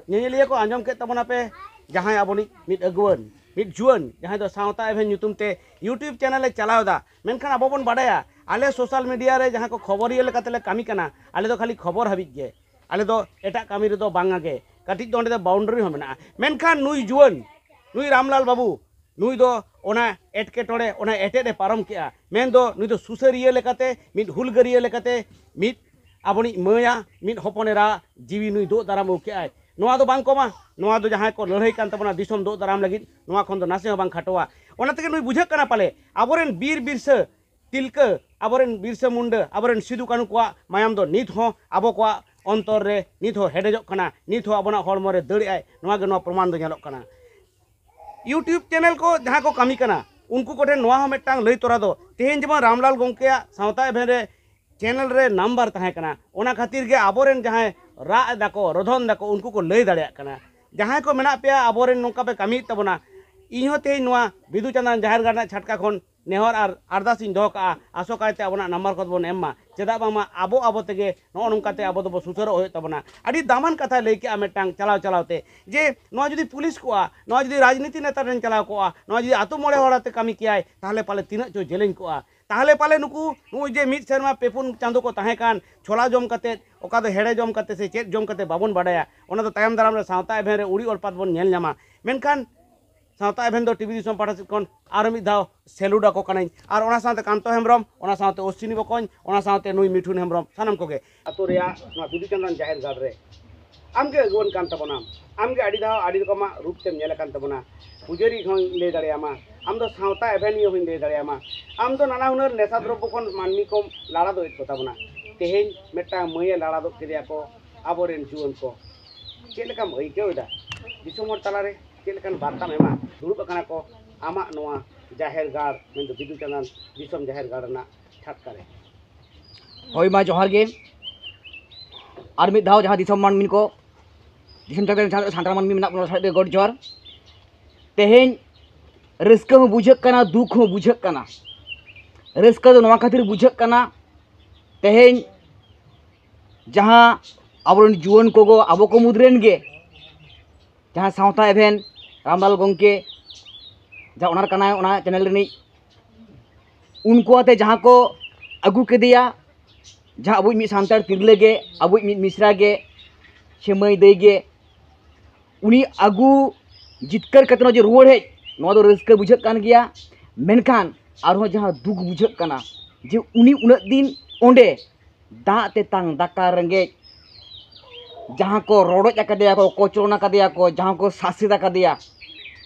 ᱧᱮᱧᱮᱞᱤᱭᱟᱹ ᱠᱚ ᱟᱸᱡᱚᱢ ᱠᱮᱫ ᱛᱟᱵᱚᱱᱟᱯᱮ, ᱡᱟᱦᱟᱸᱭ ᱟᱵᱚᱱᱤᱡ ᱢᱤᱫ ᱟᱹᱜᱩᱣᱟᱹᱱ, ᱢᱤᱫ ᱡᱩᱣᱟᱹᱱ, ᱡᱟᱦᱟᱸᱭ ᱫᱚ ᱥᱟᱶᱛᱟ ᱮᱵᱷᱮᱱ ᱧᱩᱛᱩᱢ ᱛᱮ YouTube channel ᱮ ᱪᱟᱞᱟᱣ ᱮᱫᱟ, ᱢᱮᱱᱠᱷᱟᱱ ᱟᱵᱚ ᱵᱚᱱ ᱵᱟᱰᱟᱭᱟ, ᱟᱞᱮ social media ᱨᱮ ᱡᱟᱦᱟᱸ ᱠᱚ ᱠᱷᱚᱵᱚᱨᱤᱭᱟᱹ ᱞᱮᱠᱟᱛᱮᱞᱮ ᱠᱟᱹᱢᱤ ᱠᱟᱱᱟ, ᱟᱞᱮ ᱫᱚ ᱠᱷᱟᱹᱞᱤ ᱠᱷᱚᱵᱚᱨ ᱦᱟᱹᱵᱤᱡ ᱜᱮ, ᱟᱞᱮ ᱫᱚ ᱮᱴᱟᱜ ᱠᱟᱹᱢᱤ ᱨᱮᱫᱚ ᱵᱟᱝᱟ ᱜᱮ, ᱠᱟᱹᱴᱤᱡ ᱫᱚ ᱚᱸᱰᱮ ᱫᱚ boundary ᱦᱚᱸ ᱢᱮᱱᱟᱜᱼᱟ᱾ ᱢᱮᱱᱠᱷᱟᱱ ᱱᱩᱭ ᱡᱩᱣᱟᱹᱱ, ᱱᱩᱭ ᱨᱟᱢᱞᱟᱞ ᱵᱟᱹᱵᱩ, ᱱᱩᱭ ᱫᱚ ᱚᱱᱟ ᱮᱴᱠᱮᱴᱚᱬᱮ, ᱚᱱᱟ ᱮᱴᱮᱫ ᱮ ᱯᱟᱨᱚᱢ ᱠᱮᱜᱼᱟ᱾ ᱢᱮᱱᱫᱚ ᱱᱩᱭ ᱫᱚ ᱥᱩᱥᱟᱹᱨᱤᱭᱟᱹ ᱞᱮᱠᱟᱛᱮ, ᱢᱤᱫ ᱦᱩᱞᱜᱟᱹᱨᱤᱭᱟᱹ ᱞᱮᱠᱟᱛᱮ, ᱢᱤᱫ ᱟᱵᱚᱱᱤᱡ ᱢᱟᱹᱭᱟ, ᱢᱤᱫ ᱦᱚᱯᱚᱱ ᱮᱨᱟ ᱡᱤᱣᱤ ᱱᱩᱭ ᱫᱳᱜ ᱫᱟᱨᱟᱢ ᱟᱹᱜᱩ ᱠᱮᱜᱼᱟᱭ᱾ ᱱᱚᱣᱟ ᱫᱚ ᱵᱟᱝ ᱠᱚᱢᱟ, ᱱᱚᱣᱟ ᱫᱚ ᱡᱟᱦᱟᱸᱭ ᱠᱚ ᱞᱟᱹᱲᱦᱟᱹᱭ ᱠᱟᱱ ᱛᱟᱵᱚᱱᱟ ᱫᱤᱥᱚᱢ ᱫᱳᱜ ᱫᱟᱨᱟᱢ ᱞᱟᱹᱜᱤᱫ, ᱱᱚᱣᱟ ᱠᱷᱚᱱ ᱫᱚ ᱱᱟᱥᱮ ᱦᱚᱸ ᱵᱟᱝ ᱠᱷᱟᱴᱚᱣᱟ᱾ ᱚᱱᱟ ᱛᱮᱜᱮ ᱱᱩᱭ ᱵᱩᱡᱷᱟᱹᱜ ᱠᱟᱱᱟ ᱯᱟᱞᱮ ᱟᱵᱚᱨᱮᱱ ᱵᱤᱨ ᱵᱤᱨᱥᱟᱹ ᱛᱤᱞᱠᱟᱹ, ᱟᱵᱚᱨᱮᱱ ᱵᱤᱨᱥᱟᱹ ᱢᱩᱱᱰᱟᱹ, ᱟᱵᱚᱨᱮᱱ ᱥᱤᱫᱩ ᱠᱟᱹᱱᱦᱩ ᱠᱚᱣᱟᱜ ᱢᱟᱭᱟᱢ ᱫᱚ ᱱᱤᱛ ᱦᱚᱸ ᱟᱵᱚ ᱠᱚᱣᱟᱜ ᱚᱱᱛᱚᱨ ᱨᱮ ᱱᱤᱛ ᱦᱚᱸ ᱦᱮᱰᱮᱡᱚᱜ ᱠᱟᱱᱟ, ᱱᱤᱛ ᱦᱚᱸ ᱟᱵᱚᱱᱟᱜ ᱦᱚᱲᱢᱚ ᱨᱮ ᱫᱟᱹᱲ ᱮᱜᱼᱟᱭ᱾ ᱱᱚᱣᱟ ᱜᱮ ᱱᱚᱣᱟ ᱯᱨᱚᱢᱟᱱ ᱫᱚ ᱧᱮᱞᱚᱜ ᱠᱟᱱᱟ᱾ YouTube channel ᱠᱚ ᱡᱟᱦᱟᱸ ᱠᱚ ᱠᱟᱹᱢᱤ ᱠᱟᱱᱟ, ᱩᱱᱠᱩ ᱠᱚᱴᱷᱮᱱ ᱱᱚᱣᱟ ᱦᱚᱸ ᱢᱤᱫᱴᱟᱝ ᱞᱟᱹᱭ ᱛᱚᱨᱟ ᱫᱚ, ᱛᱮᱦᱮᱧ ᱡᱮᱢᱚᱱ ᱨᱟᱢᱞᱟᱞ ᱜᱚᱢᱠᱮᱭᱟᱜ ᱥᱟᱶᱛᱟ ᱮᱵᱷᱮᱱ ᱨᱮ channel ᱨᱮ number ᱛᱟᱦᱮᱸ ᱠᱟᱱᱟ, ᱚᱱᱟ ᱠᱷᱟᱹᱛᱤᱨ ᱜᱮ ᱟᱵᱚᱨᱮᱱ ᱡᱟᱦᱟᱸᱭ ᱨᱟᱜ ᱮᱫᱟᱠᱚ, ᱨᱚᱫᱷᱚᱱ ᱫᱟᱠᱚ, ᱩᱱᱠᱩ ᱠᱚ ᱞᱟᱹᱭ ᱫᱟᱲᱮᱭᱟᱜ ᱠᱟᱱᱟ᱾ ᱡᱟᱦᱟᱸᱭ ᱠᱚ ᱢᱮᱱᱟᱜ ᱯᱮᱭᱟ, ᱟᱵᱚᱨᱮᱱ ᱱᱚᱝᱠᱟ ᱯᱮ ᱠᱟᱹᱢᱤᱭᱮᱫ ᱛᱟᱵᱚᱱᱟ, ᱤᱧ ᱦᱚᱸ ᱛᱮᱦᱮᱧ ᱱᱚᱣᱟ ᱵᱤᱫᱩ ᱪᱟᱸᱫᱟᱱ ᱡᱟᱦᱮᱨ ᱜᱟᱲ ᱨᱮᱱᱟᱜ ᱪᱷᱟᱴᱠᱟ ᱠᱷᱚᱱ ᱱᱮᱦᱚᱨ ᱟᱨ ᱟᱨᱫᱟᱥ ᱤᱧ ᱫᱚᱦᱚ ᱠᱟᱜᱼᱟ, ᱟᱥᱚᱠᱟᱭᱛᱮ ᱟᱵᱚᱱᱟᱜ number ᱠᱚᱫᱚ ᱵᱚᱱ ᱮᱢ ᱢᱟ᱾ ᱪᱮᱫᱟᱜ ᱵᱟᱝᱢᱟ ᱟᱵᱚ ᱟᱵᱚ ᱛᱮᱜᱮ ᱱᱚᱜᱼᱚ ᱱᱚᱝᱠᱟᱛᱮ ᱟᱵᱚ ᱫᱚᱵᱚ ᱥᱩᱥᱟᱹᱨᱚᱜ ᱦᱩᱭᱩᱜ ᱛᱟᱵᱚᱱᱟ᱾ ᱟᱹᱰᱤ ᱫᱟᱢᱟᱱ ᱠᱟᱛᱷᱟᱭ ᱞᱟᱹᱭ ᱠᱮᱜᱼᱟ ᱢᱤᱫᱴᱟᱝ ᱪᱟᱞᱟᱣ ᱪᱟᱞᱟᱣ ᱛᱮ, ᱡᱮ ᱱᱚᱣᱟ ᱡᱩᱫᱤ ᱯᱩᱞᱤᱥ ᱠᱚᱜᱼᱟ, ᱱᱚᱣᱟ ᱡᱩᱫᱤ ᱨᱟᱡᱽᱱᱤᱛᱤ ᱱᱮᱛᱟ ᱴᱷᱮᱱ ᱪᱟᱞᱟᱣ ᱠᱚᱜᱼᱟ, ᱱᱚᱣᱟ ᱡᱩᱫᱤ ᱟᱛᱳ ᱢᱚᱬᱮ ᱦᱚᱲ ᱟᱛᱮ ᱠᱟᱹᱢᱤ ᱠᱮᱭᱟᱭ, ᱛᱟᱦᱚᱞᱮ ᱯᱟᱞᱮ ᱛᱤᱱᱟᱹᱜ ᱪᱚ ᱡᱮᱞᱮᱧ ᱠᱚᱜᱼᱟ᱾ ᱛᱟᱦᱚᱞᱮ ᱯᱟᱞᱮ ᱱᱩᱠᱩ ᱱᱚᱜᱼᱚᱭ ᱡᱮ ᱢᱤᱫ ᱥᱮᱨᱢᱟ ᱯᱮ ᱯᱩᱱ ᱪᱟᱸᱫᱳ ᱠᱚ ᱛᱟᱦᱮᱸ ᱠᱟᱱ, ᱪᱷᱳᱞᱟ ᱡᱚᱢ ᱠᱟᱛᱮᱫ, ᱚᱠᱟ ᱫᱚ ᱦᱮᱲᱮ ᱡᱚᱢ ᱠᱟᱛᱮ ᱥᱮ ᱪᱮᱫ ᱡᱚᱢ ᱠᱟᱛᱮ ᱵᱟᱵᱚᱱ ᱵᱟᱰᱟᱭᱟ, ᱚᱱᱟ ᱫᱚ ᱛᱟᱭᱚᱢ ᱫᱟᱨᱟᱢ ᱨᱮ ᱥᱟᱶᱛᱟ ᱮᱵᱷᱮᱱ ᱨᱮ ᱩᱲᱤ ᱚᱲᱯᱟᱛ ᱵᱚᱱ ᱧᱮᱞ ᱧᱟᱢᱟ᱾ ᱢᱮᱱᱠᱷᱟᱱ ᱥᱟᱶᱛᱟ ᱮᱵᱷᱮᱱ ᱫᱚ ᱴᱤᱵᱷᱤ ᱫᱤᱥᱚᱢ ᱯᱟᱦᱴᱟ ᱥᱮᱫ ᱠᱷᱚᱱ ᱟᱨᱚ ᱢᱤᱫ ᱫᱷᱟᱣ salute ᱟᱠᱚ ᱠᱟᱹᱱᱟᱹᱧ᱾ ᱟᱨ ᱚᱱᱟ ᱥᱟᱶᱛᱮ ᱠᱟᱱᱛᱚ ᱦᱮᱢᱵᱨᱚᱢ, ᱚᱱᱟ ᱥᱟᱶᱛᱮ ᱚᱥᱣᱤᱱᱤ ᱵᱚᱠᱚᱧ, ᱚᱱᱟ ᱥᱟᱶᱛᱮ ᱱᱩᱭ ᱢᱤᱴᱷᱩᱱ ᱦᱮᱢᱵᱨᱚᱢ, ᱥᱟᱱᱟᱢ ᱠᱚᱜᱮ᱾ ᱟᱛᱳ ᱨᱮᱭᱟᱜ ᱱᱚᱣᱟ ᱵᱤᱫᱩ ᱪᱟᱸᱫᱟᱱ ᱡᱟᱦᱮᱨ ᱜᱟᱲ ᱨᱮ ᱟᱢᱜᱮ ᱟᱹᱜᱩᱣᱟᱹᱱ ᱠᱟᱱ ᱛᱟᱵᱚᱱᱟᱢ᱾ ᱟᱢᱜᱮ ᱟᱹᱰᱤ ᱫᱷᱟᱣ ᱟᱹᱰᱤ ᱨᱚᱠᱚᱢᱟᱜ ᱨᱩᱯ ᱛᱮᱢ ᱧᱮᱞ ᱟᱠᱟᱱ ᱛᱟᱵᱚᱱᱟ᱾ ᱯᱩᱡᱟᱹᱨᱤ ᱦᱚᱸᱧ ᱞᱟᱹᱭ ᱫᱟᱲᱮᱭᱟᱢᱟ, ᱟᱢ ᱫᱚ ᱥᱟᱶᱛᱟ ᱮᱵᱷᱮᱱᱤᱭᱟᱹ ᱦᱚᱸᱧ ᱞᱟᱹᱭ ᱫᱟᱲᱮᱭᱟᱢᱟ, ᱟᱢ ᱫᱚ ᱱᱟᱱᱟ ᱦᱩᱱᱟᱹᱨ ᱱᱮᱥᱟ ᱫᱨᱚᱵᱽᱵᱚ ᱠᱷᱚᱱ ᱢᱟᱹᱱᱢᱤ ᱠᱚᱢ ᱞᱟᱲᱟᱫᱚᱭᱮᱫ ᱠᱚ ᱛᱟᱵᱚᱱᱟ᱾ ᱛᱮᱦᱮᱧ ᱢᱤᱫᱴᱟᱝ ᱢᱟᱹᱭᱮ ᱞᱟᱲᱟᱫᱚᱜ ᱠᱮᱫᱮᱭᱟ ᱠᱚ ᱟᱵᱚᱨᱮᱱ ᱡᱩᱣᱟᱹᱱ ᱠᱚ᱾ ᱪᱮᱫ ᱞᱮᱠᱟᱢ ᱟᱹᱭᱠᱟᱹᱣ ᱮᱫᱟ? ᱫᱤᱥᱚᱢ ᱦᱚᱲ ᱛᱟᱞᱟᱨᱮ ᱪᱮᱫ ᱞᱮᱠᱟᱱ ᱵᱟᱨᱛᱟᱢ ᱮᱢᱟ? ᱫᱩᱲᱩᱵ ᱟᱠᱟᱱᱟ ᱠᱚ ᱟᱢᱟᱜ ᱱᱚᱣᱟ ᱡᱟᱦᱮᱨ ᱜᱟᱲ, ᱢᱮᱱᱫᱚ ᱵᱤᱫᱩ ᱪᱟᱸᱫᱟᱱ ᱫᱤᱥᱚᱢ ᱡᱟᱦᱮᱨ ᱜᱟᱲ ᱨᱮᱱᱟᱜ ᱪᱷᱟᱴᱠᱟ ᱨᱮ᱾ ᱦᱳᱭ, ᱢᱟ ᱡᱚᱦᱟᱨ ᱜᱮ᱾ ᱟᱨ ᱢᱤᱫ ᱫᱷᱟᱣ ᱡᱟᱦᱟᱸ ᱫᱤᱥᱚᱢ ᱢᱟᱹᱱᱢᱤ ᱠᱚ, ᱫᱤᱥᱚᱢ ᱡᱟᱠᱟᱛ ᱨᱮ ᱡᱟᱦᱟᱸ ᱛᱤᱱᱟᱹᱜ ᱥᱟᱱᱛᱟᱲ ᱢᱟᱹᱱᱢᱤ ᱢᱮᱱᱟᱜ ᱵᱚᱱᱟ, ᱥᱟᱱᱟᱢ ᱜᱮ ᱜᱚᱰ ᱡᱚᱦᱟᱨ᱾ ᱛᱮᱦᱮᱧ ᱨᱟᱹᱥᱠᱟᱹ ᱦᱚᱸ ᱵᱩᱡᱷᱟᱹᱜ ᱠᱟᱱᱟ, ᱫᱩᱠ ᱦᱚᱸ ᱵᱩᱡᱷᱟᱹᱜ ᱠᱟᱱᱟ᱾ ᱨᱟᱹᱥᱠᱟᱹ ᱫᱚ ᱱᱚᱣᱟ ᱠᱷᱟᱹᱛᱤᱨ ᱵᱩᱡᱷᱟᱹᱜ ᱠᱟᱱᱟ, ᱛᱮᱦᱮᱧ ᱡᱟᱦᱟᱸ ᱟᱵᱚᱨᱮᱱ ᱡᱩᱣᱟᱹᱱ ᱠᱚᱜᱚ ᱟᱵᱚ ᱠᱚ ᱢᱩᱫᱽ ᱨᱮᱱ ᱜᱮ ᱡᱟᱦᱟᱸ ᱥᱟᱶᱛᱟ ᱮᱵᱷᱮᱱ ᱨᱟᱢᱞᱟᱞ ᱜᱚᱢᱠᱮ, ᱡᱟᱦᱟᱸ ᱚᱱᱟᱨ ᱠᱟᱱᱟᱭ, ᱚᱱᱟ ᱪᱮᱱᱮᱞ ᱨᱤᱱᱤᱡ, ᱩᱱᱠᱩ ᱟᱛᱮ ᱡᱟᱦᱟᱸ ᱠᱚ ᱟᱹᱜᱩ ᱠᱮᱫᱮᱭᱟ, ᱡᱟᱦᱟᱸ ᱟᱵᱚᱭᱤᱡ ᱢᱤᱫ ᱥᱟᱱᱛᱟᱲ ᱛᱤᱨᱞᱟᱹ ᱜᱮ, ᱟᱵᱚᱭᱤᱡ ᱢᱤᱫ ᱢᱤᱥᱨᱟ ᱜᱮ, ᱥᱮ ᱢᱟᱹᱭ ᱫᱟᱹᱭ ᱜᱮ, ᱩᱱᱤ ᱟᱹᱜᱩ ᱡᱤᱛᱠᱟᱹᱨ ᱠᱟᱛᱮ ᱱᱚᱜᱼᱚᱭ ᱡᱮ ᱨᱩᱣᱟᱹᱲ ᱦᱮᱡ, ᱱᱚᱣᱟ ᱫᱚ ᱨᱟᱹᱥᱠᱟᱹ ᱵᱩᱡᱷᱟᱹᱜ ᱠᱟᱱ ᱜᱮᱭᱟ᱾ ᱢᱮᱱᱠᱷᱟᱱ ᱟᱨᱦᱚᱸ ᱡᱟᱦᱟᱸ ᱫᱩᱠ ᱵᱩᱡᱷᱟᱹᱜ ᱠᱟᱱᱟ ᱡᱮ ᱩᱱᱤ ᱩᱱᱟᱹᱜ ᱫᱤᱱ ᱚᱸᱰᱮ ᱫᱟᱜ ᱛᱮᱛᱟᱝ ᱫᱟᱠᱟ ᱨᱮᱸᱜᱮᱡ, ᱡᱟᱦᱟᱸ ᱠᱚ ᱨᱚᱰᱚᱡ ᱟᱠᱟᱫᱮᱭᱟ ᱠᱚ, ᱠᱚᱪᱞᱚᱱ ᱟᱠᱟᱫᱮᱭᱟ ᱠᱚ, ᱡᱟᱦᱟᱸ ᱠᱚ ᱥᱟᱥᱮᱛ ᱟᱠᱟᱫᱮᱭᱟ,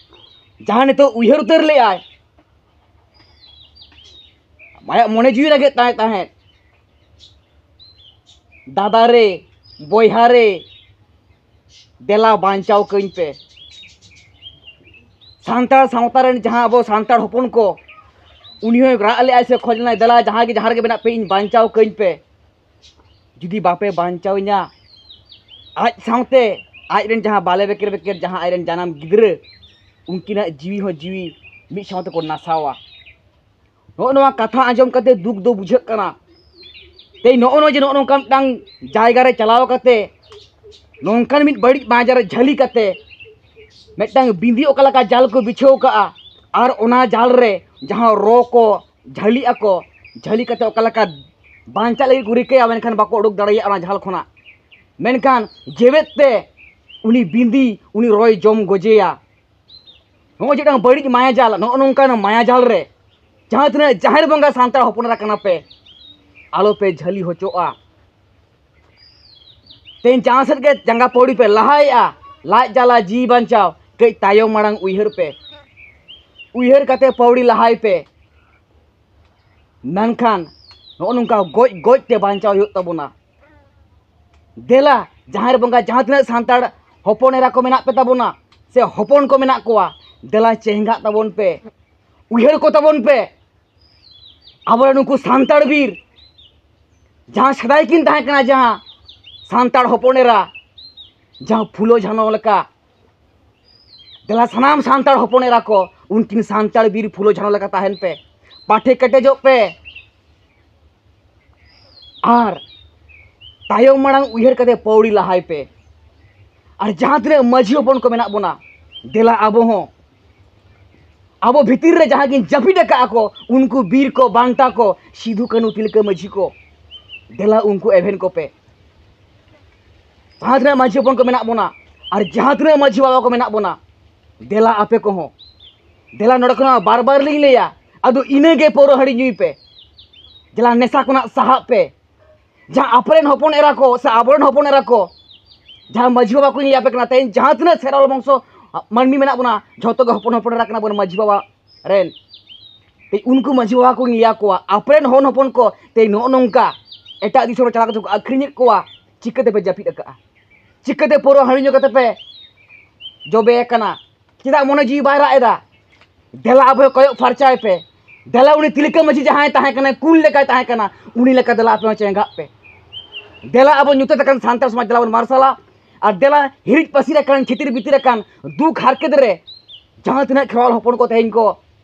ᱡᱟᱦᱟᱸ ᱱᱤᱛᱚᱜ ᱩᱭᱦᱟᱹᱨ ᱩᱛᱟᱹᱨ ᱞᱮᱫᱟᱭ, ᱟᱭᱟᱜ ᱢᱚᱱᱮ ᱡᱤᱣᱤ ᱞᱟᱹᱜᱤᱫ ᱛᱟᱦᱮᱸ ᱛᱟᱦᱮᱸᱫ, ᱫᱟᱫᱟ ᱨᱮ, ᱵᱚᱭᱦᱟ ᱨᱮ, ᱫᱮᱞᱟ ᱵᱟᱧᱪᱟᱣ ᱠᱟᱹᱧ ᱯᱮ᱾ ᱥᱟᱱᱛᱟᱲ ᱥᱟᱶᱛᱟ ᱨᱮᱱ ᱡᱟᱦᱟᱸ ᱟᱵᱚ ᱥᱟᱱᱛᱟᱲ ᱦᱚᱯᱚᱱ ᱠᱚ, ᱩᱱᱤ ᱦᱚᱸᱭ ᱨᱟᱜ ᱞᱮᱫᱟᱭ ᱥᱮ ᱠᱷᱚᱡᱽ ᱞᱮᱱᱟᱭ, ᱫᱮᱞᱟ ᱡᱟᱦᱟᱸ ᱜᱮ, ᱡᱟᱦᱟᱸ ᱨᱮᱜᱮ ᱢᱮᱱᱟᱜ ᱯᱮ, ᱤᱧ ᱵᱟᱧᱪᱟᱣ ᱠᱟᱹᱧ ᱯᱮ᱾ ᱡᱩᱫᱤ ᱵᱟᱯᱮ ᱵᱟᱧᱪᱟᱣᱤᱧᱟ, ᱟᱡ ᱥᱟᱶᱛᱮ ᱟᱡ ᱨᱮᱱ ᱡᱟᱦᱟᱸ ᱵᱟᱞᱮ ᱵᱮᱠᱮᱨ ᱵᱮᱠᱮᱨ ᱡᱟᱦᱟᱸ ᱟᱡ ᱨᱮᱱ ᱡᱟᱱᱟᱢ ᱜᱤᱫᱽᱨᱟᱹ, ᱩᱱᱠᱤᱱᱟᱜ ᱡᱤᱣᱤ ᱦᱚᱸ ᱡᱤᱣᱤ ᱢᱤᱫ ᱥᱟᱶ ᱛᱮᱠᱚ ᱱᱟᱥᱟᱣᱟ᱾ ᱱᱚᱜᱼᱚ ᱱᱚᱣᱟ ᱠᱟᱛᱷᱟ ᱟᱸᱡᱚᱢ ᱠᱟᱛᱮ ᱫᱩᱠ ᱫᱚ ᱵᱩᱡᱷᱟᱹᱜ ᱠᱟᱱᱟ᱾ ᱛᱮᱦᱮᱧ ᱱᱚᱜᱼᱚ ᱱᱚᱣᱟ ᱡᱮ ᱱᱚᱜᱼᱚ ᱱᱚᱝᱠᱟ ᱢᱤᱫᱴᱟᱝ ᱡᱟᱭᱜᱟ ᱨᱮ ᱪᱟᱞᱟᱣ ᱠᱟᱛᱮ ᱱᱚᱝᱠᱟᱱ ᱢᱤᱫ ᱵᱟᱹᱲᱤᱡ ᱢᱟᱡᱟ ᱨᱮ ᱡᱷᱟᱹᱞᱤ ᱠᱟᱛᱮ ᱢᱤᱫᱴᱟᱝ ᱵᱤᱸᱫᱤ ᱚᱠᱟ ᱞᱮᱠᱟ ᱡᱟᱞ ᱠᱚ ᱵᱤᱪᱷᱟᱹᱣ ᱠᱟᱜᱼᱟ, ᱟᱨ ᱚᱱᱟ ᱡᱟᱞ ᱨᱮ ᱡᱟᱦᱟᱸ ᱨᱚ ᱠᱚ ᱡᱷᱟᱹᱞᱤᱜ ᱟᱠᱚ, ᱡᱷᱟᱹᱞᱤ ᱠᱟᱛᱮ ᱚᱠᱟ ᱞᱮᱠᱟ ᱵᱟᱧᱪᱟᱜ ᱞᱟᱹᱜᱤᱫ ᱠᱚ ᱨᱤᱠᱟᱹᱭᱟ, ᱢᱮᱱᱠᱷᱟᱱ ᱵᱟᱠᱚ ᱩᱰᱩᱠ ᱫᱟᱲᱮᱭᱟᱜᱼᱟ ᱚᱱᱟ ᱡᱷᱟᱞ ᱠᱷᱚᱱᱟᱜ᱾ ᱢᱮᱱᱠᱷᱟᱱ ᱡᱮᱣᱮᱫ ᱛᱮ ᱩᱱᱤ ᱵᱤᱸᱫᱤ, ᱩᱱᱤ ᱨᱚᱭ ᱡᱚᱢ ᱜᱚᱡᱮᱭᱟ᱾ ᱱᱚᱜᱼᱚᱭ ᱡᱮ ᱢᱤᱫᱴᱟᱝ ᱵᱟᱹᱲᱤᱡ ᱢᱟᱭᱟ ᱡᱟᱞ, ᱱᱚᱜᱼᱚ ᱱᱚᱝᱠᱟᱱ ᱢᱟᱭᱟ ᱡᱟᱞ ᱨᱮ ᱡᱟᱦᱟᱸ ᱛᱤᱱᱟᱹᱜ ᱡᱟᱦᱮᱨ ᱵᱚᱸᱜᱟ ᱥᱟᱱᱛᱟᱲ ᱦᱚᱯᱚᱱ ᱮᱨᱟ ᱠᱟᱱᱟ ᱯᱮ, ᱟᱞᱚ ᱯᱮ ᱡᱷᱟᱹᱞᱤ ᱦᱚᱪᱚᱜᱼᱟ᱾ ᱛᱮᱦᱮᱧ ᱡᱟᱦᱟᱸ ᱥᱮᱫ ᱜᱮ ᱡᱟᱸᱜᱟ ᱯᱟᱹᱣᱲᱤ ᱯᱮ ᱞᱟᱦᱟᱭᱮᱜᱼᱟ, ᱞᱟᱡ ᱡᱟᱞᱟ ᱡᱤᱣᱤ ᱵᱟᱧᱪᱟᱣ, ᱠᱟᱹᱡ ᱛᱟᱭᱚᱢ ᱢᱟᱲᱟᱝ ᱩᱭᱦᱟᱹᱨ ᱯᱮ᱾ ᱩᱭᱦᱟᱹᱨ ᱠᱟᱛᱮ ᱯᱟᱹᱣᱲᱤ ᱞᱟᱦᱟᱭ ᱯᱮ᱾ ᱢᱮᱱᱠᱷᱟᱱ ᱱᱚᱜᱼᱚ ᱱᱚᱝᱠᱟ ᱜᱚᱡ ᱜᱚᱡ ᱛᱮ ᱵᱟᱧᱪᱟᱣ ᱦᱩᱭᱩᱜ ᱛᱟᱵᱚᱱᱟ᱾ ᱫᱮᱞᱟ, ᱡᱟᱦᱮᱨ ᱵᱚᱸᱜᱟ, ᱡᱟᱦᱟᱸ ᱛᱤᱱᱟᱹᱜ ᱥᱟᱱᱛᱟᱲ ᱦᱚᱯᱚᱱ ᱮᱨᱟ ᱠᱚ ᱢᱮᱱᱟᱜ ᱯᱮ ᱛᱟᱵᱚᱱᱟ ᱥᱮ ᱦᱚᱯᱚᱱ ᱠᱚ ᱢᱮᱱᱟᱜ ᱠᱚᱣᱟ, ᱫᱮᱞᱟ ᱪᱮᱸᱜᱷᱟᱜ ᱛᱟᱵᱚᱱ ᱯᱮ, ᱩᱭᱦᱟᱹᱨ ᱠᱚ ᱛᱟᱵᱚᱱ ᱯᱮ᱾ ᱟᱵᱚᱨᱮᱱ ᱱᱩᱠᱩ ᱥᱟᱱᱛᱟᱲ ᱵᱤᱨ, ᱡᱟᱦᱟᱸ ᱥᱮᱫᱟᱭ ᱠᱤᱱ ᱛᱟᱦᱮᱸ ᱠᱟᱱᱟ, ᱡᱟᱦᱟᱸ ᱥᱟᱱᱛᱟᱲ ᱦᱚᱯᱚᱱ ᱮᱨᱟ, ᱡᱟᱦᱟᱸ ᱯᱷᱩᱞᱳ ᱡᱷᱟᱱᱚ ᱞᱮᱠᱟ, ᱫᱮᱞᱟ ᱥᱟᱱᱟᱢ ᱥᱟᱱᱛᱟᱲ ᱦᱚᱯᱚᱱ ᱮᱨᱟ ᱠᱚ, ᱩᱱᱠᱤᱱ ᱥᱟᱱᱛᱟᱲ ᱵᱤᱨ ᱯᱷᱩᱞᱳ ᱡᱷᱟᱱᱚ ᱞᱮᱠᱟ ᱛᱟᱦᱮᱱ ᱯᱮ, ᱯᱟᱴᱷᱮ ᱠᱮᱴᱮᱡᱚᱜ ᱯᱮ᱾ ᱟᱨ ᱛᱟᱭᱚᱢ ᱢᱟᱲᱟᱝ ᱩᱭᱦᱟᱹᱨ ᱠᱟᱛᱮ ᱯᱟᱹᱣᱲᱤ ᱞᱟᱦᱟᱭ ᱯᱮ᱾ ᱟᱨ ᱡᱟᱦᱟᱸ ᱛᱤᱱᱟᱹᱜ ᱢᱟᱹᱡᱷᱤ ᱦᱚᱯᱚᱱ ᱠᱚ ᱢᱮᱱᱟᱜ ᱵᱚᱱᱟ, ᱫᱮᱞᱟ ᱟᱵᱚ ᱦᱚᱸ, ᱟᱵᱚ ᱵᱷᱤᱛᱤᱨ ᱨᱮ ᱡᱟᱦᱟᱸ ᱠᱤᱱ ᱡᱟᱹᱯᱤᱫ ᱟᱠᱟᱫᱼᱟ ᱠᱚ, ᱩᱱᱠᱩ ᱵᱤᱨ ᱠᱚ, ᱵᱟᱱᱴᱟ ᱠᱚ, ᱥᱤᱫᱷᱩ ᱠᱟᱹᱱᱦᱩ ᱛᱤᱞᱠᱟᱹ ᱢᱟᱹᱡᱷᱤ ᱠᱚ, ᱫᱮᱞᱟ ᱩᱱᱠᱩ ᱮᱵᱷᱮᱱ ᱠᱚᱯᱮ᱾ ᱡᱟᱦᱟᱸ ᱛᱤᱱᱟᱹᱜ ᱢᱟᱹᱡᱷᱤ ᱦᱚᱯᱚᱱ ᱠᱚ ᱢᱮᱱᱟᱜ ᱵᱚᱱᱟ ᱟᱨ ᱡᱟᱦᱟᱸ ᱛᱤᱱᱟᱹᱜ ᱢᱟᱹᱡᱷᱤ ᱵᱟᱵᱟ ᱠᱚ ᱢᱮᱱᱟᱜ ᱵᱚᱱᱟ, ᱫᱮᱞᱟ ᱟᱯᱮ ᱠᱚᱦᱚᱸ, ᱫᱮᱞᱟ ᱱᱚᱰᱮ ᱠᱷᱚᱱᱟᱜ ᱵᱟᱨ ᱵᱟᱨ ᱞᱤᱧ ᱞᱟᱹᱭᱟ, ᱟᱫᱚ ᱤᱱᱟᱹᱜᱮ ᱯᱟᱹᱣᱨᱟᱹ ᱦᱟᱺᱰᱤ ᱧᱩᱭ ᱯᱮ, ᱫᱮᱞᱟ ᱱᱮᱥᱟ ᱠᱷᱚᱱᱟᱜ ᱥᱟᱦᱟᱜ ᱯᱮ᱾ ᱡᱟᱦᱟᱸ ᱟᱯᱮᱨᱮᱱ ᱦᱚᱯᱚᱱ ᱮᱨᱟ ᱠᱚ ᱥᱮ ᱟᱵᱚᱨᱮᱱ ᱦᱚᱯᱚᱱ ᱮᱨᱟ ᱠᱚ, ᱡᱟᱦᱟᱸ ᱢᱟᱹᱡᱷᱤ ᱵᱟᱵᱟ ᱠᱚᱧ ᱞᱟᱹᱭ ᱟᱯᱮ ᱠᱟᱱᱟ, ᱛᱮᱦᱮᱧ ᱡᱟᱦᱟᱸ ᱛᱤᱱᱟᱹᱜ ᱥᱮᱨᱣᱟᱞ ᱵᱚᱝᱥᱚ ᱢᱟᱹᱱᱢᱤ ᱢᱮᱱᱟᱜ ᱵᱚᱱᱟ, ᱡᱷᱚᱛᱚ ᱜᱮ ᱦᱚᱯᱚᱱ ᱦᱚᱯᱚᱱ ᱮᱨᱟ ᱠᱟᱱᱟ ᱵᱚᱱ ᱢᱟᱹᱡᱷᱤ ᱵᱟᱵᱟ ᱨᱮᱱ᱾ ᱛᱮᱦᱮᱧ ᱩᱱᱠᱩ ᱢᱟᱹᱡᱷᱤ ᱵᱟᱵᱟ ᱠᱚᱧ ᱞᱟᱹᱭ ᱟᱠᱚᱣᱟ, ᱟᱯᱮᱨᱮᱱ ᱦᱚᱱ ᱦᱚᱯᱚᱱ ᱠᱚ ᱛᱮᱦᱮᱧ ᱱᱚᱜᱼᱚ ᱱᱚᱝᱠᱟ ᱮᱴᱟᱜ ᱫᱤᱥᱚᱢ ᱨᱮ ᱪᱟᱞᱟᱣ ᱠᱟᱛᱮ ᱠᱚ ᱟᱹᱠᱷᱨᱤᱧᱮᱫ ᱠᱚᱣᱟ, ᱪᱤᱠᱟᱹᱛᱮᱯᱮ ᱡᱟᱹᱯᱤᱫ ᱟᱠᱟᱜᱼᱟ? ᱪᱤᱠᱟᱹᱛᱮ ᱯᱟᱹᱣᱨᱟᱹ ᱦᱟᱺᱰᱤ ᱧᱩ ᱠᱟᱛᱮ ᱯᱮ ᱡᱚᱵᱮ ᱟᱠᱟᱱᱟ? ᱪᱮᱫᱟᱜ ᱢᱚᱱᱮ ᱡᱤᱣᱤ ᱵᱟᱭ ᱨᱟᱜ ᱮᱫᱟ? ᱫᱮᱞᱟ ᱟᱵᱚ ᱠᱚᱭᱚᱜ ᱯᱷᱟᱨᱪᱟᱭ ᱯᱮ᱾ ᱫᱮᱞᱟ ᱩᱱᱤ ᱛᱤᱞᱠᱟᱹ ᱢᱟᱹᱡᱷᱤ ᱡᱟᱦᱟᱸᱭ ᱛᱟᱦᱮᱸ ᱠᱟᱱᱟᱭ, ᱠᱩᱞ ᱞᱮᱠᱟᱭ ᱛᱟᱦᱮᱸ ᱠᱟᱱᱟ, ᱩᱱᱤ ᱞᱮᱠᱟ ᱫᱮᱞᱟ ᱟᱯᱮ ᱦᱚᱸ ᱪᱮᱸᱜᱷᱟᱜ ᱯᱮ᱾ ᱫᱮᱞᱟ ᱟᱵᱚ ᱧᱩᱛᱟᱹᱛ ᱟᱠᱟᱱ ᱥᱟᱱᱛᱟᱲ ᱥᱚᱢᱟᱡᱽ ᱫᱮᱞᱟ ᱵᱚᱱ ᱢᱟᱨᱥᱟᱞᱟ᱾ ᱟᱨ ᱫᱮᱞᱟ ᱦᱤᱨᱤᱡ ᱯᱟᱹᱥᱤᱨ ᱟᱠᱟᱱ, ᱪᱷᱤᱛᱤᱨ ᱵᱤᱛᱤᱨ ᱟᱠᱟᱱ, ᱫᱩᱠ ᱦᱟᱨᱠᱮᱛ ᱨᱮ ᱡᱟᱦᱟᱸ ᱛᱤᱱᱟᱹᱜ ᱠᱷᱮᱨᱣᱟᱞ ᱦᱚᱯᱚᱱ ᱠᱚ ᱛᱮᱦᱮᱧ ᱠᱚ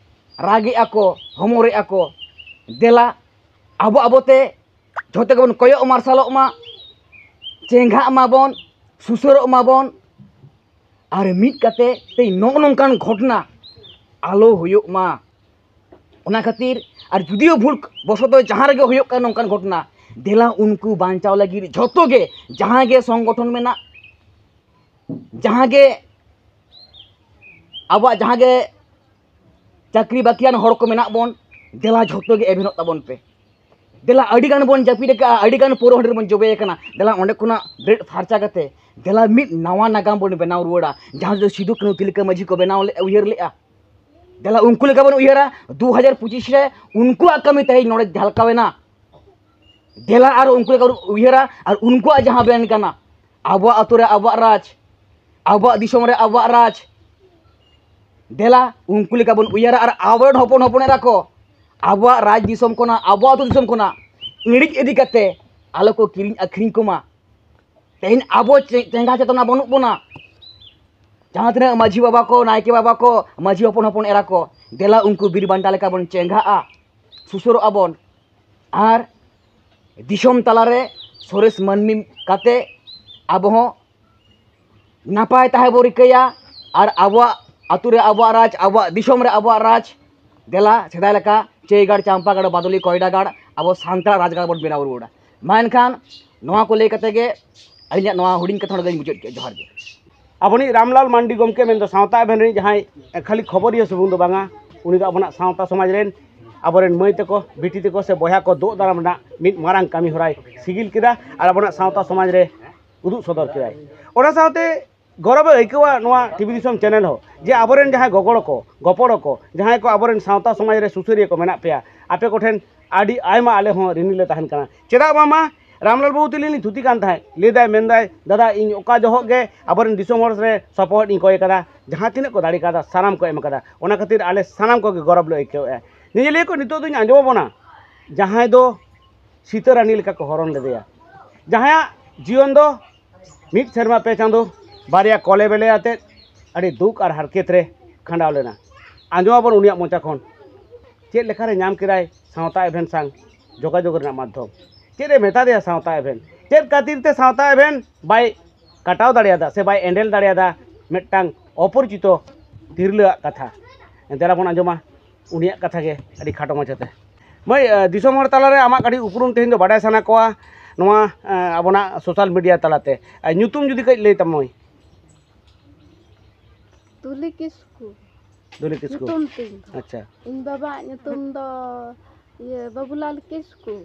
ᱨᱟᱜᱮᱜᱼᱟ ᱠᱚ, ᱦᱚᱢᱚᱨᱮᱜᱼᱟ ᱠᱚ, ᱫᱮᱞᱟ ᱟᱵᱚ ᱟᱵᱚᱛᱮ ᱡᱷᱚᱛᱚ ᱜᱮᱵᱚᱱ ᱠᱚᱭᱚᱜ ᱢᱟᱨᱥᱟᱞᱚᱜ ᱢᱟ, ᱪᱮᱸᱜᱷᱟᱜ ᱢᱟᱵᱚᱱ, ᱥᱩᱥᱟᱹᱨᱚᱜ ᱢᱟᱵᱚᱱ, ᱟᱨ ᱢᱤᱫ ᱠᱟᱛᱮ ᱛᱮᱦᱮᱧ ᱱᱚᱜᱼᱚ ᱱᱚᱝᱠᱟᱱ ᱜᱷᱚᱴᱚᱱᱟ ᱟᱞᱚ ᱦᱩᱭᱩᱜ ᱢᱟ᱾ ᱚᱱᱟ ᱠᱷᱟᱹᱛᱤᱨ ᱟᱨ ᱡᱩᱫᱤᱭᱳ ᱵᱷᱩᱞ ᱵᱚᱥᱚᱛᱚ ᱡᱟᱦᱟᱸ ᱨᱮᱜᱮ ᱦᱩᱭᱩᱜ ᱠᱟᱱ ᱱᱚᱝᱠᱟᱱ ᱜᱷᱚᱴᱚᱱᱟ, ᱫᱮᱞᱟ ᱩᱱᱠᱩ ᱵᱟᱧᱪᱟᱣ ᱞᱟᱹᱜᱤᱫ ᱡᱷᱚᱛᱚ ᱜᱮ, ᱡᱟᱦᱟᱸ ᱜᱮ ᱥᱚᱝᱜᱚᱴᱷᱚᱱ ᱢᱮᱱᱟᱜ, ᱡᱟᱦᱟᱸ ᱜᱮ ᱟᱵᱚᱣᱟᱜ ᱡᱟᱦᱟᱸ ᱜᱮ ᱪᱟᱹᱠᱨᱤ ᱵᱟᱹᱠᱨᱤᱭᱟᱱ ᱦᱚᱲ ᱠᱚ ᱢᱮᱱᱟᱜ ᱵᱚᱱ, ᱫᱮᱞᱟ ᱡᱷᱚᱛᱚ ᱜᱮ ᱮᱵᱷᱮᱱᱚᱜ ᱛᱟᱵᱚᱱ ᱯᱮ᱾ ᱫᱮᱞᱟ, ᱟᱹᱰᱤ ᱜᱟᱱ ᱵᱚᱱ ᱡᱟᱹᱯᱤᱫ ᱟᱠᱟᱫᱼᱟ, ᱟᱹᱰᱤ ᱜᱟᱱ ᱯᱟᱹᱣᱨᱟᱹ ᱦᱟᱺᱰᱤ ᱨᱮᱵᱚᱱ ᱡᱚᱵᱮ ᱟᱠᱟᱱᱟ᱾ ᱫᱮᱞᱟ, ᱚᱸᱰᱮ ᱠᱷᱚᱱᱟᱜ ᱵᱮᱨᱮᱫ ᱯᱷᱟᱨᱪᱟ ᱠᱟᱛᱮ, ᱫᱮᱞᱟ, ᱢᱤᱫ ᱱᱟᱣᱟ ᱱᱟᱜᱟᱢ ᱵᱚᱱ ᱵᱮᱱᱟᱣ ᱨᱩᱣᱟᱹᱲᱟ, ᱡᱟᱦᱟᱸ ᱫᱚ ᱥᱤᱫᱩ ᱠᱟᱹᱱᱦᱩ ᱛᱤᱞᱠᱟᱹ ᱢᱟᱹᱡᱷᱤ ᱠᱚ ᱵᱮᱱᱟᱣ ᱞᱮᱫ, ᱩᱭᱦᱟᱹᱨ ᱞᱮᱫᱼᱟ᱾ ᱫᱮᱞᱟ, ᱩᱱᱠᱩ ᱞᱮᱠᱟ ᱵᱚᱱ ᱩᱭᱦᱟᱹᱨᱟ, ᱫᱩ ᱦᱟᱡᱟᱨ ᱯᱚᱸᱪᱤᱥ ᱨᱮ ᱩᱱᱠᱩᱣᱟᱜ ᱠᱟᱹᱢᱤ ᱛᱮᱦᱮᱧ ᱱᱚᱰᱮ ᱡᱷᱟᱞᱠᱟᱣ ᱮᱱᱟ᱾ ᱫᱮᱞᱟ, ᱟᱨ ᱩᱱᱠᱩ ᱞᱮᱠᱟ ᱵᱚᱱ ᱩᱭᱦᱟᱹᱨᱟ, ᱟᱨ ᱩᱱᱠᱩᱣᱟᱜ ᱡᱟᱦᱟᱸ ᱵᱮᱱ ᱠᱟᱱᱟ, ᱟᱵᱚᱣᱟᱜ ᱟᱹᱛᱩ ᱨᱮ ᱟᱵᱚᱣᱟᱜ ᱨᱟᱡᱽ, ᱟᱵᱚᱣᱟᱜ ᱫᱤᱥᱚᱢ ᱨᱮ ᱟᱵᱚᱣᱟᱜ ᱨᱟᱡᱽ᱾ ᱫᱮᱞᱟ, ᱩᱱᱠᱩ ᱞᱮᱠᱟ ᱵᱚᱱ ᱩᱭᱦᱟᱹᱨᱟ, ᱟᱨ ᱟᱵᱚᱨᱮᱱ ᱦᱚᱯᱚᱱ ᱦᱚᱯᱚᱱ ᱮᱨᱟ ᱠᱚ, ᱟᱵᱚᱣᱟᱜ ᱨᱟᱡᱽ ᱫᱤᱥᱚᱢ ᱠᱷᱚᱱᱟᱜ, ᱟᱵᱚᱣᱟᱜ ᱟᱹᱛᱩ ᱫᱤᱥᱚᱢ ᱠᱷᱚᱱᱟᱜ ᱤᱬᱤᱡ ᱤᱫᱤ ᱠᱟᱛᱮ ᱟᱞᱚ ᱠᱚ ᱠᱤᱨᱤᱧ ᱟᱹᱠᱷᱨᱤᱧ ᱠᱚᱢᱟ᱾ ᱛᱮᱦᱮᱧ ᱟᱵᱚ ᱪᱮ-, ᱪᱮᱸᱜᱷᱟ ᱪᱮᱛᱚᱱᱟ ᱵᱟᱹᱱᱩᱜ ᱵᱚᱱᱟ᱾ ᱡᱟᱦᱟᱸ ᱛᱤᱱᱟᱹᱜ ᱢᱟᱹᱡᱷᱤ ᱵᱟᱵᱟ ᱠᱚ, ᱱᱟᱭᱠᱮ ᱵᱟᱵᱟ ᱠᱚ, ᱢᱟᱹᱡᱷᱤ ᱦᱚᱯᱚᱱ ᱦᱚᱯᱚᱱ ᱮᱨᱟ ᱠᱚ, ᱫᱮᱞᱟ ᱩᱱᱠᱩ ᱵᱤᱨ ᱵᱟᱱᱴᱟ ᱞᱮᱠᱟ ᱵᱚᱱ ᱪᱮᱸᱜᱷᱟᱜᱼᱟ, ᱥᱩᱥᱟᱹᱨᱚᱜᱼᱟ ᱵᱚᱱ, ᱟᱨ ᱫᱤᱥᱚᱢ ᱛᱟᱞᱟᱨᱮ ᱥᱚᱨᱮᱥ ᱢᱟᱹᱱᱢᱤ ᱠᱟᱛᱮ ᱟᱵᱚ ᱦᱚᱸ ᱱᱟᱯᱟᱭ ᱛᱟᱦᱮᱸ ᱵᱚ ᱨᱤᱠᱟᱹᱭᱟ᱾ ᱟᱨ ᱟᱵᱚᱣᱟᱜ ᱟᱹᱛᱩ ᱨᱮ ᱟᱵᱚᱣᱟᱜ ᱨᱟᱡᱽ, ᱟᱵᱚᱣᱟᱜ ᱫᱤᱥᱚᱢ ᱨᱮ ᱟᱵᱚᱣᱟᱜ ᱨᱟᱡᱽ, ᱫᱮᱞᱟ ᱥᱮᱫᱟᱭ ᱞᱮᱠᱟ ᱪᱟᱹᱭᱜᱟᱲ, ᱪᱟᱢᱯᱟᱜᱟᱲ, ᱵᱟᱫᱚᱞᱤ, ᱠᱚᱭᱰᱟᱜᱟᱲ ᱟᱵᱚ ᱥᱟᱱᱛᱟᱲ ᱨᱟᱡᱽᱜᱟᱲ ᱵᱚᱱ ᱵᱮᱱᱟᱣ ᱨᱩᱣᱟᱹᱲᱟ᱾ ᱢᱟ ᱮᱱᱠᱷᱟᱱ ᱱᱚᱣᱟ ᱠᱚ ᱞᱟᱹᱭ ᱠᱟᱛᱮ ᱜᱮ ᱟᱹᱞᱤᱧᱟᱜ ᱱᱚᱣᱟ ᱦᱩᱰᱤᱧ ᱠᱟᱛᱷᱟ ᱱᱚᱰᱮ ᱜᱮᱞᱤᱧ ᱢᱩᱪᱟᱹᱫ ᱠᱮᱫᱼᱟ᱾ ᱡᱚᱦᱟᱨ ᱜᱮ᱾ ᱟᱵᱚᱱᱤᱡ ᱨᱟᱢᱞᱟᱞ ᱢᱟᱱᱰᱤ ᱜᱚᱢᱠᱮ ᱢᱮᱱᱫᱚ ᱥᱟᱶᱛᱟ ᱮᱵᱷᱮᱱ ᱨᱤᱱᱤᱡ ᱡᱟᱦᱟᱸᱭ ᱠᱷᱟᱹᱞᱤ ᱠᱷᱚᱵᱚᱨᱤᱭᱟᱹ ᱥᱩᱢᱩᱝ ᱫᱚ ᱵᱟᱝᱟ, ᱩᱱᱤ ᱫᱚ ᱟᱵᱚᱱᱟᱜ ᱥᱟᱶᱛᱟ ᱥᱚᱢᱟᱡᱽ ᱨᱮᱱ ᱟᱵᱚᱨᱮᱱ ᱢᱟᱹᱭ ᱛᱟᱠᱚ, ᱵᱤᱴᱤ ᱛᱟᱠᱚ ᱥᱮ ᱵᱚᱭᱦᱟ ᱠᱚ ᱫᱳᱜ ᱫᱟᱨᱟᱢ ᱨᱮᱱᱟᱜ ᱢᱤᱫ ᱢᱟᱨᱟᱝ ᱠᱟᱹᱢᱤ ᱦᱚᱨᱟᱭ ᱥᱤᱜᱤᱞ ᱠᱮᱫᱟ ᱟᱨ ᱟᱵᱚᱱᱟᱜ ᱥᱟᱶᱛᱟ ᱥᱚᱢᱟᱡᱽ ᱨᱮ ᱩᱫᱩᱜ ᱥᱚᱫᱚᱨ ᱠᱮᱫᱟᱭ᱾ ᱚᱱᱟ ᱥᱟᱶᱛᱮ ᱜᱚᱨᱚᱵᱮ ᱟᱹᱭᱠᱟᱹᱣᱟ ᱱᱚᱣᱟ ᱴᱤᱵᱷᱤ ᱫᱤᱥᱚᱢ ᱪᱮᱱᱮᱞ ᱦᱚᱸ, ᱡᱮ ᱟᱵᱚᱨᱮᱱ ᱡᱟᱦᱟᱸᱭ ᱜᱚᱜᱚᱲᱚ ᱠᱚ, ᱜᱚᱯᱚᱲᱚ ᱠᱚ, ᱡᱟᱦᱟᱸᱭ ᱠᱚ ᱟᱵᱚᱨᱮᱱ ᱥᱟᱶᱛᱟ ᱥᱚᱢᱟᱡᱽ ᱨᱮ ᱥᱩᱥᱟᱹᱨᱤᱭᱟᱹ ᱠᱚ ᱢᱮᱱᱟᱜ ᱯᱮᱭᱟ, ᱟᱯᱮ ᱠᱚᱴᱷᱮᱱ ᱟᱹᱰᱤ ᱟᱭᱢᱟ ᱟᱞᱮ ᱦᱚᱸ ᱨᱤᱱᱤ ᱞᱮ ᱛᱟᱦᱮᱱ ᱠᱟᱱᱟ᱾ ᱪᱮᱫᱟᱜ ᱵᱟᱝᱢᱟ ᱨᱟᱢᱞᱟᱞ ᱵᱟᱹᱵᱩ ᱛᱟᱹᱞᱤᱧ ᱞᱤᱧ ᱛᱷᱩᱛᱤ ᱠᱟᱱ ᱛᱟᱦᱮᱸᱫ, ᱞᱟᱹᱭᱫᱟᱭ, ᱢᱮᱱᱫᱟᱭ, "ᱫᱟᱫᱟ, ᱤᱧ ᱚᱠᱟ ᱡᱚᱦᱚᱜ ᱜᱮ ᱟᱵᱚᱨᱮᱱ ᱫᱤᱥᱚᱢ ᱦᱚᱲ ᱨᱮ ᱥᱚᱯᱚᱦᱚᱫ ᱤᱧ ᱠᱚᱭ ᱠᱟᱫᱟ, ᱡᱟᱦᱟᱸ ᱛᱤᱱᱟᱹᱜ ᱠᱚ ᱫᱟᱲᱮ ᱠᱟᱫᱟ ᱥᱟᱱᱟᱢ ᱠᱚ ᱮᱢ ᱠᱟᱫᱟ, ᱚᱱᱟ ᱠᱷᱟᱹᱛᱤᱨ ᱟᱞᱮ ᱥᱟᱱᱟᱢ ᱠᱚᱜᱮ ᱜᱚᱨᱚᱵᱽ ᱞᱮ ᱟᱹᱭᱠᱟᱹᱣᱮᱫᱼᱟ᱾" ᱧᱮᱧᱮᱞᱤᱭᱟᱹ ᱠᱚ, ᱱᱤᱛᱚᱜ ᱫᱚᱧ ᱟᱸᱡᱚᱢ ᱟᱵᱚᱱᱟ, ᱡᱟᱦᱟᱸᱭ ᱫᱚ ᱥᱤᱛᱟᱹ ᱨᱟᱱᱤ ᱞᱮᱠᱟ ᱠᱚ ᱦᱚᱨᱚᱱ ᱞᱮᱫᱮᱭᱟ, ᱡᱟᱦᱟᱸᱭᱟᱜ ᱡᱤᱭᱚᱱ ᱫᱚ ᱢᱤᱫ ᱥᱮᱨᱢᱟ ᱯᱮ ᱪᱟᱸᱫᱚ ᱵᱟᱨᱭᱟ ᱠᱚᱞᱮ ᱵᱮᱞᱮ ᱟᱛᱮᱫ ᱟᱹᱰᱤ ᱫᱩᱠ ᱟᱨ ᱦᱟᱨᱠᱮᱛ ᱨᱮ ᱠᱷᱟᱸᱰᱟᱣ ᱞᱮᱱᱟ᱾ ᱟᱸᱡᱚᱢ ᱟᱵᱚᱱ ᱩᱱᱤᱭᱟᱜ ᱢᱚᱪᱟ ᱠᱷᱚᱱ ᱪᱮᱫ ᱞᱮᱠᱟᱨᱮ ᱧᱟᱢ ᱠᱮᱫᱟᱭ ᱥᱟᱶᱛᱟ ᱮᱵᱷᱮᱱ ᱥᱟᱝ ᱡᱳᱜᱟᱡᱳᱜᱽ ᱨᱮᱱᱟᱜ ᱢᱟᱫᱽᱫᱷᱚᱢ, ᱪᱮᱫ ᱮ ᱢᱮᱛᱟ ᱫᱮᱭᱟ ᱥᱟᱶᱛᱟ ᱮᱵᱷᱮᱱ, ᱪᱮᱫ ᱠᱷᱟᱹᱛᱤᱨ ᱛᱮ ᱥᱟᱶᱛᱟ ᱮᱵᱷᱮᱱ ᱵᱟᱭ ᱠᱟᱴᱟᱣ ᱫᱟᱲᱮᱭᱟᱫᱟ ᱥᱮ ᱵᱟᱭ ᱮᱸᱰᱮᱞ ᱫᱟᱲᱮᱭᱟᱫᱟ ᱢᱤᱫᱴᱟᱝ ᱚᱯᱚᱨᱤᱪᱤᱛᱚ ᱛᱤᱨᱞᱟᱹᱣᱟᱜ ᱠᱟᱛᱷᱟ᱾ ᱫᱮᱞᱟ ᱵᱚᱱ ᱟᱸᱡᱚᱢᱟ ᱩᱱᱤᱭᱟᱜ ᱠᱟᱛᱷᱟ ᱜᱮ ᱟᱹᱰᱤ ᱠᱷᱟᱴᱚ ᱢᱟᱪᱷᱟᱛᱮ᱾ ᱢᱟᱹᱭ, ᱟᱸ, ᱫᱤᱥᱚᱢ ᱦᱚᱲ ᱛᱟᱞᱟᱨᱮ ᱟᱢᱟᱜ ᱠᱟᱹᱴᱤᱡ ᱩᱯᱨᱩᱢ ᱛᱮᱦᱮᱧ ᱫᱚ ᱵᱟᱰᱟᱭ ᱥᱟᱱᱟ ᱠᱚᱣᱟ ᱱᱚᱣᱟ, ᱟᱸ, ᱟᱵᱚᱱᱟᱜ ᱥᱳᱥᱟᱞ ᱢᱤᱰᱤᱭᱟ ᱛᱟᱞᱟᱛᱮ᱾ ᱟᱸ, ᱧᱩᱛᱩᱢ ᱡᱩᱫᱤ ᱠᱟᱹᱡ ᱞᱟᱹᱭ ᱛᱟᱢ ᱢᱟᱹᱭ᱾ ᱛᱩᱞᱤ ᱠᱤᱥᱠᱩ᱾ ᱫᱩᱞᱤ ᱠᱤᱥᱠᱩ᱾ ᱧᱩᱛᱩᱢ ᱛᱤᱧ ᱫᱚ᱾ ᱟᱪᱪᱷᱟ᱾ ᱤᱧ ᱵᱟᱵᱟᱣᱟᱜ ᱧᱩᱛᱩᱢ ᱫᱚ ᱤᱭᱟᱹ, ᱵᱟᱹᱵᱩᱞᱟᱞ ᱠᱤᱥᱠᱩ᱾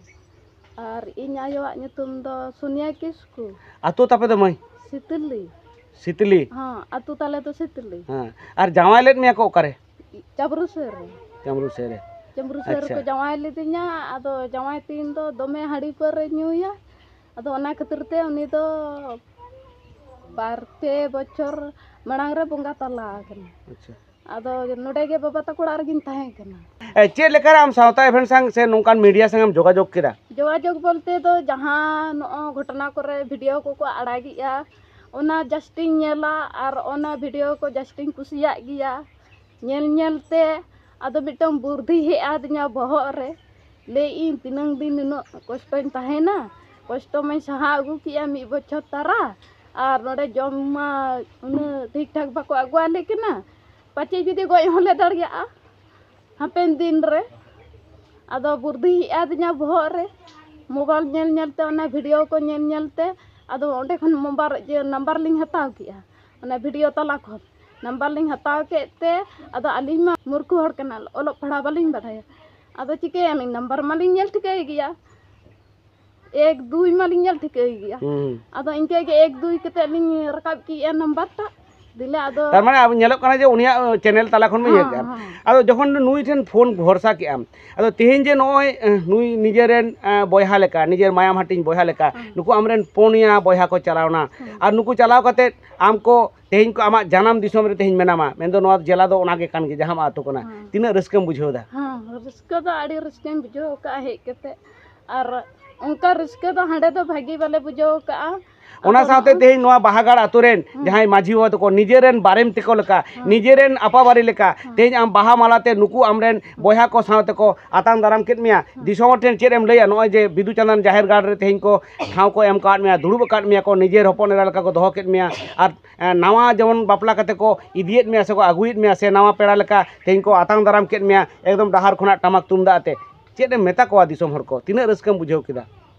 ᱟᱨ ᱤᱧ ᱟᱭᱳᱣᱟᱜ ᱧᱩᱛᱩᱢ ᱫᱚ ᱥᱳᱱᱤᱭᱟ ᱠᱤᱥᱠᱩ᱾ ᱟᱛᱳ ᱛᱟᱯᱮ ᱫᱚ ᱢᱟᱹᱭ? ᱥᱤᱛᱞᱤ᱾ ᱥᱤᱛᱞᱤ? ᱦᱚᱸ, ᱟᱛᱳ ᱛᱟᱞᱮ ᱫᱚ ᱥᱤᱛᱞᱤ᱾ ᱦᱮᱸ᱾ ᱟᱨ ᱡᱟᱶᱟᱭ ᱞᱮᱫ ᱢᱮᱭᱟ ᱠᱚ ᱚᱠᱟᱨᱮ? ᱪᱟᱵᱨᱩ ᱥᱮᱨ ᱨᱮ᱾ ᱪᱟᱢᱨᱩ ᱥᱮᱨ ᱨᱮ? ᱪᱟᱢᱨᱩ ᱥᱮᱨ ᱟᱪᱪᱷᱟ᱾ ᱨᱮᱠᱚ ᱡᱟᱶᱟᱭ ᱞᱤᱫᱤᱧᱟ᱾ ᱟᱫᱚ ᱡᱟᱶᱟᱭ ᱛᱤᱧ ᱫᱚ ᱫᱚᱢᱮ ᱦᱟᱺᱰᱤ ᱯᱟᱹᱣᱨᱟᱹᱭ ᱧᱩᱭᱟ᱾ ᱟᱫᱚ ᱚᱱᱟ ᱠᱷᱟᱹᱛᱤᱨ ᱛᱮ ᱩᱱᱤ ᱫᱚ ᱵᱟᱨ ᱯᱮ ᱵᱚᱪᱷᱚᱨ ᱢᱟᱲᱟᱝ ᱨᱮ ᱵᱚᱸᱜᱟ ᱛᱟᱞᱟ ᱟᱠᱟᱱᱟ᱾ ᱟᱪᱪᱷᱟ᱾ ᱟᱫᱚ ᱱᱚᱰᱮ ᱜᱮ ᱵᱟᱵᱟ ᱛᱟᱠᱚ ᱚᱲᱟᱜ ᱨᱮᱜᱤᱧ ᱛᱟᱦᱮᱸ ᱠᱟᱱᱟ᱾ ᱮ, ᱪᱮᱫ ᱞᱮᱠᱟᱨᱮ ᱟᱢ ᱥᱟᱶᱛᱟ ᱮᱵᱷᱮᱱ ᱥᱟᱶ ᱥᱮ ᱱᱚᱝᱠᱟᱱ ᱢᱤᱰᱤᱭᱟ ᱥᱟᱶ ᱮᱢ ᱡᱳᱜᱟᱡᱳᱜᱽ ᱠᱮᱫᱟ? ᱡᱳᱜᱟᱡᱳᱜᱽ ᱵᱚᱞᱛᱮ ᱫᱚ ᱡᱟᱦᱟᱸ ᱱᱚᱜᱼᱚ ᱜᱷᱚᱴᱚᱱᱟ ᱠᱚᱨᱮ ᱵᱷᱤᱰᱤᱭᱳ ᱠᱚᱠᱚ ᱟᱲᱟᱜᱮᱜᱼᱟ, ᱚᱱᱟ ᱡᱟᱹᱥᱛᱤᱧ ᱧᱮᱞᱟ ᱟᱨ ᱚᱱᱟ ᱵᱷᱤᱰᱤᱭᱳ ᱠᱚ ᱡᱟᱹᱥᱛᱤᱧ ᱠᱩᱥᱤᱭᱟᱜ ᱜᱮᱭᱟ᱾ ᱧᱮᱞ ᱧᱮᱞ ᱛᱮ ᱟᱫᱚ ᱢᱤᱫᱴᱟᱝ ᱵᱩᱨᱫᱷᱤ ᱦᱮᱡ ᱟᱹᱫᱤᱧᱟ ᱵᱚᱦᱚᱜ ᱨᱮ᱾ ᱞᱟᱹᱭᱮᱫ ᱤᱧ, ᱛᱤᱱᱟᱹᱝ ᱫᱤᱱ ᱱᱩᱱᱟᱹᱜ ᱠᱚᱥᱴᱚᱧ ᱛᱟᱦᱮᱱᱟ, ᱠᱚᱥᱴᱚ ᱢᱟᱧ ᱥᱟᱦᱟ ᱟᱹᱜᱩ ᱠᱮᱜᱼᱟ ᱢᱤᱫ ᱵᱚᱪᱷᱚᱨ ᱛᱟᱨᱟ, ᱟᱨ ᱱᱚᱰᱮ ᱡᱚᱢ ᱢᱟ ᱩᱱᱟᱹᱜ ᱴᱷᱤᱠ ᱴᱷᱟᱠ ᱵᱟᱠᱚ ᱟᱹᱜᱩᱣᱟᱞᱮ ᱠᱟᱱᱟ, ᱯᱟᱪᱮᱫ ᱡᱩᱫᱤ ᱜᱚᱡ ᱦᱚᱸᱞᱮ ᱫᱟᱲᱮᱭᱟᱜᱼᱟ ᱦᱟᱯᱮᱱ ᱫᱤᱱ ᱨᱮ᱾ ᱟᱫᱚ ᱵᱩᱨᱫᱷᱤ ᱦᱮᱡ ᱟᱹᱫᱤᱧᱟ ᱵᱚᱦᱚᱜ ᱨᱮ, ᱢᱳᱵᱟᱭᱤᱞ ᱧᱮᱞ ᱧᱮᱞ ᱛᱮ, ᱚᱱᱟ ᱵᱷᱤᱰᱤᱭᱳ ᱠᱚ ᱧᱮᱞ ᱧᱮᱞ ᱛᱮ, ᱟᱫᱚ ᱚᱸᱰᱮ ᱠᱷᱚᱱ ᱢᱳᱵᱟᱭᱤᱞ, ᱤᱭᱟᱹ, ᱱᱟᱢᱵᱟᱨ ᱞᱤᱧ ᱦᱟᱛᱟᱣ ᱠᱮᱜᱼᱟ, ᱚᱱᱟ ᱵᱷᱤᱰᱤᱭᱳ ᱛᱟᱞᱟ ᱠᱷᱚᱱ ᱱᱟᱢᱵᱟᱨ ᱞᱤᱧ ᱦᱟᱛᱟᱣ ᱠᱮᱫ ᱛᱮ, ᱟᱫᱚ ᱟᱹᱞᱤᱧ ᱢᱟ ᱢᱩᱨᱠᱷᱩ ᱦᱚᱲ ᱠᱟᱱᱟ, ᱚᱞᱚᱜ ᱯᱟᱲᱦᱟᱣ ᱵᱟᱹᱞᱤᱧ ᱵᱟᱰᱟᱭᱟ᱾ ᱟᱫᱚ ᱪᱤᱠᱟᱹᱭᱟᱞᱤᱧ, ᱱᱟᱢᱵᱟᱨ ᱢᱟᱞᱤᱧ ᱧᱮᱞ ᱴᱷᱤᱠᱟᱹᱭ ᱜᱮᱭᱟ, ᱮᱠ ᱫᱩᱭ ᱢᱟᱞᱤᱧ ᱧᱮᱞ ᱴᱷᱤᱠᱟᱹᱭ ᱜᱮᱭᱟ᱾ ᱦᱩᱸ᱾ ᱟᱫᱚ ᱤᱱᱠᱟᱹ ᱜᱮ ᱮᱠ ᱫᱩᱭ ᱠᱟᱛᱮ ᱞᱤᱧ ᱨᱟᱠᱟᱵ ᱠᱮᱜᱼᱟ ᱱᱟᱢᱵᱟᱨ ᱴᱟᱜ᱾ ᱫᱤᱞᱮ ᱟᱫᱚ ᱛᱟᱨ ᱢᱟᱱᱮ ᱟᱵᱚ ᱧᱮᱞᱚᱜ ᱠᱟᱱᱟ ᱡᱮ ᱩᱱᱤᱭᱟᱜ ᱪᱮᱱᱮᱞ ᱛᱟᱞᱟ ᱠᱷᱚᱱ ᱵᱚᱱ ᱤᱭᱟᱹ ᱦᱮᱸ, ᱠᱮᱜᱼᱟ᱾ ᱦᱮᱸ᱾ ᱟᱫᱚ ᱡᱚᱠᱷᱚᱱ ᱱᱩᱭ ᱴᱷᱮᱱ ᱯᱷᱳᱱ ᱵᱷᱚᱨᱥᱟ ᱠᱮᱜᱼᱟᱢ, ᱟᱫᱚ ᱛᱮᱦᱮᱧ ᱡᱮ ᱱᱚᱜᱼᱚᱭ, ᱮ, ᱱᱩᱭ ᱱᱤᱡᱮᱨᱮᱱ, ᱮ, ᱵᱚᱭᱦᱟ ᱞᱮᱠᱟ, ᱱᱤᱡᱮᱨ ᱢᱟᱭᱟᱢ ᱦᱟᱹᱴᱤᱧ ᱵᱚᱭᱦᱟ ᱞᱮᱠᱟ, ᱦᱮᱸ᱾ ᱱᱩᱠᱩ ᱟᱢᱨᱮᱱ ᱯᱩᱱᱭᱟ ᱵᱚᱭᱦᱟ ᱠᱚ ᱪᱟᱞᱟᱣᱱᱟ᱾ ᱦᱮᱸ᱾ ᱟᱨ ᱱᱩᱠᱩ ᱪᱟᱞᱟᱣ ᱠᱟᱛᱮ ᱟᱢ ᱠᱚ ᱛᱮᱦᱮᱧ ᱠᱚ ᱟᱢᱟᱜ ᱡᱟᱱᱟᱢ ᱫᱤᱥᱚᱢ ᱨᱮ ᱛᱮᱦᱮᱧ ᱢᱮᱱᱟᱢᱟ, ᱢᱮᱱᱫᱚ ᱱᱚᱣᱟ ᱡᱮᱞᱟ ᱫᱚ ᱚᱱᱟ ᱜᱮ ᱠᱟᱱ ᱜᱮ, ᱡᱟᱦᱟᱸ ᱟᱢᱟᱜ ᱟᱹᱛᱩ ᱠᱟᱱᱟ᱾ ᱦᱮᱸ᱾ ᱛᱤᱱᱟᱹᱜ ᱨᱟᱹᱥᱠᱟᱹᱢ ᱵᱩᱡᱷᱟᱹᱣ ᱮᱫᱟ? ᱦᱮᱸ, ᱨᱟᱹᱥᱠᱟᱹ ᱫᱚ ᱟᱹᱰᱤ ᱨᱟᱹᱥᱠᱟᱹᱧ ᱵᱩᱡᱷᱟᱹᱣ ᱠᱟᱜᱼᱟ ᱦᱮᱡ ᱠᱟᱛᱮ᱾ ᱟᱨ ᱚᱱᱠᱟ ᱨᱟᱹᱥᱠᱟᱹ ᱫᱚ ᱦᱟᱸᱰᱮ ᱫᱚ ᱵᱷᱟᱹᱜᱤ ᱵᱟᱞᱮ ᱵᱩᱡᱷᱟᱹᱣ ᱠᱟᱜᱼᱟ᱾ ᱚᱱᱟ ᱟᱫᱚ ᱥᱟᱶᱛᱮ ᱱᱚᱜᱼᱚᱭ ᱛᱮᱦᱮᱧ ᱱᱚᱣᱟ ᱵᱟᱦᱟ ᱜᱟᱲ ᱟᱛᱳ ᱨᱮᱱ ᱦᱮᱸ᱾ ᱡᱟᱦᱟᱸᱭ ᱢᱟᱹᱡᱷᱤ ᱵᱟᱵᱟ ᱛᱟᱠᱚ ᱱᱤᱡᱮᱨᱮᱱ ᱵᱟᱨᱮᱢ ᱛᱮᱠᱚ ᱞᱮᱠᱟ, ᱦᱮᱸ᱾ ᱱᱤᱡᱮᱨᱮᱱ ᱟᱯᱟᱵᱟᱨᱮ ᱞᱮᱠᱟ, ᱦᱮᱸ᱾ ᱛᱮᱦᱮᱧ ᱟᱢ ᱵᱟᱦᱟ ᱢᱟᱞᱟ ᱛᱮ ᱱᱩᱠᱩ ᱟᱢᱨᱮᱱ ᱵᱚᱭᱦᱟ ᱠᱚ ᱥᱟᱶ ᱛᱮᱠᱚ ᱟᱛᱟᱝ ᱫᱟᱨᱟᱢ ᱠᱮᱫ ᱢᱮᱭᱟ᱾ ᱦᱮᱸ᱾ ᱫᱤᱥᱚᱢ ᱦᱚᱲ ᱴᱷᱮᱱ ᱪᱮᱫ ᱮᱢ ᱞᱟᱹᱭᱟ? ᱱᱚᱜᱼᱚᱭ ᱡᱮ ᱵᱤᱫᱩ ᱪᱟᱸᱫᱟᱱ ᱡᱟᱦᱮᱨ ᱜᱟᱲ ᱨᱮ ᱛᱮᱦᱮᱧ ᱠᱚ ᱴᱷᱟᱶ ᱠᱚ ᱮᱢ ᱟᱠᱟᱫ ᱢᱮᱭᱟ, ᱫᱩᱲᱩᱵ ᱟᱠᱟᱫ ᱢᱮᱭᱟ ᱠᱚ, ᱱᱤᱡᱮᱨ ᱦᱚᱯᱚᱱ ᱮᱨᱟ ᱞᱮᱠᱟ ᱠᱚ ᱫᱚᱦᱚ ᱠᱮᱫ ᱢᱮᱭᱟ, ᱟᱨ, ᱮ, ᱱᱟᱣᱟ ᱡᱮᱢᱚᱱ ᱵᱟᱯᱞᱟ ᱠᱟᱛᱮ ᱠᱚ ᱤᱫᱤᱭᱮᱫ ᱢᱮᱭᱟ ᱥᱮ ᱠᱚ ᱟᱹᱜᱩᱭᱮᱫ ᱢᱮᱭᱟ, ᱥᱮ ᱱᱟᱣᱟ ᱯᱮᱲᱟ ᱞᱮᱠᱟ ᱛᱮᱦᱮᱧ ᱠᱚ ᱟᱛᱟᱝ ᱫᱟᱨᱟᱢ ᱠᱮᱫ ᱢᱮᱭᱟ ᱮᱠᱫᱚᱢ ᱰᱟᱦᱟᱨ ᱠᱷᱚᱱᱟᱜ ᱴᱟᱢᱟᱠ ᱛᱩᱢᱫᱟᱜ ᱟᱛᱮ, ᱪᱮᱫ ᱮᱢ ᱢᱮᱛᱟ ᱠᱚᱣᱟ ᱫᱤᱥᱚᱢ ᱦᱚᱲ ᱠᱚ? ᱛᱤᱱᱟᱹᱜ ᱨᱟᱹᱥᱠᱟᱹᱢ ᱵᱩᱡᱷᱟᱹᱣ ᱠᱮᱫᱟ?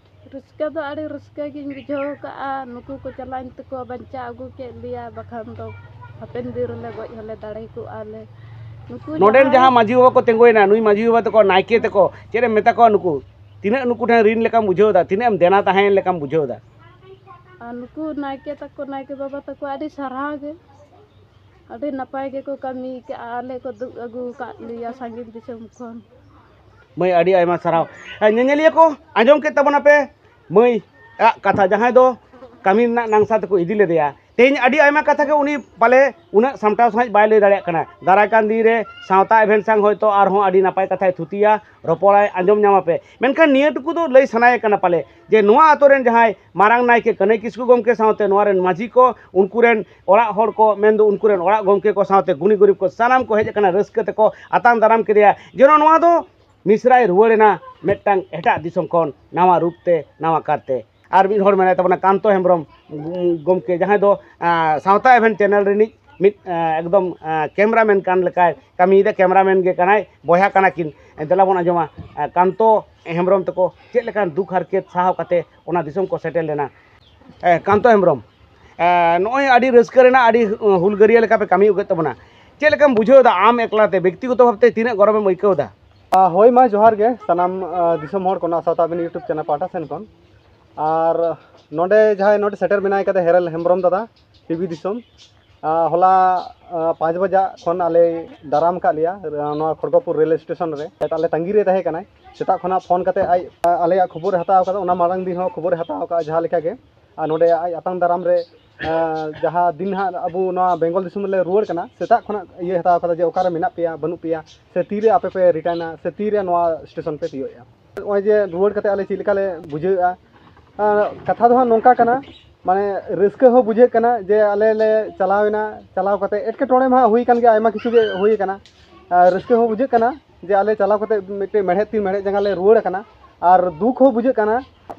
ᱨᱟᱹᱥᱠᱟᱹ ᱫᱚ ᱟᱹᱰᱤ ᱨᱟᱹᱥᱠᱟᱹ ᱜᱤᱧ ᱵᱩᱡᱷᱟᱹᱣ ᱠᱟᱜᱼᱟ᱾ ᱱᱩᱠᱩ ᱠᱚ ᱪᱟᱞᱟᱣᱮᱱ ᱛᱮᱠᱚ ᱵᱟᱧᱪᱟᱣ ᱟᱹᱜᱩ ᱠᱮᱫ ᱞᱮᱭᱟ, ᱵᱟᱠᱷᱟᱱ ᱫᱚ ᱦᱟᱯᱮᱱ ᱫᱤᱱ ᱨᱮᱞᱮ ᱜᱚᱡ ᱦᱚᱸᱞᱮ ᱫᱟᱲᱮ ᱠᱚᱜᱼᱟ ᱞᱮ᱾ ᱱᱚᱰᱮᱱ ᱡᱟᱦᱟᱸ ᱢᱟᱹᱡᱷᱤ ᱵᱟᱵᱟ ᱠᱚ ᱛᱤᱸᱜᱩᱭᱮᱱᱟ, ᱱᱩᱭ ᱢᱟᱹᱡᱷᱤ ᱵᱟᱵᱟ ᱛᱟᱠᱚ, ᱱᱟᱭᱠᱮ ᱛᱟᱠᱚ, ᱪᱮᱫ ᱮᱢ ᱢᱮᱛᱟ ᱠᱚᱣᱟ? ᱱᱩᱠᱩ ᱛᱤᱱᱟᱹᱜ ᱱᱩᱠᱩ ᱴᱷᱮᱱ ᱨᱤᱱ ᱞᱮᱠᱟᱢ ᱵᱩᱡᱷᱟᱹᱣ ᱮᱫᱟ, ᱛᱤᱱᱟᱹᱜ ᱮᱢ ᱫᱮᱱᱟ ᱛᱟᱦᱮᱸᱭᱮᱱ ᱞᱮᱠᱟᱢ ᱵᱩᱡᱷᱟᱹᱣ ᱮᱫᱟ? ᱟᱨ ᱱᱩᱠᱩ ᱱᱟᱭᱠᱮ ᱛᱟᱠᱚ, ᱱᱟᱭᱠᱮ ᱵᱟᱵᱟ ᱛᱟᱠᱚ ᱟᱹᱰᱤ ᱥᱟᱨᱦᱟᱣ ᱜᱮ, ᱟᱹᱰᱤ ᱱᱟᱯᱟᱭ ᱜᱮᱠᱚ ᱠᱟᱹᱢᱤ ᱠᱟᱜᱼᱟ, ᱟᱞᱮ ᱠᱚ ᱫᱩᱜ ᱟᱹᱜᱩ ᱟᱠᱟᱫ ᱞᱮᱭᱟ ᱥᱟᱺᱜᱤᱧ ᱫᱤᱥᱚᱢ ᱠᱷᱚᱱ᱾ ᱢᱟᱹᱭ, ᱟᱹᱰᱤ ᱟᱭᱢᱟ ᱥᱟᱨᱦᱟᱣ᱾ ᱦᱮᱸ, ᱧᱮᱧᱮᱞᱤᱭᱟᱹ ᱠᱚ, ᱟᱸᱡᱚᱢ ᱠᱮᱫ ᱛᱟᱵᱚᱱᱟᱯᱮ ᱢᱟᱹᱭ ᱟᱜ ᱠᱟᱛᱷᱟ, ᱡᱟᱦᱟᱸᱭ ᱫᱚ ᱠᱟᱹᱢᱤ ᱨᱮᱱᱟᱜ ᱱᱟᱝᱥᱟ ᱛᱮᱠᱚ ᱤᱫᱤ ᱞᱮᱫᱮᱭᱟ᱾ ᱛᱮᱦᱮᱧ ᱟᱹᱰᱤ ᱟᱭᱢᱟ ᱠᱟᱛᱷᱟ ᱜᱮ ᱩᱱᱤ ᱯᱟᱞᱮ ᱩᱱᱟᱹᱜ ᱥᱟᱢᱴᱟᱣ ᱥᱟᱺᱦᱤᱡ ᱵᱟᱭ ᱞᱟᱹᱭ ᱫᱟᱲᱮᱭᱟᱜ ᱠᱟᱱᱟ᱾ ᱫᱟᱨᱟᱭ ᱠᱟᱱ ᱫᱤᱱ ᱨᱮ ᱥᱟᱶᱛᱟ ᱮᱵᱷᱮᱱ ᱥᱟᱝ ᱦᱚᱭᱛᱳ ᱟᱨᱦᱚᱸ ᱟᱹᱰᱤ ᱱᱟᱯᱟᱭ ᱠᱟᱛᱷᱟᱭ ᱛᱷᱩᱛᱤᱭᱟ, ᱨᱚᱯᱚᱲᱟᱭ, ᱟᱸᱡᱚᱢ ᱧᱟᱢᱟᱯᱮ᱾ ᱢᱮᱱᱠᱷᱟᱱ ᱱᱤᱭᱟᱹ ᱴᱩᱠᱩ ᱫᱚ ᱞᱟᱹᱭ ᱥᱟᱱᱟᱭᱮ ᱠᱟᱱᱟ ᱯᱟᱞᱮ, ᱡᱮ ᱱᱚᱣᱟ ᱟᱛᱳ ᱨᱮᱱ ᱡᱟᱦᱟᱸᱭ ᱢᱟᱨᱟᱝ ᱱᱟᱭᱠᱮ ᱠᱟᱹᱱᱟᱹᱭ ᱠᱤᱥᱠᱩ ᱜᱚᱢᱠᱮ ᱥᱟᱶᱛᱮ ᱱᱚᱣᱟ ᱨᱮᱱ ᱢᱟᱹᱡᱷᱤ ᱠᱚ, ᱩᱱᱠᱩ ᱨᱮᱱ ᱚᱲᱟᱜ ᱦᱚᱲ ᱠᱚ, ᱢᱮᱱᱫᱚ ᱩᱱᱠᱩ ᱨᱮᱱ ᱚᱲᱟᱜ ᱜᱚᱢᱠᱮ ᱠᱚ ᱥᱟᱶᱛᱮ ᱜᱩᱱᱤ ᱜᱩᱨᱤᱵ ᱠᱚ ᱥᱟᱱᱟᱢ ᱠᱚ ᱦᱮᱡ ᱟᱠᱟᱱᱟ, ᱨᱟᱹᱥᱠᱟᱹ ᱛᱮᱠᱚ ᱟᱛᱟᱝ ᱫᱟᱨᱟᱢ ᱠᱮᱫᱮᱭᱟ᱾ ᱡᱮᱱᱚ ᱱᱚᱣᱟ ᱫᱚ ᱢᱤᱥᱨᱟᱭ ᱨᱩᱣᱟᱹᱲ ᱮᱱᱟ ᱢᱤᱫᱴᱟᱝ ᱮᱴᱟᱜ ᱫᱤᱥᱚᱢ ᱠᱷᱚᱱ ᱱᱟᱣᱟ ᱨᱩᱯ ᱛᱮ, ᱱᱟᱣᱟ ᱠᱟᱨ ᱛᱮ᱾ ᱟᱨ ᱢᱤᱫ ᱦᱚᱲ ᱢᱮᱱᱟᱭ ᱛᱟᱵᱚᱱᱟ ᱠᱟᱱᱛᱚ ᱦᱮᱢᱵᱨᱚᱢ ᱜᱚᱢᱠᱮ, ᱡᱟᱦᱟᱸᱭ ᱫᱚ, ᱟᱸ, ᱥᱟᱶᱛᱟ ᱮᱵᱷᱮᱱ ᱪᱮᱱᱮᱞ ᱨᱤᱱᱤᱡ ᱢᱤᱫ, ᱟᱸ, ᱮᱠᱫᱚᱢ, ᱟᱸ, ᱠᱮᱢᱨᱟᱢᱮᱱ ᱠᱟᱱ ᱞᱮᱠᱟᱭ ᱠᱟᱹᱢᱤᱭᱮᱫᱟ, ᱠᱮᱢᱨᱟᱢᱮᱱ ᱜᱮ ᱠᱟᱱᱟᱭ, ᱵᱚᱭᱦᱟ ᱠᱟᱱᱟ ᱠᱤᱱ᱾ ᱫᱮᱞᱟ ᱵᱚᱱ ᱟᱸᱡᱚᱢᱟ, ᱟᱸ, ᱠᱟᱱᱛᱚ ᱦᱮᱢᱵᱨᱚᱢ ᱛᱟᱠᱚ ᱪᱮᱫ ᱞᱮᱠᱟᱱ ᱫᱩᱠ ᱦᱟᱨᱠᱮᱛ ᱥᱟᱦᱟᱣ ᱠᱟᱛᱮ ᱚᱱᱟ ᱫᱤᱥᱚᱢ ᱠᱚ ᱥᱮᱴᱮᱨ ᱞᱮᱱᱟ᱾ ᱮ, ᱠᱟᱱᱛᱚ ᱦᱮᱢᱵᱨᱚᱢ, ᱮ, ᱱᱚᱜᱼᱚᱭ ᱟᱹᱰᱤ ᱨᱟᱹᱥᱠᱟᱹ ᱨᱮᱱᱟᱜ, ᱟᱹᱰᱤ, ᱮ, ᱦᱩᱞᱜᱟᱹᱨᱤᱭᱟᱹ ᱞᱮᱠᱟ ᱯᱮ ᱠᱟᱹᱢᱤ ᱟᱹᱜᱩᱭᱮᱫ ᱛᱟᱵᱚᱱᱟ, ᱪᱮᱫ ᱞᱮᱠᱟᱢ ᱵᱩᱡᱷᱟᱹᱣ ᱮᱫᱟ ᱟᱢ ᱮᱠᱞᱟ ᱛᱮ, ᱵᱮᱠᱛᱤᱜᱚᱛᱚ ᱵᱷᱟᱵᱽ ᱛᱮ ᱛᱤᱱᱟᱹᱜ ᱜᱚᱨᱚᱵᱮᱢ ᱟᱹᱭᱠᱟᱹᱣ ᱮᱫᱟ? ᱟ, ᱦᱳᱭ ᱢᱟ, ᱡᱚᱦᱟᱨ ᱜᱮ ᱥᱟᱱᱟᱢ, ᱟ, ᱫᱤᱥᱚᱢ ᱦᱚᱲ ᱠᱚ ᱱᱚᱣᱟ ᱥᱟᱶᱛᱟ ᱟᱹᱵᱤᱱ YouTube ᱪᱮᱱᱮᱞ ᱯᱟᱦᱴᱟ ᱥᱮᱱ ᱠᱷᱚᱱ᱾ ᱟᱨ ᱱᱚᱰᱮ ᱡᱟᱦᱟᱸᱭ ᱱᱚᱰᱮ ᱥᱮᱴᱮᱨ ᱢᱮᱱᱟᱭ ᱠᱟᱫᱮ ᱦᱮᱨᱮᱞ ᱦᱮᱢᱵᱨᱚᱢ ᱫᱟᱫᱟ, ᱴᱤᱵᱷᱤ ᱫᱤᱥᱚᱢ, ᱟ, ᱦᱚᱞᱟ, ᱟ, ᱯᱟᱸᱪ ᱵᱟᱡᱟᱜ ᱠᱷᱚᱱ ᱟᱞᱮ ᱫᱟᱨᱟᱢ ᱠᱟᱜ ᱞᱮᱭᱟ, ᱟ, ᱱᱚᱣᱟ ᱠᱷᱚᱲᱜᱚᱯᱩᱨ ᱨᱮᱞ ᱥᱴᱮᱥᱚᱱ ᱨᱮ᱾ ᱟᱞᱮ ᱛᱟᱺᱜᱤ ᱨᱮ ᱛᱟᱦᱮᱸ ᱠᱟᱱᱟᱭ, ᱥᱮᱛᱟᱜ ᱠᱷᱚᱱᱟᱜ ᱯᱷᱳᱱ ᱠᱟᱛᱮ ᱟᱡ, ᱟ, ᱟᱞᱮᱭᱟᱜ ᱠᱷᱚᱵᱚᱨᱮ ᱦᱟᱛᱟᱣ ᱠᱟᱫᱟ, ᱚᱱᱟ ᱢᱟᱲᱟᱝ ᱫᱤᱱ ᱦᱚᱸ ᱠᱷᱚᱵᱚᱨᱮ ᱦᱟᱛᱟᱣ ᱠᱟᱜᱼᱟ ᱡᱟᱦᱟᱸ ᱞᱮᱠᱟ ᱜᱮ᱾ ᱟᱨ ᱱᱚᱰᱮ ᱟᱡ ᱟᱛᱟᱝ ᱫᱟᱨᱟᱢ ᱨᱮ, ᱟ, ᱡᱟᱦᱟᱸ ᱫᱤᱱ ᱦᱟᱸᱜ ᱟᱵᱚ ᱱᱚᱣᱟ ᱵᱮᱝᱜᱚᱞ ᱫᱤᱥᱚᱢ ᱞᱮ ᱨᱩᱣᱟᱹᱲ ᱠᱟᱱᱟ, ᱥᱮᱛᱟᱜ ᱠᱷᱚᱱᱟᱜ ᱤᱭᱟᱹ ᱦᱟᱛᱟᱣ ᱠᱟᱫᱟ ᱡᱮ ᱚᱠᱟᱨᱮ ᱢᱮᱱᱟᱜ ᱯᱮᱭᱟ, ᱵᱟᱹᱱᱩᱜ ᱯᱮᱭᱟ, ᱥᱮ ᱛᱤᱨᱮ ᱟᱯᱮ ᱯᱮ ᱨᱤᱴᱟᱨᱱᱟ, ᱥᱮ ᱛᱤᱨᱮ ᱱᱚᱣᱟ ᱥᱴᱮᱥᱚᱱ ᱯᱮ ᱛᱤᱭᱳᱜᱼᱟ᱾ ᱱᱚᱜᱼᱚᱭ ᱡᱮ ᱨᱩᱣᱟᱹᱲ ᱠᱟᱛᱮ ᱟᱞᱮ ᱪᱮᱫ ᱞᱮᱠᱟ ᱞᱮ ᱵᱩᱡᱷᱟᱹᱣᱮᱫᱼᱟ, ᱟᱨ ᱠᱟᱛᱷᱟ ᱫᱚ ᱦᱟᱸᱜ ᱱᱚᱝᱠᱟ ᱠᱟᱱᱟ, ᱢᱟᱱᱮ ᱨᱟᱹᱥᱠᱟᱹ ᱦᱚᱸ ᱵᱩᱡᱷᱟᱹᱜ ᱠᱟᱱᱟ ᱡᱮ ᱟᱞᱮ ᱞᱮ ᱪᱟᱞᱟᱣ ᱮᱱᱟ, ᱪᱟᱞᱟᱣ ᱠᱟᱛᱮ ᱮᱴᱠᱮᱴᱚᱬᱮ ᱢᱟ ᱦᱟᱸᱜ ᱦᱩᱭ ᱠᱟᱱ ᱜᱮᱭᱟ, ᱟᱭᱢᱟ ᱠᱤᱪᱷᱩ ᱜᱮ ᱦᱩᱭ ᱠᱟᱱᱟ᱾ ᱟᱨ ᱨᱟᱹᱥᱠᱟᱹ ᱦᱚᱸ ᱵᱩᱡᱷᱟᱹᱜ ᱠᱟᱱᱟ ᱡᱮ ᱟᱞᱮ ᱪᱟᱞᱟᱣ ᱠᱟᱛᱮ ᱢᱤᱫᱴᱮᱱ ᱢᱮᱲᱦᱮᱫ ᱛᱤ ᱢᱮᱲᱦᱮᱫ ᱡᱟᱸᱜᱟ ᱞᱮ ᱨᱩᱣᱟᱹᱲ ᱟᱠᱟᱱᱟ᱾ ᱟᱨ ᱫᱩᱠ ᱦᱚᱸ ᱵᱩᱡᱷᱟᱹᱜ ᱠᱟᱱᱟ,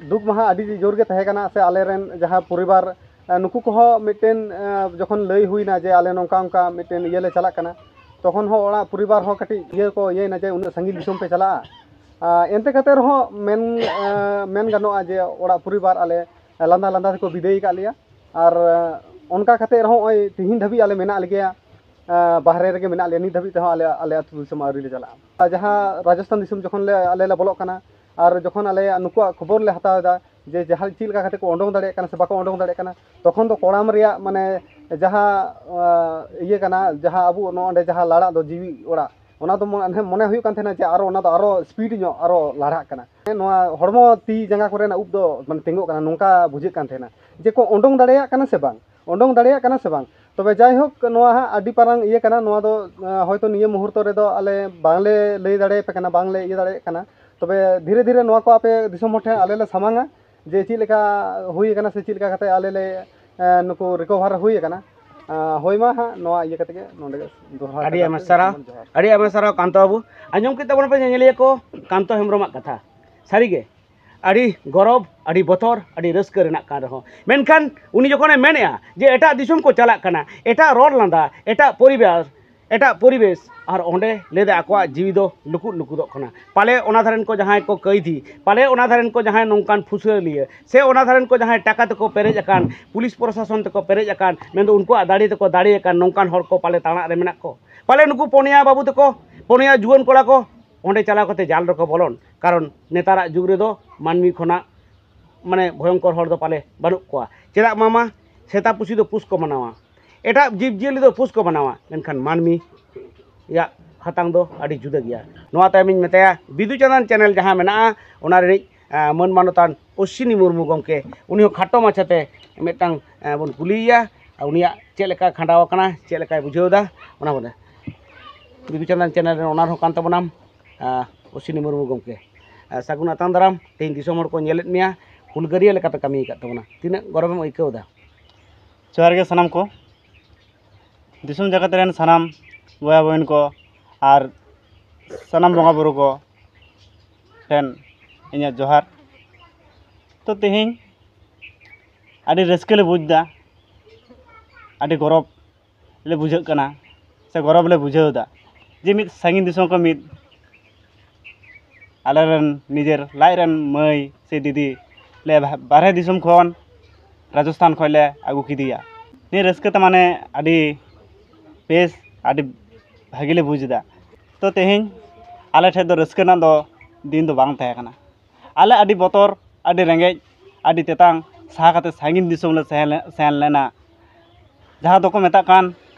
ᱫᱩᱠ ᱢᱟ ᱦᱟᱸᱜ ᱟᱹᱰᱤ ᱡᱳᱨ ᱜᱮ ᱛᱟᱦᱮᱸ ᱠᱟᱱᱟ, ᱥᱮ ᱟᱞᱮ ᱨᱮᱱ ᱡᱟᱦᱟᱸ ᱯᱚᱨᱤᱵᱟᱨ, ᱟᱨ ᱱᱩᱠᱩ ᱠᱚᱦᱚᱸ ᱢᱤᱫᱴᱮᱱ, ᱟᱨ ᱡᱚᱠᱷᱚᱱ ᱞᱟᱹᱭ ᱦᱩᱭᱱᱟ ᱡᱮ ᱟᱞᱮ ᱱᱚᱝᱠᱟ ᱚᱱᱠᱟ ᱢᱤᱫᱴᱮᱱ ᱤᱭᱟᱹ ᱞᱮ ᱪᱟᱞᱟᱜ ᱠᱟᱱᱟ, ᱛᱚᱠᱷᱚᱱ ᱦᱚᱸ ᱚᱲᱟᱜ ᱯᱚᱨᱤᱵᱟᱨ ᱦᱚᱸ ᱠᱟᱹᱴᱤᱡ ᱤᱭᱟᱹ ᱠᱚ ᱤᱭᱟᱹᱭᱱᱟ ᱡᱮ ᱩᱱᱟᱹᱜ ᱥᱟᱺᱜᱤᱧ ᱫᱤᱥᱚᱢ ᱯᱮ ᱪᱟᱞᱟᱜᱼᱟ᱾ ᱟᱨ ᱮᱱᱛᱮ ᱠᱟᱛᱮ ᱨᱮᱦᱚᱸ ᱢᱮᱱ, ᱟᱨ ᱢᱮᱱ ᱜᱟᱱᱚᱜᱼᱟ ᱡᱮ ᱚᱲᱟᱜ ᱯᱚᱨᱤᱵᱟᱨ ᱟᱞᱮ ᱞᱟᱸᱫᱟ ᱞᱟᱸᱫᱟ ᱛᱮᱠᱚ ᱵᱤᱫᱟᱹᱭ ᱟᱠᱟᱫ ᱞᱮᱭᱟ᱾ ᱟᱨ, ᱟᱨ ᱚᱱᱠᱟ ᱠᱟᱛᱮ ᱨᱮᱦᱚᱸ ᱱᱚᱜᱼᱚᱭ ᱛᱤᱦᱤᱧ ᱫᱷᱟᱹᱵᱤᱡ ᱟᱞᱮ ᱢᱮᱱᱟᱜ ᱞᱮᱜᱮᱭᱟ᱾ ᱵᱟᱦᱨᱮ ᱨᱮᱜᱮ ᱢᱮᱱᱟᱜ ᱞᱮᱭᱟ, ᱱᱤᱛ ᱫᱷᱟᱹᱵᱤᱡ ᱛᱮᱦᱚᱸ ᱟᱞᱮ ᱟᱞᱮ ᱟᱹᱛᱩ ᱫᱤᱥᱚᱢ ᱟᱹᱣᱨᱤ ᱞᱮ ᱪᱟᱞᱟᱜᱼᱟ᱾ ᱟᱨ ᱡᱟᱦᱟᱸ ᱨᱟᱡᱚᱥᱛᱷᱟᱱ ᱫᱤᱥᱚᱢ ᱡᱚᱠᱷᱚᱱ ᱞᱮ ᱟᱞᱮ ᱞᱮ ᱵᱚᱞᱚᱜ ᱠᱟᱱᱟ, ᱟᱨ ᱡᱚᱠᱷᱚᱱ ᱟᱞᱮᱭᱟᱜ ᱱᱩᱠᱩᱣᱟᱜ ᱠᱷᱚᱵᱚᱨ ᱞᱮ ᱦᱟᱛᱟᱣ ᱮᱫᱟ ᱡᱮ ᱡᱟᱦᱟᱸ ᱪᱮᱫ ᱞᱮᱠᱟ ᱠᱟᱛᱮ ᱠᱚ ᱚᱰᱚᱝ ᱫᱟᱲᱮᱭᱟᱜ ᱠᱟᱱᱟ ᱥᱮ ᱵᱟᱠᱚ ᱚᱰᱚᱝ ᱫᱟᱲᱮᱭᱟᱜ ᱠᱟᱱᱟ, ᱛᱚᱠᱷᱚᱱ ᱫᱚ ᱠᱚᱲᱟᱢ ᱨᱮᱭᱟᱜ ᱢᱟᱱᱮ ᱡᱟᱦᱟᱸ ᱤᱭᱟᱹ ᱠᱟᱱᱟ, ᱡᱟᱦᱟᱸ ᱟᱵᱚ ᱱᱚᱰᱮ ᱡᱟᱦᱟᱸ ᱞᱟᱲᱟᱜ ᱫᱚ ᱡᱤᱣᱤ ᱚᱲᱟᱜ, ᱚᱱᱟ ᱫᱚ ᱢᱚᱱᱮ ᱢᱚᱱᱮ ᱦᱩᱭᱩᱜ ᱠᱟᱱ ᱛᱟᱦᱮᱱᱟ ᱡᱮ ᱟᱨᱚ ᱚᱱᱟ ᱫᱚ ᱟᱨᱚ ᱥᱯᱤᱰ ᱧᱚᱜ ᱟᱨᱚ ᱞᱟᱲᱟᱜ ᱠᱟᱱᱟ᱾ ᱱᱚᱣᱟ ᱦᱚᱲᱢᱚ ᱛᱤ ᱡᱟᱸᱜᱟ ᱠᱚᱨᱮᱱᱟᱜ ᱩᱵ ᱫᱚ ᱢᱟᱱᱮ ᱛᱤᱸᱜᱩᱜ ᱠᱟᱱᱟ, ᱱᱚᱝᱠᱟ ᱵᱩᱡᱷᱟᱹᱜ ᱠᱟᱱ ᱛᱟᱦᱮᱱᱟ ᱡᱮ ᱠᱚ ᱚᱰᱚᱝ ᱫᱟᱲᱮᱭᱟᱜ ᱠᱟᱱᱟ ᱥᱮ ᱵᱟᱝ, ᱚᱰᱚᱝ ᱫᱟᱲᱮᱭᱟᱜ ᱠᱟᱱᱟ ᱥᱮ ᱵᱟᱝ᱾ ᱛᱚᱵᱮ ᱡᱟᱭᱦᱳᱠ, ᱱᱚᱣᱟ ᱦᱟᱸᱜ ᱟᱹᱰᱤ ᱯᱟᱨᱟᱝ ᱤᱭᱟᱹ ᱠᱟᱱᱟ, ᱱᱚᱣᱟ ᱫᱚ ᱦᱚᱭᱛᱳ ᱱᱤᱭᱟᱹ ᱢᱩᱦᱩᱨᱛᱚ ᱨᱮᱫᱚ ᱟᱞᱮ ᱵᱟᱝᱞᱮ ᱞᱟᱹᱭ ᱫᱟᱲᱮᱭᱟᱯᱮ ᱠᱟᱱᱟ, ᱵᱟᱝᱞᱮ ᱤᱭᱟᱹ ᱫᱟᱲᱮᱭᱟᱜ ᱠᱟᱱᱟ᱾ ᱛᱚᱵᱮ ᱫᱷᱤᱨᱮ ᱫᱷᱤᱨᱮ ᱱᱚᱣᱟ ᱠᱚ ᱟᱯᱮ ᱫᱤᱥᱚᱢ ᱦᱚᱲ ᱴᱷᱮᱱ ᱟᱞᱮ ᱞᱮ ᱥᱟᱢᱟᱝᱟ ᱡᱮ ᱪᱮᱫ ᱞᱮᱠᱟ ᱦᱩᱭ ᱟᱠᱟᱱᱟ ᱥᱮ ᱪᱮᱫ ᱞᱮᱠᱟ ᱠᱟᱛᱮ ᱟᱞᱮ ᱞᱮ ᱱᱩᱠᱩ ᱨᱤᱠᱚᱵᱷᱟᱨ ᱦᱩᱭ ᱟᱠᱟᱱᱟ᱾ ᱦᱳᱭ ᱢᱟ ᱦᱟᱸᱜ, ᱱᱚᱣᱟ ᱤᱭᱟᱹ ᱠᱟᱛᱮ ᱜᱮ ᱱᱚᱰᱮ ᱜᱮ ᱫᱚᱦᱲᱟ ᱟᱹᱰᱤ ᱟᱭᱢᱟ ᱥᱟᱨᱦᱟᱣ᱾ ᱡᱚᱦᱟᱨ᱾ ᱟᱹᱰᱤ ᱟᱭᱢᱟ ᱥᱟᱨᱦᱟᱣ ᱠᱟᱱᱛᱚ ᱵᱟᱹᱵᱩ᱾ ᱟᱸᱡᱚᱢ ᱠᱮᱫ ᱛᱟᱵᱚᱱ ᱯᱮ ᱧᱮᱧᱮᱞᱤᱭᱟᱹ ᱠᱚ, ᱠᱟᱱᱛᱚ ᱦᱮᱢᱵᱨᱚᱢᱟᱜ ᱠᱟᱛᱷᱟ᱾ ᱥᱟᱹᱨᱤᱜᱮ ᱟᱹᱰᱤ ᱜᱚᱨᱚᱵᱽ, ᱟᱹᱰᱤ ᱵᱚᱛᱚᱨ, ᱟᱹᱰᱤ ᱨᱟᱹᱥᱠᱟᱹ ᱨᱮᱱᱟᱜ ᱠᱟᱱ ᱨᱮᱦᱚᱸ, ᱢᱮᱱᱠᱷᱟᱱ ᱩᱱᱤ ᱡᱚᱠᱷᱚᱱᱮ ᱢᱮᱱᱮᱜᱼᱟ ᱡᱮ ᱮᱴᱟᱜ ᱫᱤᱥᱚᱢ ᱠᱚ ᱪᱟᱞᱟᱜ ᱠᱟᱱᱟ, ᱮᱴᱟᱜ ᱨᱚᱲ ᱞᱟᱸᱫᱟ, ᱮᱴᱟᱜ ᱯᱚᱨᱤᱵᱟᱨ, ᱮᱴᱟᱜ ᱯᱚᱨᱤᱵᱮᱥ, ᱟᱨ ᱚᱸᱰᱮ ᱞᱟᱹᱭᱫᱟ ᱟᱠᱚᱣᱟᱜ ᱡᱤᱣᱤ ᱫᱚ ᱞᱩᱠᱩᱫ ᱞᱩᱠᱩᱫᱚᱜ ᱠᱟᱱᱟ᱾ ᱯᱟᱞᱮ ᱚᱱᱟ ᱫᱷᱟᱨᱮᱱ ᱠᱚ ᱡᱟᱦᱟᱸᱭ ᱠᱚ ᱠᱟᱹᱭᱫᱷᱤ, ᱯᱟᱞᱮ ᱚᱱᱟ ᱫᱷᱟᱨᱮᱱ ᱠᱚ ᱡᱟᱦᱟᱸᱭ ᱱᱚᱝᱠᱟᱱ ᱯᱷᱩᱥᱞᱟᱹᱞᱤᱭᱟᱹ, ᱥᱮ ᱚᱱᱟ ᱫᱷᱟᱨᱮᱱ ᱠᱚ ᱡᱟᱦᱟᱸᱭ ᱴᱟᱠᱟ ᱛᱮᱠᱚ ᱯᱮᱨᱮᱡ ᱟᱠᱟᱱ, ᱯᱩᱞᱤᱥ ᱯᱨᱚᱥᱟᱥᱚᱱ ᱛᱮᱠᱚ ᱯᱮᱨᱮᱡ ᱟᱠᱟᱱ, ᱢᱮᱱᱫᱚ ᱩᱱᱠᱩᱣᱟᱜ ᱫᱟᱲᱮ ᱛᱮᱠᱚ ᱫᱟᱲᱮ ᱟᱠᱟᱱ ᱱᱚᱝᱠᱟᱱ ᱦᱚᱲ ᱠᱚ ᱯᱟᱞᱮ ᱛᱟᱲᱟᱜ ᱨᱮ ᱢᱮᱱᱟᱜ ᱠᱚ᱾ ᱯᱟᱞᱮ ᱱᱩᱠᱩ ᱯᱚᱱᱭᱟ ᱵᱟᱹᱵᱩ ᱛᱟᱠᱚ, ᱯᱚᱱᱭᱟ ᱡᱩᱣᱟᱹᱱ ᱠᱚᱲᱟ ᱠᱚ ᱚᱸᱰᱮ ᱪᱟᱞᱟᱣ ᱠᱟᱛᱮ ᱡᱟᱞ ᱨᱮᱠᱚ ᱵᱚᱞᱚᱱ᱾ ᱠᱟᱨᱚᱱ ᱱᱮᱛᱟᱨᱟᱜ ᱡᱩᱜᱽ ᱨᱮᱫᱚ ᱢᱟᱹᱱᱢᱤ ᱠᱷᱚᱱᱟᱜ ᱢᱟᱱᱮ ᱵᱷᱚᱭᱚᱝᱠᱚᱨ ᱦᱚᱲ ᱫᱚ ᱯᱟᱞᱮ ᱵᱟᱹᱱᱩᱜ ᱠᱚᱣᱟ᱾ ᱪᱮᱫᱟᱜ ᱢᱟᱢᱟ? ᱥᱮᱛᱟ ᱯᱩᱥᱤ ᱫᱚ ᱯᱩᱥ ᱠᱚ ᱢᱟᱱᱟᱣᱟ, ᱮᱴᱟᱜ ᱡᱤᱵᱽ ᱡᱤᱭᱟᱹᱞᱤ ᱫᱚ ᱯᱩᱥ ᱠᱚ ᱢᱟᱱᱟᱣᱟ, ᱢᱮᱱᱠᱷᱟᱱ ᱢᱟᱹᱱᱢᱤ ᱭᱟᱜ ᱦᱟᱛᱟᱝ ᱫᱚ ᱟᱹᱰᱤ ᱡᱩᱫᱟᱹ ᱜᱮᱭᱟ᱾ ᱱᱚᱣᱟ ᱛᱟᱭᱚᱢᱤᱧ ᱢᱮᱛᱟᱭᱟ ᱵᱤᱫᱩ ᱪᱟᱸᱫᱟᱱ ᱪᱮᱱᱮᱞ ᱡᱟᱦᱟᱸ ᱢᱮᱱᱟᱜᱼᱟ, ᱚᱱᱟ ᱨᱤᱱᱤᱡ, ᱟᱸ, ᱢᱟᱹᱱ ᱢᱟᱱᱚᱛᱟᱱ ᱚᱥᱥᱤᱱᱤ ᱢᱩᱨᱢᱩ ᱜᱚᱢᱠᱮ, ᱩᱱᱤ ᱦᱚᱸ ᱠᱷᱟᱴᱚ ᱢᱟᱪᱷᱟᱛᱮ ᱢᱤᱫᱴᱟᱝ, ᱟᱸ, ᱵᱚᱱ ᱠᱩᱞᱤᱭᱮᱭᱟ, ᱟᱨ ᱩᱱᱤᱭᱟᱜ ᱪᱮᱫ ᱞᱮᱠᱟ ᱠᱷᱟᱸᱰᱟᱣ ᱟᱠᱟᱱᱟ, ᱪᱮᱫ ᱞᱮᱠᱟᱭ ᱵᱩᱡᱷᱟᱹᱣ ᱮᱫᱟ, ᱚᱱᱟ ᱵᱚᱞᱮ ᱵᱤᱫᱩ ᱪᱟᱸᱫᱟᱱ ᱪᱮᱱᱮᱞ ᱨᱮᱱ ᱚᱱᱟᱨ ᱦᱚᱸ ᱠᱟᱱ ᱛᱟᱵᱚᱱᱟᱢ, ᱟᱸ, ᱚᱥᱥᱤᱱᱤ ᱢᱩᱨᱢᱩ ᱜᱚᱢᱠᱮ᱾ ᱟᱸ, ᱥᱟᱹᱜᱩᱱ ᱟᱛᱟᱝ ᱫᱟᱨᱟᱢ, ᱛᱮᱦᱮᱧ ᱫᱤᱥᱚᱢ ᱦᱚᱲ ᱠᱚ ᱧᱮᱞᱮᱫ ᱢᱮᱭᱟ, ᱦᱩᱞᱜᱟᱹᱨᱤᱭᱟᱹ ᱞᱮᱠᱟᱯᱮ ᱠᱟᱹᱢᱤ ᱟᱠᱟᱫ ᱛᱟᱵᱚᱱᱟ, ᱛᱤᱱᱟᱹᱜ ᱜᱚᱨᱚᱵᱮᱢ ᱟᱹᱭᱠᱟᱹᱣ ᱮᱫᱟ? ᱡᱚᱦᱟᱨ ᱜᱮ ᱥᱟᱱᱟᱢ ᱠᱚ᱾ ᱫᱤᱥᱚᱢ ᱡᱟᱠᱟᱛ ᱨᱮᱱ ᱥᱟᱱᱟᱢ ᱵᱚᱭᱦᱟ ᱵᱚᱦᱤᱱ ᱠᱚ ᱟᱨ ᱥᱟᱱᱟᱢ ᱵᱚᱸᱜᱟ ᱵᱩᱨᱩ ᱠᱚ ᱴᱷᱮᱱ ᱤᱧᱟᱹᱜ ᱡᱚᱦᱟᱨ᱾ ᱛᱚ, ᱛᱮᱦᱮᱧ ᱟᱹᱰᱤ ᱨᱟᱹᱥᱠᱟᱹ ᱞᱮ ᱵᱩᱡᱽ ᱮᱫᱟ, ᱟᱹᱰᱤ ᱜᱚᱨᱚᱵᱽ ᱞᱮ ᱵᱩᱡᱷᱟᱹᱜ ᱠᱟᱱᱟ, ᱥᱮ ᱜᱚᱨᱚᱵᱽ ᱞᱮ ᱵᱩᱡᱷᱟᱹᱣ ᱮᱫᱟ ᱡᱮ ᱢᱤᱫ ᱥᱟᱺᱜᱤᱧ ᱫᱤᱥᱚᱢ ᱠᱷᱚᱱ ᱢᱤᱫ ᱟᱞᱮ ᱨᱮᱱ ᱱᱤᱡᱮᱨ ᱞᱟᱡ ᱨᱮᱱ ᱢᱟᱹᱭ ᱥᱮ ᱫᱤᱫᱤ ᱞᱮ ᱵᱟᱦ-, ᱵᱟᱨᱦᱮ ᱫᱤᱥᱚᱢ ᱠᱷᱚᱱ ᱨᱟᱡᱚᱥᱛᱷᱟᱱ ᱠᱷᱚᱱ ᱞᱮ ᱟᱹᱜᱩ ᱠᱮᱫᱮᱭᱟ᱾ ᱱᱤᱭᱟᱹ ᱨᱟᱹᱥᱠᱟᱹ ᱛᱮ ᱢᱟᱱᱮ ᱟᱹᱰᱤ ᱵᱮᱥ, ᱟᱹᱰᱤ ᱵᱷᱟᱹᱜᱤ ᱞᱮ ᱵᱩᱡᱽ ᱮᱫᱟ᱾ ᱛᱚ ᱛᱮᱦᱮᱧ ᱟᱞᱮ ᱴᱷᱮᱱ ᱫᱚ ᱨᱟᱹᱥᱠᱟᱹ ᱨᱮᱱᱟᱜ ᱫᱚ ᱫᱤᱱ ᱫᱚ ᱵᱟᱝ ᱛᱟᱦᱮᱸ ᱠᱟᱱᱟ᱾ ᱟᱞᱮ ᱟᱹᱰᱤ ᱵᱚᱛᱚᱨ, ᱟᱹᱰᱤ ᱨᱮᱸᱜᱮᱡ, ᱟᱹᱰᱤ ᱛᱮᱛᱟᱝ ᱥᱟᱦᱟ ᱠᱟᱛᱮ ᱥᱟᱺᱜᱤᱧ ᱫᱤᱥᱚᱢ ᱞᱮ ᱥᱮᱱ ᱞᱮ-, ᱥᱮᱱ ᱞᱮᱱᱟ, ᱡᱟᱦᱟᱸ ᱫᱚᱠᱚ ᱢᱮᱛᱟᱜ ᱠᱟᱱ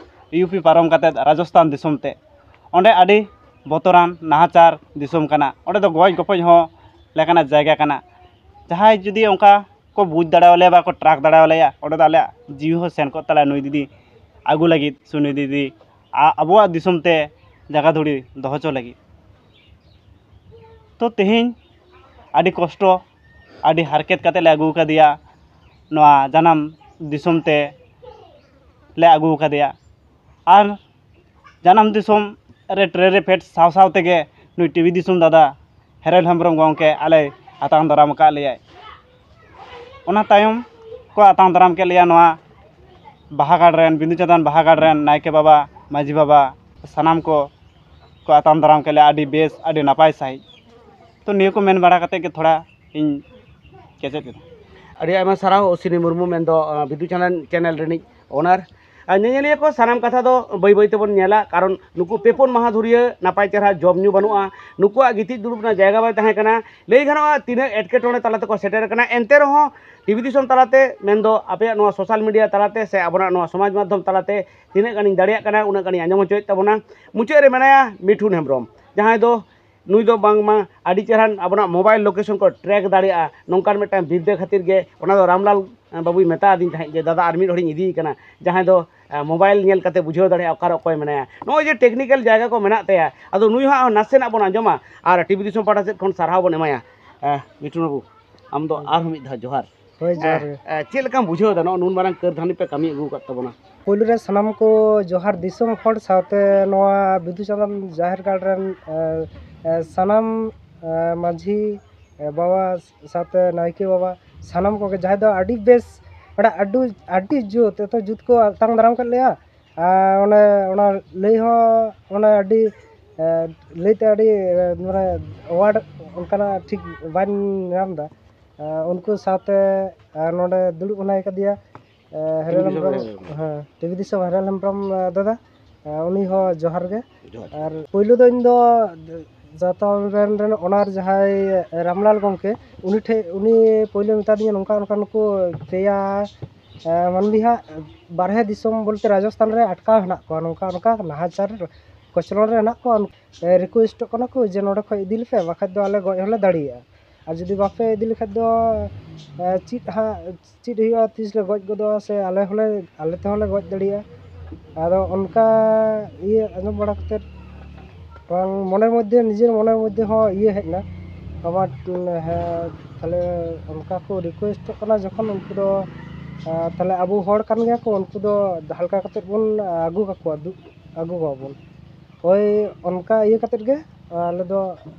ᱤᱭᱩ ᱯᱤ ᱯᱟᱨᱚᱢ ᱠᱟᱛᱮ ᱨᱟᱡᱚᱥᱛᱷᱟᱱ ᱫᱤᱥᱚᱢ ᱛᱮ᱾ ᱚᱸᱰᱮ ᱟᱹᱰᱤ ᱵᱚᱛᱚᱨᱟᱱ ᱱᱟᱦᱟᱪᱟᱨ ᱫᱤᱥᱚᱢ ᱠᱟᱱᱟ᱾ ᱚᱸᱰᱮ ᱫᱚ ᱜᱚᱡ ᱜᱚᱯᱚᱡ ᱦᱚᱸ ᱞᱮᱠᱟᱱᱟᱜ ᱡᱟᱭᱜᱟ ᱠᱟᱱᱟ᱾ ᱡᱟᱦᱟᱸᱭ ᱡᱩᱫᱤ ᱚᱱᱠᱟ ᱠᱚ ᱵᱩᱡᱽ ᱫᱟᱲᱮᱭᱟᱞᱮᱭᱟ, ᱵᱟᱠᱚ track ᱫᱟᱲᱮᱭᱟᱞᱮᱭᱟ, ᱚᱸᱰᱮ ᱫᱚ ᱟᱞᱮᱭᱟᱜ ᱡᱤᱣᱤ ᱦᱚᱸ ᱥᱮᱱ ᱠᱚᱜ ᱛᱟᱞᱮᱭᱟ, ᱱᱩᱭ ᱫᱤᱫᱤ ᱟᱹᱜᱩ ᱞᱟᱹᱜᱤᱫ ᱥᱮ ᱱᱩᱭ ᱫᱤᱫᱤ ᱟ-, ᱟᱵᱚᱣᱟᱜ ᱫᱤᱥᱚᱢ ᱛᱮ ᱡᱟᱭᱜᱟ ᱫᱷᱩᱲᱤ ᱫᱚᱦᱚ ᱦᱚᱪᱚ ᱞᱟᱹᱜᱤᱫ᱾ ᱛᱚ ᱛᱮᱦᱮᱧ ᱟᱹᱰᱤ ᱠᱚᱥᱴᱚ, ᱟᱹᱰᱤ ᱦᱟᱨᱠᱮᱛ ᱠᱟᱛᱮ ᱞᱮ ᱟᱹᱜᱩ ᱟᱠᱟᱫᱮᱭᱟ ᱱᱚᱣᱟ ᱡᱟᱱᱟᱢ ᱫᱤᱥᱚᱢ ᱛᱮ ᱞᱮ ᱟᱹᱜᱩ ᱟᱠᱟᱫᱮᱭᱟ᱾ ᱟᱨ ᱡᱟᱱᱟᱢ ᱫᱤᱥᱚᱢ ᱨᱮ ᱴᱨᱮᱱ ᱨᱮ ᱯᱷᱮᱰ ᱥᱟᱶ ᱥᱟᱶ ᱛᱮᱜᱮ ᱱᱩᱭ ᱴᱤᱵᱷᱤ ᱫᱤᱥᱚᱢ ᱫᱟᱫᱟ ᱦᱮᱨᱮᱞ ᱦᱮᱢᱵᱨᱚᱢ ᱜᱚᱢᱠᱮ ᱟᱞᱮᱭ ᱟᱛᱟᱝ ᱫᱟᱨᱟᱢ ᱟᱠᱟᱫ ᱞᱮᱭᱟᱭ᱾ ᱚᱱᱟ ᱛᱟᱭᱚᱢ ᱠᱚ ᱟᱛᱟᱝ ᱫᱟᱨᱟᱢ ᱠᱮᱫ ᱞᱮᱭᱟ ᱱᱚᱣᱟ ᱵᱟᱦᱟᱜᱟᱲ ᱨᱮᱱ, ᱵᱤᱸᱫᱩ ᱪᱟᱸᱫᱟᱱ ᱵᱟᱦᱟᱜᱟᱲ ᱨᱮᱱ ᱱᱟᱭᱠᱮ ᱵᱟᱵᱟ, ᱢᱟᱹᱡᱷᱤ ᱵᱟᱵᱟ, ᱥᱟᱱᱟᱢ ᱠᱚ ᱠᱚ ᱟᱛᱟᱝ ᱫᱟᱨᱟᱢ ᱠᱮᱫ ᱞᱮᱭᱟ ᱟᱹᱰᱤ ᱵᱮᱥ, ᱟᱹᱰᱤ ᱱᱟᱯᱟᱭ ᱥᱟᱺᱦᱤᱡ᱾ ᱛᱚ ᱱᱤᱭᱟᱹ ᱠᱚ ᱢᱮᱱ ᱵᱟᱲᱟ ᱠᱟᱛᱮᱫ ᱜᱮ ᱛᱷᱚᱲᱟ ᱤᱧ ᱠᱮᱪᱮᱫ ᱮᱫᱟ᱾ ᱟᱹᱰᱤ ᱟᱭᱢᱟ ᱥᱟᱨᱦᱟᱣ ᱚᱥᱤᱱᱤ ᱢᱩᱨᱢᱩ, ᱢᱮᱱᱫᱚ, ᱟᱸ, ᱵᱤᱫᱩ ᱪᱟᱸᱫᱟᱱ ᱪᱮᱱᱮᱞ ᱨᱤᱱᱤᱡ owner᱾ ᱟᱨ ᱧᱮᱧᱮᱞᱤᱭᱟᱹ ᱠᱚ, ᱥᱟᱱᱟᱢ ᱠᱟᱛᱷᱟ ᱫᱚ ᱵᱟᱹᱭ ᱵᱟᱹᱭ ᱛᱮᱵᱚᱱ ᱧᱮᱞᱟ, ᱠᱟᱨᱚᱱ ᱱᱩᱠᱩ ᱯᱮ ᱯᱩᱱ ᱢᱟᱦᱟ ᱫᱷᱩᱨᱤᱭᱟᱹ ᱱᱟᱯᱟᱭ ᱪᱮᱦᱨᱟ ᱡᱚᱢ ᱧᱩ ᱵᱟᱹᱱᱩᱜᱼᱟ, ᱱᱩᱠᱩᱣᱟᱜ ᱜᱤᱛᱤᱡ ᱫᱩᱲᱩᱵ ᱨᱮᱱᱟᱜ ᱡᱟᱭᱜᱟ ᱵᱟᱭ ᱛᱟᱦᱮᱸ ᱠᱟᱱᱟ᱾ ᱞᱟᱹᱭ ᱜᱟᱱᱚᱜᱼᱟ, ᱛᱤᱱᱟᱹᱜ ᱮᱴᱠᱮᱴᱚᱬᱮ ᱛᱟᱞᱟ ᱛᱮᱠᱚ ᱥᱮᱴᱮᱨ ᱟᱠᱟᱱᱟ, ᱮᱱᱛᱮ ᱨᱮᱦᱚᱸ ᱴᱤᱵᱷᱤ ᱫᱤᱥᱚᱢ ᱛᱟᱞᱟᱛᱮ, ᱢᱮᱱᱫᱚ ᱟᱯᱮᱭᱟᱜ ᱱᱚᱣᱟ social media ᱛᱟᱞᱟᱛᱮ ᱥᱮ ᱟᱵᱚᱱᱟᱜ ᱱᱚᱣᱟ ᱥᱚᱢᱟᱡᱽ ᱢᱟᱫᱽᱫᱷᱚᱢ ᱛᱟᱞᱟᱛᱮ ᱛᱤᱱᱟᱹᱜ ᱜᱟᱱᱤᱧ ᱫᱟᱲᱮᱭᱟᱜ ᱠᱟᱱᱟ, ᱩᱱᱟᱹᱜ ᱜᱟᱱᱤᱧ ᱟᱸᱡᱚᱢ ᱦᱚᱪᱚᱭᱮᱫ ᱛᱟᱵᱚᱱᱟ᱾ ᱢᱩᱪᱟᱹᱫ ᱨᱮ ᱢᱮᱱᱟᱭᱟ ᱢᱤᱴᱷᱩᱱ ᱦᱮᱢᱵᱨᱚᱢ, ᱡᱟᱦᱟᱸᱭ ᱫᱚ ᱱᱩᱭ ᱫᱚ ᱵᱟᱝᱢᱟ ᱟᱹᱰᱤ ᱪᱮᱦᱨᱟᱱ ᱟᱵᱚᱱᱟᱜ mobile location ᱠᱚ track ᱫᱟᱲᱮᱭᱟᱜᱼᱟ, ᱱᱚᱝᱠᱟᱱ ᱢᱤᱫᱴᱟᱝ ᱵᱤᱨᱫᱟᱹ ᱠᱷᱟᱹᱛᱤᱨ ᱜᱮ᱾ ᱚᱱᱟ ᱫᱚ ᱨᱟᱢᱞᱟᱞ, ᱮ, ᱵᱟᱹᱵᱩᱭ ᱢᱮᱛᱟ ᱟᱹᱫᱤᱧ ᱛᱟᱦᱮᱸᱫ ᱡᱮ, "ᱫᱟᱫᱟ, ᱟᱨ ᱢᱤᱫ ᱦᱚᱲᱤᱧ ᱤᱫᱤᱭᱮ ᱠᱟᱱᱟ, ᱡᱟᱦᱟᱸᱭ ᱫᱚ, ᱮ, mobile ᱧᱮᱞ ᱠᱟᱛᱮ ᱵᱩᱡᱷᱟᱹᱣ ᱫᱟᱲᱮᱭᱟᱜᱼᱟ ᱚᱠᱟᱨᱮ ᱚᱠᱚᱭ ᱢᱮᱱᱟᱭᱟ᱾" ᱱᱚᱜᱼᱚᱭ ᱡᱮ technical ᱡᱟᱭᱜᱟ ᱠᱚ ᱢᱮᱱᱟᱜ ᱛᱟᱭᱟ, ᱟᱫᱚ ᱱᱩᱭ ᱦᱚᱸ ᱱᱟᱥᱮᱱᱟᱜ ᱵᱚᱱ ᱟᱸᱡᱚᱢᱟ ᱟᱨ ᱴᱤᱵᱷᱤ ᱫᱤᱥᱚᱢ ᱯᱟᱦᱴᱟ ᱥᱮᱫ ᱠᱷᱚᱱ ᱥᱟᱨᱦᱟᱣ ᱵᱚᱱ ᱮᱢᱟᱭᱟ᱾ ᱮ, ᱢᱤᱴᱷᱩᱱ ᱵᱟᱹᱵᱩ, ᱟᱢ ᱫᱚ ᱟᱨᱦᱚᱸ ᱢᱤᱫ ᱫᱷᱟᱣ ᱡᱚᱦᱟᱨ᱾ ᱦᱳᱭ, ᱡᱚᱦᱟᱨ ᱜᱮ᱾ ᱮ, ᱪᱮᱫ ᱞᱮᱠᱟᱢ ᱵᱩᱡᱷᱟᱹᱣ ᱮᱫᱟ ᱱᱚᱜᱼᱚ ᱱᱩᱱ ᱢᱟᱨᱟᱝ ᱠᱟᱹᱨᱫᱷᱟᱹᱱᱤ ᱯᱮ ᱠᱟᱹᱢᱤ ᱟᱹᱜᱩ ᱟᱠᱟᱫ ᱛᱟᱵᱚᱱᱟ? ᱯᱳᱭᱞᱳ ᱨᱮ ᱥᱟᱱᱟᱢ ᱠᱚ ᱡᱚᱦᱟᱨ ᱫᱤᱥᱚᱢ ᱦᱚᱲ ᱥᱟᱶᱛᱮ ᱱᱚᱣᱟ ᱵᱤᱫᱩ ᱪᱟᱸᱫᱟᱱ ᱡᱟᱦᱮᱨ ᱜᱟᱲ ᱨᱮᱱ, ᱮ, ᱮ, ᱥᱟᱱᱟᱢ, ᱮ, ᱢᱟᱹᱡᱷᱤ, ᱮ, ᱵᱟᱵᱟ ᱥᱟᱶᱛᱮ ᱱᱟᱭᱠᱮ ᱵᱟᱵᱟ, ᱥᱟᱱᱟᱢ ᱠᱚᱜᱮ ᱡᱟᱦᱟᱸᱭ ᱫᱚ ᱟᱹᱰᱤ ᱵᱮᱥ, ᱢᱟᱱᱮ ᱟᱹᱰᱤ, ᱟᱹᱰᱤ ᱡᱩᱛ, ᱮᱛᱚ ᱡᱩᱛ ᱠᱚ ᱟᱛᱟᱝ ᱫᱟᱨᱟᱢ ᱠᱮᱫ ᱞᱮᱭᱟ᱾ ᱟᱨ ᱚᱱᱮ ᱚᱱᱟ ᱞᱟᱹᱭ ᱦᱚᱸ ᱚᱱᱮ ᱟᱹᱰᱤ, ᱮ, ᱞᱟᱹᱭᱛᱮ ᱟᱹᱰᱤ, ᱮ, ᱢᱟᱱᱮ word ᱚᱱᱠᱟᱱᱟᱜ ᱴᱷᱤᱠ ᱵᱟᱹᱧ ᱧᱟᱢ ᱮᱫᱟ᱾ ᱮ, ᱩᱱᱠᱩ ᱥᱟᱶᱛᱮ, ᱟᱨ ᱱᱚᱰᱮ ᱫᱩᱲᱩᱵ ᱦᱮᱱᱟᱭ ᱠᱟᱫᱮᱭᱟ, ᱮ, ᱦᱮᱨᱮᱞ ᱴᱤᱵᱷᱤ ᱫᱤᱥᱚᱢ ᱦᱮᱢᱵᱨᱚᱢ, ᱦᱮᱨᱮᱞ ᱦᱮᱢᱵᱨᱚᱢ᱾ ᱦᱮᱸ, ᱴᱤᱵᱷᱤ ᱫᱤᱥᱚᱢ ᱦᱮᱨᱮᱞ ᱦᱮᱢᱵᱨᱚᱢ, ᱮ, ᱫᱟᱫᱟ᱾ ᱩᱱᱤ ᱦᱚᱸ ᱡᱚᱦᱟᱨ ᱜᱮ᱾ ᱟᱨ ᱯᱳᱭᱞᱳ ᱫᱚ ᱤᱧ ᱫᱚ ᱡᱟᱛᱟᱢ ᱨᱮᱱ, ᱨᱮᱱ ᱚᱱᱟᱨ ᱡᱟᱦᱟᱸᱭ ᱨᱟᱢᱞᱟᱞ ᱜᱚᱢᱠᱮ, ᱩᱱᱤ ᱴᱷᱮᱱ, ᱩᱱᱤ ᱯᱳᱭᱞᱳ ᱢᱮᱛᱟᱫᱤᱧᱟ, ᱱᱚᱝᱠᱟ ᱚᱱᱠᱟ ᱱᱩᱠᱩ ᱯᱮᱭᱟ ᱢᱟᱹᱱᱢᱤ ᱦᱟᱸᱜ ᱵᱟᱨᱦᱮ ᱫᱤᱥᱚᱢ ᱵᱚᱞᱛᱮ ᱨᱟᱡᱚᱥᱛᱷᱟᱱ ᱨᱮ ᱟᱴᱠᱟᱣ ᱦᱮᱱᱟᱜ ᱠᱚᱣᱟ, ᱱᱚᱝᱠᱟ ᱚᱱᱠᱟ ᱱᱟᱦᱟᱪᱟᱨ ᱠᱚᱪᱞᱚᱱ ᱨᱮ ᱦᱮᱱᱟᱜ ᱠᱚᱣᱟ᱾ ᱨᱤᱠᱩᱭᱮᱥᱴᱚᱜ ᱠᱟᱱᱟ ᱠᱚ ᱡᱮ ᱱᱚᱸᱰᱮ ᱠᱷᱚᱱ ᱤᱫᱤ ᱞᱮᱯᱮ, ᱵᱟᱠᱷᱟᱡ ᱫᱚ ᱟᱞᱮ ᱜᱚᱡ ᱦᱚᱸᱞᱮ ᱫᱟᱲᱮᱭᱟᱜᱼᱟ᱾ ᱟᱨ ᱡᱩᱫᱤ ᱵᱟᱯᱮ ᱤᱫᱤ ᱞᱮᱠᱷᱟᱡ ᱫᱚ ᱪᱮᱫ ᱦᱟᱸᱜ ᱪᱮᱫ ᱦᱩᱭᱩᱜᱼᱟ, ᱛᱤᱥ ᱞᱮ ᱜᱚᱡ ᱜᱚᱫᱚᱜᱼᱟ ᱥᱮ ᱟᱞᱮ ᱦᱚᱸᱞᱮ, ᱟᱞᱮ ᱛᱮᱦᱚᱸ ᱞᱮ ᱜᱚᱡ ᱫᱟᱲᱮᱭᱟᱜᱼᱟ᱾ ᱟᱫᱚ ᱚᱱᱠᱟ ᱤᱭᱟᱹ ᱟᱸᱡᱚᱢ ᱵᱟᱲᱟ ᱠᱟᱛᱮᱫ ᱵᱟᱝ, ᱢᱚᱱᱮᱨ ᱢᱚᱫᱽᱫᱷᱮ, ᱱᱤᱡᱮᱨ ᱢᱚᱱᱮᱨ ᱢᱚᱫᱽᱫᱷᱮ ᱦᱚᱸ ᱤᱭᱟᱹ ᱦᱮᱡ ᱮᱱᱟ, ᱟᱵᱟᱨ ᱦᱮᱸ, ᱛᱟᱦᱞᱮ ᱚᱱᱠᱟ ᱠᱚ ᱨᱤᱠᱩᱭᱮᱥᱴᱚᱜ ᱠᱟᱱᱟ ᱡᱚᱠᱷᱚᱱ, ᱩᱱᱠᱩ ᱫᱚ ᱛᱟᱦᱞᱮ ᱟᱵᱚ ᱦᱚᱲ ᱠᱟᱱ ᱜᱮᱭᱟ ᱠᱚ, ᱩᱱᱠᱩ ᱫᱚ ᱡᱟᱦᱟᱸ ᱞᱮᱠᱟ ᱠᱟᱛᱮᱫ ᱵᱚᱱ ᱟᱹᱜᱩ ᱠᱟᱠᱚᱣᱟ, ᱟᱹᱜᱩ ᱠᱚᱣᱟ ᱵᱚᱱ᱾ ᱦᱳᱭ, ᱚᱱᱠᱟ ᱤᱭᱟᱹ ᱠᱟᱛᱮᱫ ᱜᱮ ᱟᱞᱮ ᱫᱚ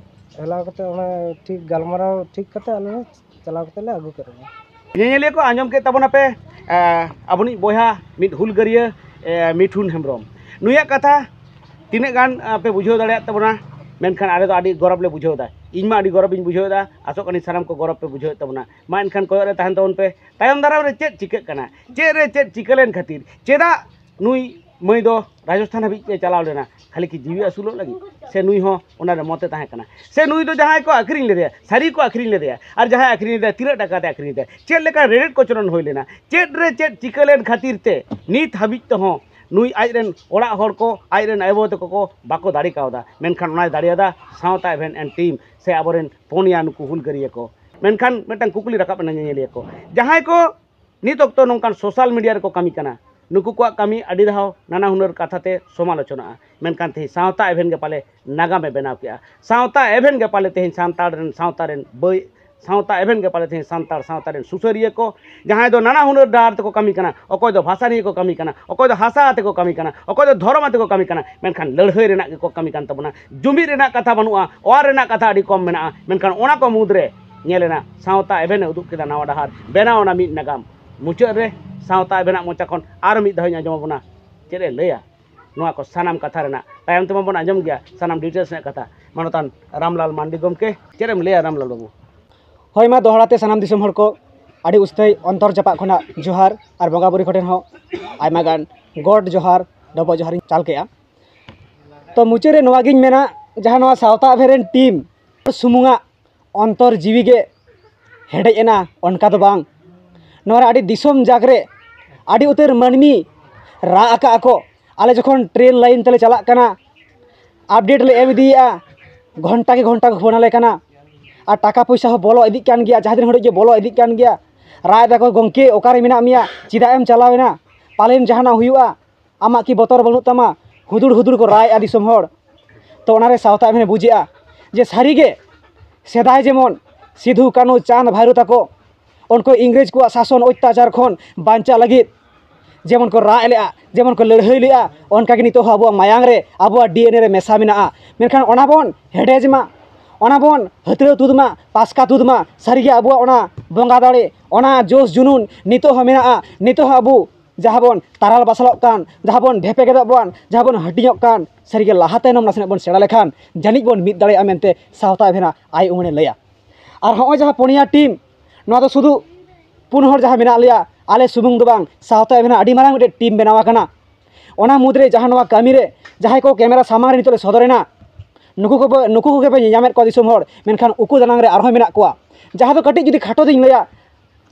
ᱦᱮᱞᱟᱣ ᱠᱟᱛᱮᱫ, ᱚᱱᱟ ᱴᱷᱤᱠ ᱜᱟᱞᱢᱟᱨᱟᱣ ᱴᱷᱤᱠ ᱠᱟᱛᱮᱫ ᱟᱞᱮ ᱪᱟᱞᱟᱣ ᱠᱟᱛᱮ ᱞᱮ ᱟᱹᱜᱩ ᱠᱮᱫ ᱠᱚᱣᱟ᱾ ᱧᱮᱧᱮᱞᱤᱭᱟᱹ ᱠᱚ, ᱟᱸᱡᱚᱢ ᱠᱮᱫ ᱛᱟᱵᱚᱱᱟᱯᱮ, ᱮ, ᱟᱵᱚᱱᱤᱡ ᱵᱚᱭᱦᱟ ᱢᱤᱫ ᱦᱩᱞᱜᱟᱹᱨᱤᱭᱟᱹ, ᱮ, ᱢᱤᱴᱷᱩᱱ ᱦᱮᱢᱵᱨᱚᱢ, ᱱᱩᱭᱟᱜ ᱠᱟᱛᱷᱟ ᱛᱤᱱᱟᱹᱜ ᱜᱟᱱ, ᱮ, ᱯᱮ ᱵᱩᱡᱷᱟᱹᱣ ᱫᱟᱲᱮᱭᱟᱜ ᱛᱟᱵᱚᱱᱟ, ᱢᱮᱱᱠᱷᱟᱱ ᱟᱞᱮ ᱫᱚ ᱟᱹᱰᱤ ᱜᱚᱨᱚᱵᱽ ᱞᱮ ᱵᱩᱡᱷᱟᱹᱣ ᱮᱫᱟ᱾ ᱤᱧ ᱢᱟ ᱟᱹᱰᱤ ᱜᱚᱨᱚᱵᱽ ᱤᱧ ᱵᱩᱡᱷᱟᱹᱣ ᱮᱫᱟ, ᱟᱥᱚᱜ ᱠᱟᱹᱱᱟᱹᱧ ᱥᱟᱱᱟᱢ ᱠᱚ ᱜᱚᱨᱚᱵᱽ ᱯᱮ ᱵᱩᱡᱷᱟᱹᱣᱮᱫ ᱛᱟᱵᱚᱱᱟ᱾ ᱢᱟ ᱮᱱᱠᱷᱟᱱ ᱠᱚᱭᱚᱜ ᱨᱮ ᱛᱟᱦᱮᱱ ᱛᱟᱵᱚᱱ ᱯᱮ, ᱛᱟᱭᱚᱢ ᱫᱟᱨᱟᱢ ᱨᱮ ᱪᱮᱫ ᱪᱤᱠᱟᱹᱜ ᱠᱟᱱᱟ, ᱪᱮᱫ ᱨᱮ ᱪᱮᱫ ᱪᱤᱠᱟᱹ ᱞᱮᱱ ᱠᱷᱟᱹᱛᱤᱨ, ᱪᱮᱫᱟᱜ ᱱᱩᱭ ᱢᱟᱹᱭ ᱫᱚ ᱨᱟᱡᱚᱥᱛᱷᱟᱱ ᱦᱟᱹᱵᱤᱡ ᱮ ᱪᱟᱞᱟᱣ ᱞᱮᱱᱟ, ᱠᱷᱟᱹᱞᱤ ᱠᱤ ᱡᱤᱣᱤ ᱟᱹᱥᱩᱞᱚᱜ ᱞᱟᱹᱜᱤᱫ, ᱥᱮ ᱱᱩᱭ ᱦᱚᱸ ᱚᱱᱟ ᱨᱮ ᱢᱚᱛᱮ ᱛᱟᱦᱮᱸ ᱠᱟᱱᱟ, ᱥᱮ ᱱᱩᱭ ᱫᱚ ᱡᱟᱦᱟᱸᱭ ᱠᱚ ᱟᱹᱠᱷᱨᱤᱧ ᱞᱮᱫᱮᱭᱟ, ᱥᱟᱹᱨᱤ ᱠᱚ ᱟᱹᱠᱷᱨᱤᱧ ᱞᱮᱫᱮᱭᱟ, ᱟᱨ ᱡᱟᱦᱟᱸᱭ ᱟᱹᱠᱷᱨᱤᱧ ᱞᱮᱫᱮᱭᱟ, ᱛᱤᱱᱟᱹᱜ ᱴᱟᱠᱟ ᱛᱮ ᱟᱹᱠᱷᱨᱤᱧ ᱞᱮᱫᱮᱭᱟ, ᱪᱮᱫ ᱞᱮᱠᱟ ᱨᱮᱰᱮᱫ ᱠᱚᱪᱞᱚᱱ ᱦᱩᱭ ᱞᱮᱱᱟ, ᱪᱮᱫ ᱨᱮ ᱪᱮᱫ ᱪᱤᱠᱟᱹ ᱞᱮᱱ ᱠᱷᱟᱹᱛᱤᱨ ᱛᱮ ᱱᱤᱛ ᱦᱟᱹᱵᱤᱡ ᱛᱮᱦᱚᱸ ᱱᱩᱭ ᱟᱡ ᱨᱮᱱ ᱚᱲᱟᱜ ᱦᱚᱲ ᱠᱚ, ᱟᱡ ᱨᱮᱱ ᱟᱭᱳ ᱛᱟᱠᱚ ᱠᱚ ᱵᱟᱠᱚ ᱫᱟᱲᱮ ᱠᱟᱣᱫᱟ, ᱢᱮᱱᱠᱷᱟᱱ ᱚᱱᱟᱭ ᱫᱟᱲᱮᱭᱟᱫᱟ ᱥᱟᱶᱛᱟ ᱮᱵᱷᱮᱱ ᱮᱱᱰ ᱴᱤᱢ ᱥᱮ ᱟᱵᱚᱨᱮᱱ ᱯᱩᱱᱭᱟ ᱱᱩᱠᱩ ᱦᱩᱞᱜᱟᱹᱨᱤᱭᱟᱹ ᱠᱚ᱾ ᱢᱮᱱᱠᱷᱟᱱ ᱢᱤᱫᱴᱟᱝ ᱠᱩᱠᱞᱤ ᱨᱟᱠᱟᱵ ᱮᱱᱟ ᱧᱮᱧᱮᱞᱤᱭᱟᱹ ᱠᱚ, ᱡᱟᱦᱟᱸᱭ ᱠᱚ ᱱᱤᱛ ᱚᱠᱛᱚ ᱱᱚᱝᱠᱟᱱ ᱥᱳᱥᱟᱞ ᱢᱤᱰᱤᱭᱟ ᱨᱮᱠᱚ ᱠᱟᱹᱢᱤ ᱠᱟᱱᱟ, ᱱᱩᱠᱩ ᱠᱚᱣᱟᱜ ᱠᱟᱹᱢᱤ ᱟᱹᱰᱤ ᱫᱷᱟᱣ ᱱᱟᱱᱟ ᱦᱩᱱᱟᱹᱨ ᱠᱟᱛᱷᱟ ᱛᱮ ᱥᱚᱢᱟᱞᱳᱪᱚᱱᱟᱜᱼᱟ, ᱢᱮᱱᱠᱷᱟᱱ ᱛᱮᱦᱮᱧ ᱥᱟᱶᱛᱟ ᱮᱵᱷᱮᱱ ᱜᱮ ᱯᱟᱞᱮ ᱱᱟᱜᱟᱢᱮ ᱵᱮᱱᱟᱣ ᱠᱮᱜᱼᱟ᱾ ᱥᱟᱶᱛᱟ ᱮᱵᱷᱮᱱ ᱜᱮ ᱯᱟᱞᱮ ᱛᱮᱦᱮᱧ ᱥᱟᱱᱛᱟᱲ ᱨᱮᱱ ᱥᱟᱶᱛᱟ ᱨᱮᱱ ᱵᱟᱹᱭ ᱥᱟᱶᱛᱟ ᱮᱵᱷᱮᱱ ᱜᱮ ᱯᱟᱞᱮ ᱛᱮᱦᱮᱧ ᱥᱟᱱᱛᱟᱲ ᱥᱟᱶᱛᱟ ᱨᱮᱱ ᱥᱩᱥᱟᱹᱨᱤᱭᱟᱹ ᱠᱚ, ᱡᱟᱦᱟᱸᱭ ᱫᱚ ᱱᱟᱱᱟ ᱦᱩᱱᱟᱹᱨ ᱰᱟᱦᱟᱨ ᱛᱮᱠᱚ ᱠᱟᱹᱢᱤ ᱠᱟᱱᱟ, ᱚᱠᱚᱭ ᱫᱚ ᱵᱷᱟᱥᱟ ᱱᱤᱭᱮ ᱠᱚ ᱠᱟᱹᱢᱤ ᱠᱟᱱᱟ, ᱚᱠᱚᱭ ᱫᱚ ᱦᱟᱥᱟ ᱟᱛᱮ ᱠᱚ ᱠᱟᱹᱢᱤ ᱠᱟᱱᱟ, ᱚᱠᱚᱭ ᱫᱚ ᱫᱷᱚᱨᱚᱢ ᱟᱛᱮ ᱠᱚ ᱠᱟᱹᱢᱤ ᱠᱟᱱᱟ, ᱢᱮᱱᱠᱷᱟᱱ ᱞᱟᱹᱲᱦᱟᱹᱭ ᱨᱮᱱᱟᱜ ᱜᱮᱠᱚ ᱠᱟᱹᱢᱤ ᱠᱟᱱ ᱛᱟᱵᱚᱱᱟ᱾ ᱡᱩᱢᱤᱫ ᱨᱮᱱᱟᱜ ᱠᱟᱛᱷᱟ ᱵᱟᱹᱱᱩᱜᱼᱟ, ᱚᱣᱟᱨ ᱨᱮᱱᱟᱜ ᱠᱟᱛᱷᱟ ᱟᱹᱰᱤ ᱠᱚᱢ ᱢᱮᱱᱟᱜᱼᱟ, ᱢᱮᱱᱠᱷᱟᱱ ᱚᱱᱟ ᱠᱚ ᱢᱩᱫᱽᱨᱮ ᱧᱮᱞ ᱮᱱᱟ ᱥᱟᱶᱛᱟ ᱮᱵᱷᱮᱱ ᱮ ᱩᱫᱩᱜ ᱠᱮᱫᱟ ᱱᱟᱣᱟ ᱰᱟᱦᱟᱨ, ᱵᱮᱱᱟᱣ ᱮᱱᱟ ᱢᱤᱫ ᱱᱟᱜᱟᱢ᱾ ᱢᱩᱪᱟᱹᱫ ᱨᱮ ᱥᱟᱶᱛᱟ ᱮᱵᱷᱮᱱᱟᱜ ᱢᱚᱪᱟ ᱠᱷᱚᱱ ᱟᱨ ᱢᱤᱫ ᱫᱷᱟᱣ ᱤᱧ ᱟᱸᱡᱚᱢ ᱟᱵᱚᱱᱟ ᱪᱮᱫ ᱮ ᱞᱟᱹᱭᱟ᱾ ᱱᱚᱣᱟ ᱠᱚ ᱥᱟᱱᱟᱢ ᱠᱟᱛᱷᱟ ᱨᱮᱱᱟᱜ ᱛᱟᱭᱚᱢ ᱛᱮᱢᱟ ᱵᱚᱱ ᱟᱸᱡᱚᱢ ᱜᱮᱭᱟ ᱥᱟᱱᱟᱢ ᱰᱤᱴᱮᱞᱥ ᱨᱮᱱᱟᱜ ᱠᱟᱛᱷᱟ᱾ ᱢᱟᱱᱚᱛᱟᱱ ᱨᱟᱢᱞᱟᱞ ᱢᱟᱱᱰᱤ ᱜᱚᱢᱠᱮ, ᱪᱮᱫ ᱮᱢ ᱞᱟᱹᱭᱟ ᱨᱟᱢᱞᱟᱞ ᱵᱟᱹᱵᱩ? ᱦᱳᱭ, ᱢᱟ ᱫᱚᱦᱲᱟ ᱛᱮ ᱥᱟᱱᱟᱢ ᱫᱤᱥᱚᱢ ᱦᱚᱲ ᱠᱚ ᱟᱹᱰᱤ ᱩᱥᱛᱟᱹᱭ ᱚᱱᱛᱚᱨ ᱪᱟᱯᱟᱜ ᱠᱷᱚᱱᱟᱜ ᱡᱚᱦᱟᱨ, ᱟᱨ ᱵᱚᱸᱜᱟ ᱵᱩᱨᱩ ᱠᱚᱴᱷᱮᱱ ᱦᱚᱸ ᱟᱭᱢᱟ ᱜᱟᱱ ᱜᱚᱰ ᱡᱚᱦᱟᱨ, ᱰᱚᱵᱚᱜ ᱡᱚᱦᱟᱨᱤᱧ ᱪᱟᱞ ᱠᱮᱜᱼᱟ᱾ ᱛᱚ ᱢᱩᱪᱟᱹᱫ ᱨᱮ ᱱᱚᱣᱟᱜᱤᱧ ᱢᱮᱱᱟ, ᱡᱟᱦᱟᱸ ᱱᱚᱣᱟ ᱥᱟᱶᱛᱟ ᱮᱵᱷᱮᱱ ᱨᱮᱱ ᱴᱤᱢ ᱥᱩᱢᱩᱝᱟᱜ ᱚᱱᱛᱚᱨ ᱡᱤᱣᱤ ᱜᱮ ᱦᱮᱰᱮᱡ ᱮᱱᱟ, ᱚᱱᱠᱟ ᱫᱚ ᱵᱟᱝ᱾ ᱱᱚᱣᱟ ᱨᱮ ᱟᱹᱰᱤ ᱫᱤᱥᱚᱢ ᱡᱟᱠ ᱨᱮ ᱟᱹᱰᱤ ᱩᱛᱟᱹᱨ ᱢᱟᱹᱱᱢᱤ ᱨᱟᱜ ᱟᱠᱟᱫ ᱟᱠᱚ᱾ ᱟᱞᱮ ᱡᱚᱠᱷᱚᱱ ᱴᱨᱮᱱ ᱞᱟᱭᱤᱱ ᱛᱮᱞᱮ ᱪᱟᱞᱟᱜ ᱠᱟᱱᱟ, ᱟᱯᱰᱮᱴ ᱞᱮ ᱮᱢ ᱤᱫᱤᱭᱮᱫᱼᱟ, ᱜᱷᱚᱱᱴᱟ ᱠᱮ ᱜᱷᱚᱱᱴᱟ ᱠᱚ ᱯᱷᱳᱱ ᱟᱞᱮ ᱠᱟᱱᱟ, ᱟᱨ ᱴᱟᱠᱟ ᱯᱚᱭᱥᱟ ᱦᱚᱸ ᱵᱚᱞᱚ ᱤᱫᱤᱜ ᱠᱟᱱ ᱜᱮᱭᱟ, ᱡᱟᱦᱟᱸ ᱛᱤᱱ ᱜᱷᱟᱹᱲᱤᱡ ᱜᱮ ᱵᱚᱞᱚ ᱤᱫᱤᱜ ᱠᱟᱱ ᱜᱮᱭᱟ᱾ ᱨᱟᱜ ᱮᱫᱟ ᱠᱚ, "ᱜᱚᱢᱠᱮ, ᱚᱠᱟᱨᱮ ᱢᱮᱱᱟᱜ ᱢᱮᱭᱟ? ᱪᱮᱫᱟᱜ ᱮᱢ ᱪᱟᱞᱟᱣ ᱮᱱᱟ? ᱯᱟᱞᱮᱱ ᱡᱟᱦᱟᱱᱟᱜ ᱦᱩᱭᱩᱜᱼᱟ, ᱟᱢᱟᱜ ᱠᱤ ᱵᱚᱛᱚᱨ ᱵᱟᱹᱱᱩᱜ ᱛᱟᱢᱟ?" ᱦᱩᱫᱩᱲ ᱦᱩᱫᱩᱲ ᱠᱚ ᱨᱟᱜ ᱮᱫᱼᱟ ᱫᱤᱥᱚᱢ ᱦᱚᱲ᱾ ᱛᱚ ᱚᱱᱟᱨᱮ ᱥᱟᱶᱛᱟ ᱮᱵᱷᱮᱱᱮ ᱵᱩᱡᱮᱜᱼᱟ ᱡᱮ ᱥᱟᱹᱨᱤᱜᱮ ᱥᱮᱫᱟᱭ ᱡᱮᱢᱚᱱ ᱥᱤᱫᱷᱩ, ᱠᱟᱹᱱᱦᱩ, ᱪᱟᱸᱫᱽ, ᱵᱷᱟᱭᱨᱳ ᱛᱟᱠᱚ ᱩᱱᱠᱩ ᱤᱝᱨᱮᱡᱽ ᱠᱚᱣᱟᱜ ᱥᱟᱥᱚᱱ ᱚᱛᱛᱟᱪᱟᱨ ᱠᱷᱚᱱ ᱵᱟᱧᱪᱟᱜ ᱞᱟᱹᱜᱤᱫ ᱡᱮᱢᱚᱱ ᱠᱚ ᱨᱟᱜ ᱞᱮᱜᱼᱟ, ᱡᱮᱢᱚᱱ ᱠᱚ ᱞᱟᱹᱲᱦᱟᱹᱭ ᱞᱮᱜᱼᱟ, ᱚᱱᱠᱟᱜᱮ ᱱᱤᱛᱚᱜ ᱦᱚᱸ ᱟᱵᱚᱣᱟᱜ ᱢᱟᱭᱟᱝ ᱨᱮ, ᱟᱵᱚᱣᱟᱜ ᱰᱤ ᱮᱱ ᱮ ᱨᱮ ᱢᱮᱥᱟ ᱢᱮᱱᱟᱜᱼᱟ᱾ ᱢᱮᱱᱠᱷᱟᱱ ᱚᱱᱟ ᱵᱚᱱ ᱦᱮᱰᱮᱡᱽ ᱢᱟ, ᱚᱱᱟ ᱵᱚᱱ ᱦᱟᱹᱛᱲᱟᱹᱣ ᱛᱩᱫ ᱢᱟ, ᱯᱟᱥᱠᱟ ᱛᱩᱫ ᱢᱟ᱾ ᱥᱟᱹᱨᱤᱜᱮ ᱟᱵᱚᱣᱟᱜ ᱚᱱᱟ ᱵᱚᱸᱜᱟ ᱫᱟᱲᱮ, ᱚᱱᱟ ᱡᱳᱥ ᱡᱩᱱᱩᱱ ᱱᱤᱛᱚᱜ ᱦᱚᱸ ᱢᱮᱱᱟᱜᱼᱟ᱾ ᱱᱤᱛᱚᱜ ᱦᱚᱸ ᱟᱵᱚ ᱡᱟᱦᱟᱸ ᱵᱚᱱ ᱛᱟᱨᱟᱞ ᱵᱟᱥᱟᱞᱚᱜ ᱠᱟᱱ, ᱡᱟᱦᱟᱸ ᱵᱚᱱ ᱵᱷᱮᱯᱮᱜᱮᱫᱚᱜ ᱵᱚᱱ, ᱡᱟᱦᱟᱸ ᱵᱚᱱ ᱦᱟᱹᱴᱤᱧᱚᱜ ᱠᱟᱱ, ᱥᱟᱹᱨᱤᱜᱮ ᱞᱟᱦᱟ ᱛᱟᱭᱱᱚᱢ ᱱᱟᱥᱮᱱᱟᱜ ᱵᱚᱱ ᱥᱮᱬᱟ ᱞᱮᱠᱷᱟᱱ ᱡᱟᱹᱱᱤᱡ ᱵᱚᱱ ᱢᱤᱫ ᱫᱟᱲᱮᱭᱟᱜᱼᱟ ᱢᱮᱱᱛᱮ ᱥᱟᱶᱛᱟ ᱮᱵᱷᱮᱱᱟᱜ ᱟᱭ ᱩᱢᱟᱹᱱᱮ ᱞᱟᱹᱭᱟ᱾ ᱟᱨ ᱦᱚᱸᱜᱼᱚᱭ ᱡᱟᱦᱟᱸ ᱯᱩᱱᱭᱟ ᱴᱤᱢ, ᱱᱚᱣᱟ ᱫᱚ ᱥᱩᱫᱷᱩ ᱯᱩᱱ ᱦᱚᱲ ᱡᱟᱦᱟᱸ ᱢᱮᱱᱟᱜ ᱞᱮᱭᱟ, ᱟᱞᱮ ᱥᱩᱢᱩᱝ ᱫᱚ ᱵᱟᱝ, ᱥᱟᱶᱛᱟ ᱮᱵᱷᱮᱱᱟᱜ ᱟᱹᱰᱤ ᱢᱟᱨᱟᱝ ᱢᱤᱫᱴᱮᱱ ᱴᱤᱢ ᱵᱮᱱᱟᱣ ᱟᱠᱟᱱᱟ᱾ ᱚᱱᱟ ᱢᱩᱫᱽᱨᱮ ᱡᱟᱦᱟᱸ ᱱᱚᱣᱟ ᱠᱟᱹᱢᱤᱨᱮ ᱡᱟᱦᱟᱸᱭ ᱠᱚ ᱠᱮᱢᱮᱨᱟ ᱥᱟᱢᱟᱝ ᱨᱮ ᱱᱤᱛᱚᱜ ᱞᱮ ᱥᱚᱫᱚᱨᱮᱱᱟ, ᱱᱩᱠᱩ ᱠᱚᱵᱚ, ᱱᱩᱠᱩ ᱠᱚᱜᱮ ᱯᱮ ᱧᱮᱧᱟᱢᱮᱫ ᱠᱚᱣᱟ ᱫᱤᱥᱚᱢ ᱦᱚᱲ, ᱢᱮᱱᱠᱷᱟᱱ ᱩᱠᱩ ᱫᱟᱱᱟᱝ ᱨᱮ ᱟᱨᱦᱚᱸ ᱢᱮᱱᱟᱜ ᱠᱚᱣᱟ᱾ ᱡᱟᱦᱟᱸ ᱫᱚ ᱠᱟᱹᱴᱤᱡ ᱡᱩᱫᱤ ᱠᱷᱟᱴᱚ ᱛᱤᱧ ᱞᱟᱹᱭᱟ,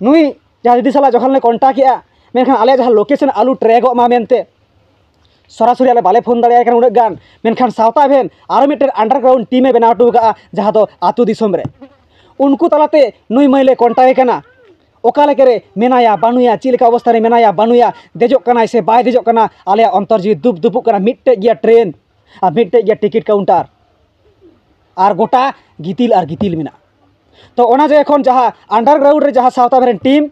ᱱᱩᱭ ᱡᱟᱦᱟᱸ ᱫᱤᱫᱤ ᱥᱟᱞᱟᱜ ᱡᱚᱠᱷᱚᱱ ᱞᱮ ᱠᱚᱱᱴᱟᱠᱴ ᱮᱜᱼᱟ, ᱢᱮᱱᱠᱷᱟᱱ ᱟᱞᱮᱭᱟᱜ ᱡᱟᱦᱟᱸ ᱞᱳᱠᱮᱥᱚᱱ ᱟᱞᱚ ᱴᱨᱮᱠᱚᱜ ᱢᱟ ᱢᱮᱱᱛᱮ ᱥᱚᱨᱟᱥᱚᱨᱤ ᱟᱞᱮ ᱵᱟᱞᱮ ᱯᱷᱳᱱ ᱫᱟᱲᱮᱭᱟᱭ ᱠᱟᱱᱟ ᱩᱱᱟᱹᱜ ᱜᱟᱱ᱾ ᱢᱮᱱᱠᱷᱟᱱ ᱥᱟᱶᱛᱟ ᱮᱵᱷᱮᱱ ᱟᱨᱚ ᱢᱤᱫᱴᱮᱱ ᱟᱱᱰᱟᱨᱜᱨᱟᱣᱩᱱᱰ ᱴᱤᱢᱮ ᱵᱮᱱᱟᱣ ᱦᱚᱴᱚ ᱟᱠᱟᱫᱼᱟ, ᱡᱟᱦᱟᱸ ᱫᱚ ᱟᱹᱛᱩ ᱫᱤᱥᱚᱢ ᱨᱮ᱾ ᱩᱱᱠᱩ ᱛᱟᱞᱟᱛᱮ ᱱᱩᱭ ᱢᱟᱹᱭ ᱞᱮ ᱠᱚᱱᱴᱟᱠᱴ ᱮ ᱠᱟᱱᱟ, ᱚᱠᱟ ᱞᱮᱠᱟᱨᱮ ᱢᱮᱱᱟᱭᱟ ᱵᱟᱹᱱᱩᱭᱟ, ᱪᱮᱫ ᱞᱮᱠᱟ ᱚᱵᱚᱥᱛᱷᱟ ᱨᱮ ᱢᱮᱱᱟᱭᱟ ᱵᱟᱹᱱᱩᱭᱟ, ᱫᱮᱡᱚᱜ ᱠᱟᱱᱟᱭ ᱥᱮ ᱵᱟᱭ ᱫᱮᱡᱚᱜ ᱠᱟᱱᱟ᱾ ᱟᱞᱮᱭᱟᱜ ᱚᱱᱛᱚᱨ ᱡᱤᱣᱤ ᱫᱩᱯ ᱫᱩᱯᱩᱜ ᱠᱟᱱᱟ᱾ ᱢᱤᱫᱴᱮᱡ ᱜᱮᱭᱟ ᱴᱨᱮᱱ ᱟᱨ ᱢᱤᱫᱴᱮᱡ ᱜᱮᱭᱟ ᱴᱤᱠᱤᱴ ᱠᱟᱣᱩᱱᱴᱟᱨ, ᱟᱨ ᱜᱚᱴᱟ ᱜᱤᱛᱤᱞ ᱟᱨ ᱜᱤᱛᱤᱞ ᱢᱮᱱᱟᱜᱼᱟ᱾ ᱛᱚ ᱚᱱᱟ ᱡᱟᱭᱜᱟ ᱠᱷᱚᱱ ᱡᱟᱦᱟᱸ ᱟᱱᱰᱟᱨᱜᱨᱟᱣᱩᱱᱰ ᱨᱮ ᱡᱟᱦᱟᱸ ᱥᱟᱶᱛᱟ ᱮᱵᱷᱮᱱ ᱴᱤᱢ,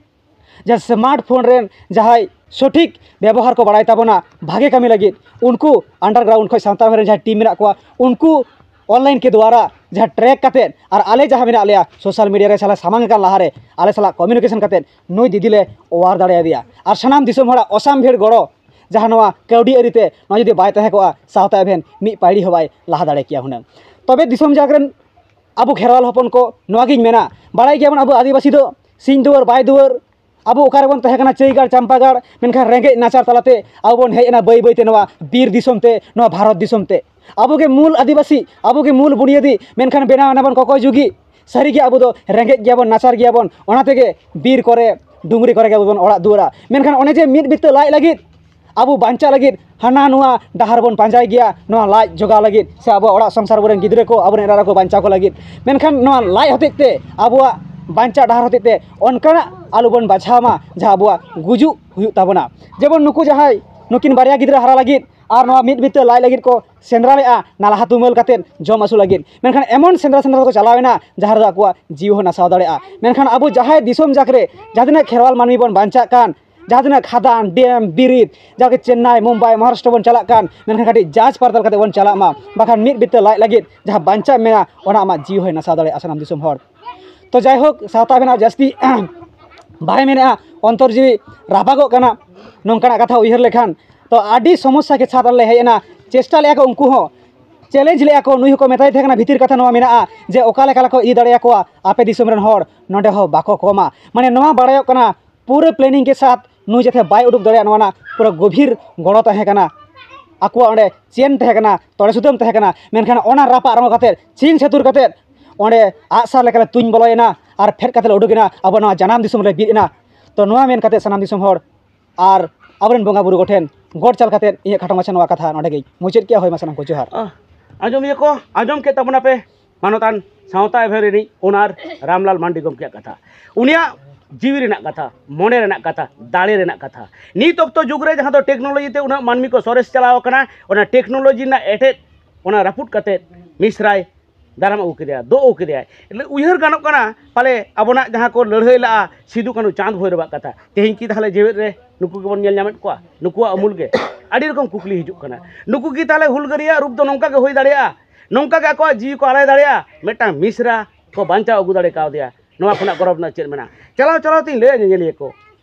ᱡᱟᱦᱟᱸ ᱥᱢᱟᱨᱴ ᱯᱷᱳᱱ ᱨᱮᱱ ᱡᱟᱦᱟᱸᱭ ᱥᱚᱴᱷᱤᱠ ᱵᱮᱵᱚᱦᱟᱨ ᱠᱚ ᱵᱟᱲᱟᱭ ᱛᱟᱵᱚᱱᱟ ᱵᱷᱟᱜᱮ ᱠᱟᱹᱢᱤ ᱞᱟᱹᱜᱤᱫ, ᱩᱱᱠᱩ ᱟᱱᱰᱟᱨᱜᱨᱟᱣᱩᱱᱰ ᱠᱷᱚᱱ ᱥᱟᱶᱛᱟ ᱮᱵᱷᱮᱱ ᱨᱮᱱ ᱡᱟᱦᱟᱸᱭ ᱴᱤᱢ ᱢᱮᱱᱟᱜ ᱠᱚᱣᱟ, ᱩᱱᱠᱩ ᱚᱱᱞᱟᱭᱤᱱ ᱠᱮ ᱫᱣᱟᱨᱟ ᱡᱟᱦᱟᱸ ᱴᱨᱮᱠ ᱠᱟᱛᱮᱫ, ᱟᱨ ᱟᱞᱮ ᱡᱟᱦᱟᱸ ᱢᱮᱱᱟᱜ ᱞᱮᱭᱟ ᱥᱳᱥᱟᱞ ᱢᱤᱰᱤᱭᱟ ᱨᱮ ᱥᱟᱞᱟᱜ ᱥᱟᱢᱟᱝ ᱟᱠᱟᱱ ᱞᱟᱦᱟᱨᱮ, ᱟᱞᱮ ᱥᱟᱞᱟᱜ ᱠᱚᱢᱤᱭᱩᱱᱤᱠᱮᱥᱚᱱ ᱠᱟᱛᱮᱫ ᱱᱩᱭ ᱫᱤᱫᱤ ᱞᱮ ᱚᱣᱟᱨ ᱫᱟᱲᱮᱭᱟᱫᱮᱭᱟ᱾ ᱟᱨ ᱥᱟᱱᱟᱢ ᱫᱤᱥᱚᱢ ᱦᱚᱲᱟᱜ ᱚᱥᱟᱢᱵᱷᱮᱲ ᱜᱚᱲᱚ, ᱡᱟᱦᱟᱸ ᱱᱚᱣᱟ ᱠᱟᱹᱣᱰᱤ ᱟᱹᱨᱤ ᱛᱮ ᱱᱚᱣᱟ ᱡᱩᱫᱤ ᱵᱟᱭ ᱛᱟᱦᱮᱸ ᱠᱚᱜᱼᱟ, ᱥᱟᱶᱛᱟ ᱮᱵᱷᱮᱱ ᱢᱤᱫ ᱯᱟᱹᱭᱲᱤ ᱦᱚᱸ ᱵᱟᱭ ᱞᱟᱦᱟ ᱫᱟᱲᱮ ᱠᱮᱭᱟ ᱦᱩᱱᱟᱹᱝ᱾ ᱛᱚᱵᱮ ᱫᱤᱥᱚᱢ ᱡᱟᱠ ᱨᱮᱱ ᱟᱵᱚ ᱠᱷᱮᱨᱣᱟᱞ ᱦᱚᱯᱚᱱ ᱠᱚ, ᱱᱚᱣᱟᱜᱤᱧ ᱢᱮᱱᱟ, ᱵᱟᱲᱟᱭ ᱜᱮᱭᱟᱵᱚᱱ ᱟᱵᱚ ᱟᱹᱫᱤᱵᱟᱹᱥᱤ ᱫᱚ ᱥᱤᱧ ᱫᱩᱣᱟᱹᱨ ᱵᱟᱭ ᱫᱩᱣᱟᱹᱨ, ᱟᱵᱚ ᱚᱠᱟ ᱨᱮᱵᱚᱱ ᱛᱟᱦᱮᱸ ᱠᱟᱱᱟ, ᱪᱟᱹᱭᱜᱟᱲ ᱪᱟᱢᱯᱟᱜᱟᱲ, ᱢᱮᱱᱠᱷᱟᱱ ᱨᱮᱸᱜᱮᱡ ᱱᱟᱪᱟᱨ ᱛᱟᱞᱟᱛᱮ ᱟᱵᱚ ᱵᱚᱱ ᱦᱮᱡ ᱮᱱᱟ ᱵᱟᱹᱭ ᱵᱟᱹᱭᱛᱮ ᱱᱚᱣᱟ ᱵᱤᱨ ᱫᱤᱥᱚᱢ ᱛᱮ, ᱱᱚᱣᱟ ᱵᱷᱟᱨᱚᱛ ᱫᱤᱥᱚᱢ ᱛᱮ᱾ ᱟᱵᱚ ᱜᱮ ᱢᱩᱞ ᱟᱹᱫᱤᱵᱟᱹᱥᱤ, ᱟᱵᱚ ᱜᱮ ᱢᱩᱞ ᱵᱩᱱᱤᱭᱟᱹᱫᱤ, ᱢᱮᱱᱠᱷᱟᱱ ᱵᱮᱱᱟᱣ ᱮᱱᱟ ᱵᱚᱱ ᱠᱚᱠᱚᱭ ᱡᱩᱜᱤ᱾ ᱥᱟᱹᱨᱤᱜᱮ ᱟᱵᱚ ᱫᱚ ᱨᱮᱸᱜᱮᱡ ᱜᱮᱭᱟᱵᱚᱱ, ᱱᱟᱪᱟᱨ ᱜᱮᱭᱟᱵᱚᱱ, ᱚᱱᱟ ᱛᱮᱜᱮ ᱵᱤᱨ ᱠᱚᱨᱮ, ᱰᱩᱝᱨᱤ ᱠᱚᱨᱮ ᱜᱮ ᱟᱵᱚ ᱵᱚᱱ ᱚᱲᱟᱜ ᱫᱩᱣᱟᱹᱨᱟ᱾ ᱢᱮᱱᱠᱷᱟᱱ ᱚᱱᱮ ᱡᱮ ᱢᱤᱫ ᱵᱤᱛᱟᱹ ᱞᱟᱡ ᱞᱟᱹᱜᱤᱫ, ᱟᱵᱚ ᱵᱟᱧᱪᱟᱜ ᱞᱟᱹᱜᱤᱫ ᱦᱟᱱᱟ ᱱᱚᱣᱟ ᱰᱟᱦᱟᱨ ᱵᱚᱱ ᱯᱟᱸᱡᱟᱭ ᱜᱮᱭᱟ, ᱱᱚᱣᱟ ᱞᱟᱡ ᱡᱚᱜᱟᱣ ᱞᱟᱹᱜᱤᱫ ᱥᱮ ᱟᱵᱚᱣᱟᱜ ᱚᱲᱟᱜ ᱥᱚᱝᱥᱟᱨ, ᱟᱵᱚᱨᱮᱱ ᱜᱤᱫᱽᱨᱟᱹ ᱠᱚ, ᱟᱵᱚᱨᱮᱱ ᱮᱨᱟ ᱠᱚ ᱵᱟᱧᱪᱟᱣ ᱠᱚ ᱞᱟᱹᱜᱤᱫ᱾ ᱢᱮᱱᱠᱷᱟᱱ ᱱᱚᱣᱟ ᱞᱟᱡ ᱦᱚᱛᱮᱡ ᱛᱮ ᱟᱵᱚᱣᱟᱜ ᱵᱟᱧᱪᱟᱜ ᱰᱟᱦᱟᱨ ᱦᱚᱛᱮᱡ ᱛᱮ ᱚᱱᱠᱟᱱᱟᱜ ᱟᱞᱚ ᱵᱚᱱ ᱵᱟᱪᱷᱟᱣ ᱢᱟ, ᱡᱟᱦᱟᱸ ᱟᱵᱚᱣᱟᱜ ᱜᱩᱡᱩᱜ ᱦᱩᱭᱩᱜ ᱛᱟᱵᱚᱱᱟ᱾ ᱡᱮᱢᱚᱱ ᱱᱩᱠᱩ ᱡᱟᱦᱟᱸᱭ ᱱᱩᱠᱤᱱ ᱵᱟᱨᱭᱟ ᱜᱤᱫᱽᱨᱟᱹ ᱦᱟᱨᱟ ᱞᱟᱹᱜᱤᱫ ᱟᱨ ᱱᱚᱣᱟ ᱢᱤᱫ ᱵᱤᱛᱟᱹ ᱞᱟᱡ ᱞᱟᱹᱜᱤᱫ ᱠᱚ ᱥᱮᱸᱫᱽᱨᱟ ᱞᱮᱫᱼᱟ, ᱱᱟᱞᱦᱟ ᱛᱩᱢᱟᱹᱞ ᱠᱟᱛᱮᱫ ᱡᱚᱢ ᱟᱹᱥᱩᱞ ᱞᱟᱹᱜᱤᱫ᱾ ᱢᱮᱱᱠᱷᱟᱱ ᱮᱢᱚᱱ ᱥᱮᱸᱫᱽᱨᱟ ᱥᱮᱸᱫᱽᱨᱟ ᱛᱮᱠᱚ ᱪᱟᱞᱟᱣ ᱮᱱᱟ, ᱡᱟᱦᱟᱸ ᱨᱮᱫᱚ ᱟᱠᱚᱣᱟᱜ ᱡᱤᱣᱤ ᱦᱚᱸ ᱱᱟᱥᱟᱣ ᱫᱟᱲᱮᱭᱟᱜᱼᱟ᱾ ᱢᱮᱱᱠᱷᱟᱱ ᱟᱵᱚ ᱡᱟᱦᱟᱸᱭ ᱫᱤᱥᱚᱢ ᱡᱟᱠ ᱨᱮ ᱡᱟᱦᱟᱸ ᱛᱤᱱᱟᱹᱜ ᱠᱷᱮᱨᱣᱟᱞ ᱢᱟᱹᱱᱢᱤ ᱵᱚᱱ ᱵᱟᱧᱪᱟᱜ ᱠᱟᱱ, ᱡᱟᱦᱟᱸ ᱛᱤᱱᱟᱹᱜ ᱠᱷᱟᱫᱟᱱ, ᱰᱮᱢ, ᱵᱤᱨᱤᱫ, ᱡᱟᱦᱟᱸ ᱜᱮ ᱪᱮᱱᱱᱟᱭ, ᱢᱩᱢᱵᱟᱭ, ᱢᱚᱦᱟᱨᱟᱥᱴᱨᱚ ᱵᱚᱱ ᱪᱟᱞᱟᱜ ᱠᱟᱱ, ᱢᱮᱱᱠᱷᱟᱱ ᱠᱟᱹᱴᱤᱡ ᱡᱟᱡᱽ ᱯᱟᱨᱛᱟᱞ ᱠᱟᱛᱮ ᱵᱚᱱ ᱪᱟᱞᱟᱜ ᱢᱟ, ᱵᱟᱠᱷᱟᱱ ᱢᱤᱫ ᱵᱤᱛᱟᱹ ᱞᱟᱡ ᱞᱟᱹᱜᱤᱫ ᱡᱟᱦᱟᱸ ᱵᱟᱧᱪᱟᱜ ᱢᱮᱱᱟᱜᱼᱟ, ᱚᱱᱟ ᱟᱢᱟᱜ ᱡᱤᱣᱤ ᱦᱚᱸᱭ ᱱᱟᱥᱟᱣ ᱫᱟᱲᱮᱭᱟᱜᱼᱟ, ᱥᱟᱱᱟᱢ ᱫᱤᱥᱚᱢ ᱦᱚᱲ᱾ ᱛᱚ ᱡᱟᱭᱦᱳᱠ, ᱥᱟᱶᱛᱟ ᱵᱮᱱᱟᱣ ᱡᱟᱹᱥᱛᱤ ᱵᱟᱭ ᱢᱮᱱᱮᱜᱼᱟ, ᱚᱱᱛᱚᱨ ᱡᱤᱣᱤ ᱨᱟᱯᱟᱜᱚᱜ ᱠᱟᱱᱟ᱾ ᱱᱚᱝᱠᱟᱱᱟᱜ ᱠᱟᱛᱷᱟ ᱩᱭᱦᱟᱹᱨ ᱞᱮᱠᱷᱟᱱ ᱛᱚ ᱟᱹᱰᱤ ᱥᱚᱢᱚᱥᱥᱟ ᱜᱮ ᱥᱟᱛ ᱟᱞᱮ ᱦᱮᱡ ᱮᱱᱟ᱾ ᱪᱮᱥᱴᱟ ᱞᱮᱜᱼᱟ ᱠᱚ ᱩᱱᱠᱩ ᱦᱚᱸ, ᱪᱮᱞᱮᱧᱡᱽ ᱞᱮᱜᱼᱟ ᱠᱚ, ᱱᱩᱭ ᱦᱚᱸᱠᱚ ᱢᱮᱛᱟᱭ ᱛᱟᱦᱮᱸ ᱠᱟᱱᱟ, ᱵᱷᱤᱛᱤᱨ ᱠᱟᱛᱷᱟ ᱱᱚᱣᱟ ᱢᱮᱱᱟᱜᱼᱟ ᱡᱮ ᱚᱠᱟ ᱞᱮᱠᱟ ᱞᱮᱠᱚ ᱤᱫᱤ ᱫᱟᱲᱮᱭᱟᱠᱚᱣᱟ ᱟᱯᱮ ᱫᱤᱥᱚᱢ ᱨᱮᱱ ᱦᱚᱲ, ᱱᱚᱰᱮ ᱦᱚᱸ ᱵᱟᱠᱚ ᱠᱚᱢᱟ᱾ ᱢᱟᱱᱮ ᱱᱚᱣᱟ ᱵᱟᱲᱟᱭᱚᱜ ᱠᱟᱱᱟ ᱯᱩᱨᱟᱹ ᱯᱞᱮᱱᱤᱝ ᱠᱮ ᱥᱟᱛ ᱱᱩᱭ ᱡᱟᱛᱮ ᱵᱟᱭ ᱩᱰᱩᱠ ᱫᱟᱲᱮᱭᱟᱜ, ᱱᱚᱣᱟ ᱨᱮᱱᱟᱜ ᱯᱩᱨᱟᱹ ᱜᱚᱵᱷᱤᱨ ᱜᱚᱲᱚ ᱛᱟᱦᱮᱸ ᱠᱟᱱᱟ᱾ ᱟᱠᱚᱣᱟᱜ ᱚᱸᱰᱮ ᱪᱮᱱ ᱛᱟᱦᱮᱸ ᱠᱟᱱᱟ, ᱛᱚᱲᱮ ᱥᱩᱛᱟᱹᱢ ᱛᱟᱦᱮᱸ ᱠᱟᱱᱟ, ᱢᱮᱱᱠᱷᱟᱱ ᱚᱱᱟ ᱨᱟᱯᱟᱜ ᱨᱚᱝᱜᱚ ᱠᱟᱛᱮᱫ, ᱪᱷᱤᱝ ᱪᱷᱟᱹᱛᱩᱨ ᱠᱟᱛᱮᱫ ᱚᱸᱰᱮ ᱟᱜᱼᱥᱟᱨ ᱞᱮᱠᱟᱞᱮ ᱛᱩᱧ ᱵᱚᱞᱚᱭᱮᱱᱟ ᱟᱨ ᱯᱷᱮᱰ ᱠᱟᱛᱮᱫ ᱞᱮ ᱩᱰᱩᱠᱮᱱᱟ, ᱟᱵᱚ ᱱᱚᱣᱟ ᱡᱟᱱᱟᱢ ᱫᱤᱥᱚᱢ ᱨᱮ ᱵᱤᱫ ᱮᱱᱟ᱾ ᱛᱚ ᱱᱚᱣᱟ ᱢᱮᱱ ᱠᱟᱛᱮᱫ ᱥᱟᱱᱟᱢ ᱫᱤᱥᱚᱢ ᱦᱚᱲ ᱟᱨ ᱟᱵᱚᱨᱮᱱ ᱵᱚᱸᱜᱟ ᱵᱩᱨᱩ ᱠᱚᱴᱷᱮᱱ ᱜᱚᱰ ᱪᱟᱞ ᱠᱟᱛᱮᱫ ᱤᱧᱟᱹᱜ ᱠᱷᱟᱴᱚ ᱢᱟᱪᱷᱟ ᱱᱚᱣᱟ ᱠᱟᱛᱷᱟ ᱱᱚᱰᱮ ᱜᱮᱧ ᱢᱩᱪᱟᱹᱫ ᱠᱮᱜᱼᱟ᱾ ᱦᱳᱭ ᱢᱟ ᱥᱟᱱᱟᱢ ᱠᱚ ᱡᱚᱦᱟᱨ᱾ ᱟᱦ, ᱟᱸᱡᱚᱢᱤᱭᱟᱹ ᱠᱚ, ᱟᱸᱡᱚᱢ ᱠᱮᱫ ᱛᱟᱵᱚᱱᱟᱯᱮ ᱢᱟᱱᱚᱛᱟᱱ ᱥᱟᱶᱛᱟ ᱮᱵᱷᱮᱱ ᱨᱤᱱᱤᱡ ᱚᱱᱟᱨ ᱨᱟᱢᱞᱟᱞ ᱢᱟᱱᱰᱤ ᱜᱚᱢᱠᱮᱭᱟᱜ ᱠᱟᱛᱷᱟ, ᱩᱱᱤᱭᱟᱜ ᱡᱤᱣᱤ ᱨᱮᱱᱟᱜ ᱠᱟᱛᱷᱟ, ᱢᱚᱱᱮ ᱨᱮᱱᱟᱜ ᱠᱟᱛᱷᱟ, ᱫᱟᱲᱮ ᱨᱮᱱᱟᱜ ᱠᱟᱛᱷᱟ᱾ ᱱᱤᱛ ᱚᱠᱛᱚ ᱡᱩᱜᱽ ᱨᱮ ᱡᱟᱦᱟᱸ ᱫᱚ ᱴᱮᱠᱱᱳᱞᱚᱡᱤ ᱛᱮ ᱩᱱᱟᱹᱜ ᱢᱟᱹᱱᱢᱤ ᱠᱚ ᱥᱚᱨᱮᱥ ᱪᱟᱞᱟᱣ ᱟᱠᱟᱱᱟ, ᱚᱱᱟ ᱴᱮᱠᱱᱳᱞᱚᱡᱤ ᱨᱮᱱᱟᱜ ᱮᱴᱮᱫ ᱚᱱᱟ ᱨᱟᱹᱯᱩᱫ ᱠᱟᱛᱮᱫ ᱢᱤᱥᱨᱟᱭ ᱫᱟᱨᱟᱢ ᱟᱹᱜᱩ ᱠᱮᱫᱮᱭᱟ, ᱫᱚᱜ ᱟᱹᱜᱩ ᱠᱮᱫᱮᱭᱟ᱾ ᱮᱱᱦᱤᱞᱳᱜ ᱩᱭᱦᱟᱹᱨ ᱜᱟᱱᱚᱜ ᱠᱟᱱᱟ, ᱯᱟᱞᱮ ᱟᱵᱚᱱᱟᱜ ᱡᱟᱦᱟᱸ ᱠᱚ ᱞᱟᱹᱲᱦᱟᱹᱭ ᱞᱟᱜᱼᱟ ᱥᱤᱫᱩ ᱠᱟᱹᱱᱦᱩ ᱪᱟᱸᱫᱽ ᱵᱷᱳᱭᱨᱳᱵᱟᱜ ᱠᱟᱛᱷᱟ, ᱛᱮᱦᱮᱧ ᱠᱤ ᱛᱟᱦᱚᱞᱮ ᱡᱮᱣᱮᱫ ᱨᱮ ᱱᱩᱠᱩ ᱜᱮᱵᱚᱱ ᱧᱮᱞ ᱧᱟᱢᱮᱫ ᱠᱚᱣᱟ? ᱱᱩᱠᱩᱣᱟᱜ ᱟᱢᱩᱞ ᱜᱮ ᱟᱹᱰᱤ ᱨᱚᱠᱚᱢ ᱠᱩᱠᱞᱤ ᱦᱤᱡᱩᱜ ᱠᱟᱱᱟ᱾ ᱱᱩᱠᱩ ᱠᱤ ᱛᱟᱦᱚᱞᱮ ᱦᱩᱞᱜᱟᱹᱨᱤᱭᱟᱹ ᱨᱩᱯ ᱫᱚ ᱱᱚᱝᱠᱟ ᱜᱮ ᱦᱩᱭ ᱫᱟᱲᱮᱭᱟᱜᱼᱟ? ᱱᱚᱝᱠᱟ ᱜᱮ ᱟᱠᱚᱣᱟᱜ ᱡᱤᱣᱤ ᱠᱚ ᱟᱞᱟᱭ ᱫᱟᱲᱮᱭᱟᱜᱼᱟ? ᱢᱤᱫᱴᱟᱝ ᱢᱤᱥᱨᱟ ᱠᱚ ᱵᱟᱧᱪᱟᱣ ᱟᱹᱜᱩ ᱫᱟᱲᱮ ᱠᱟᱣᱫᱮᱭᱟ, ᱱᱚᱣᱟ ᱠᱷᱚᱱᱟᱜ ᱜᱚᱨᱚᱵᱽ ᱨᱮᱱᱟᱜ ᱪᱮᱫ ᱢᱮᱱᱟᱜᱼᱟ? ᱪᱟᱞᱟᱣ ᱪᱟᱞᱟᱣ ᱛᱤᱧ ᱞᱟᱹᱭᱟ ᱧᱮᱧᱮᱞᱤᱭᱟᱹ ᱠᱚ,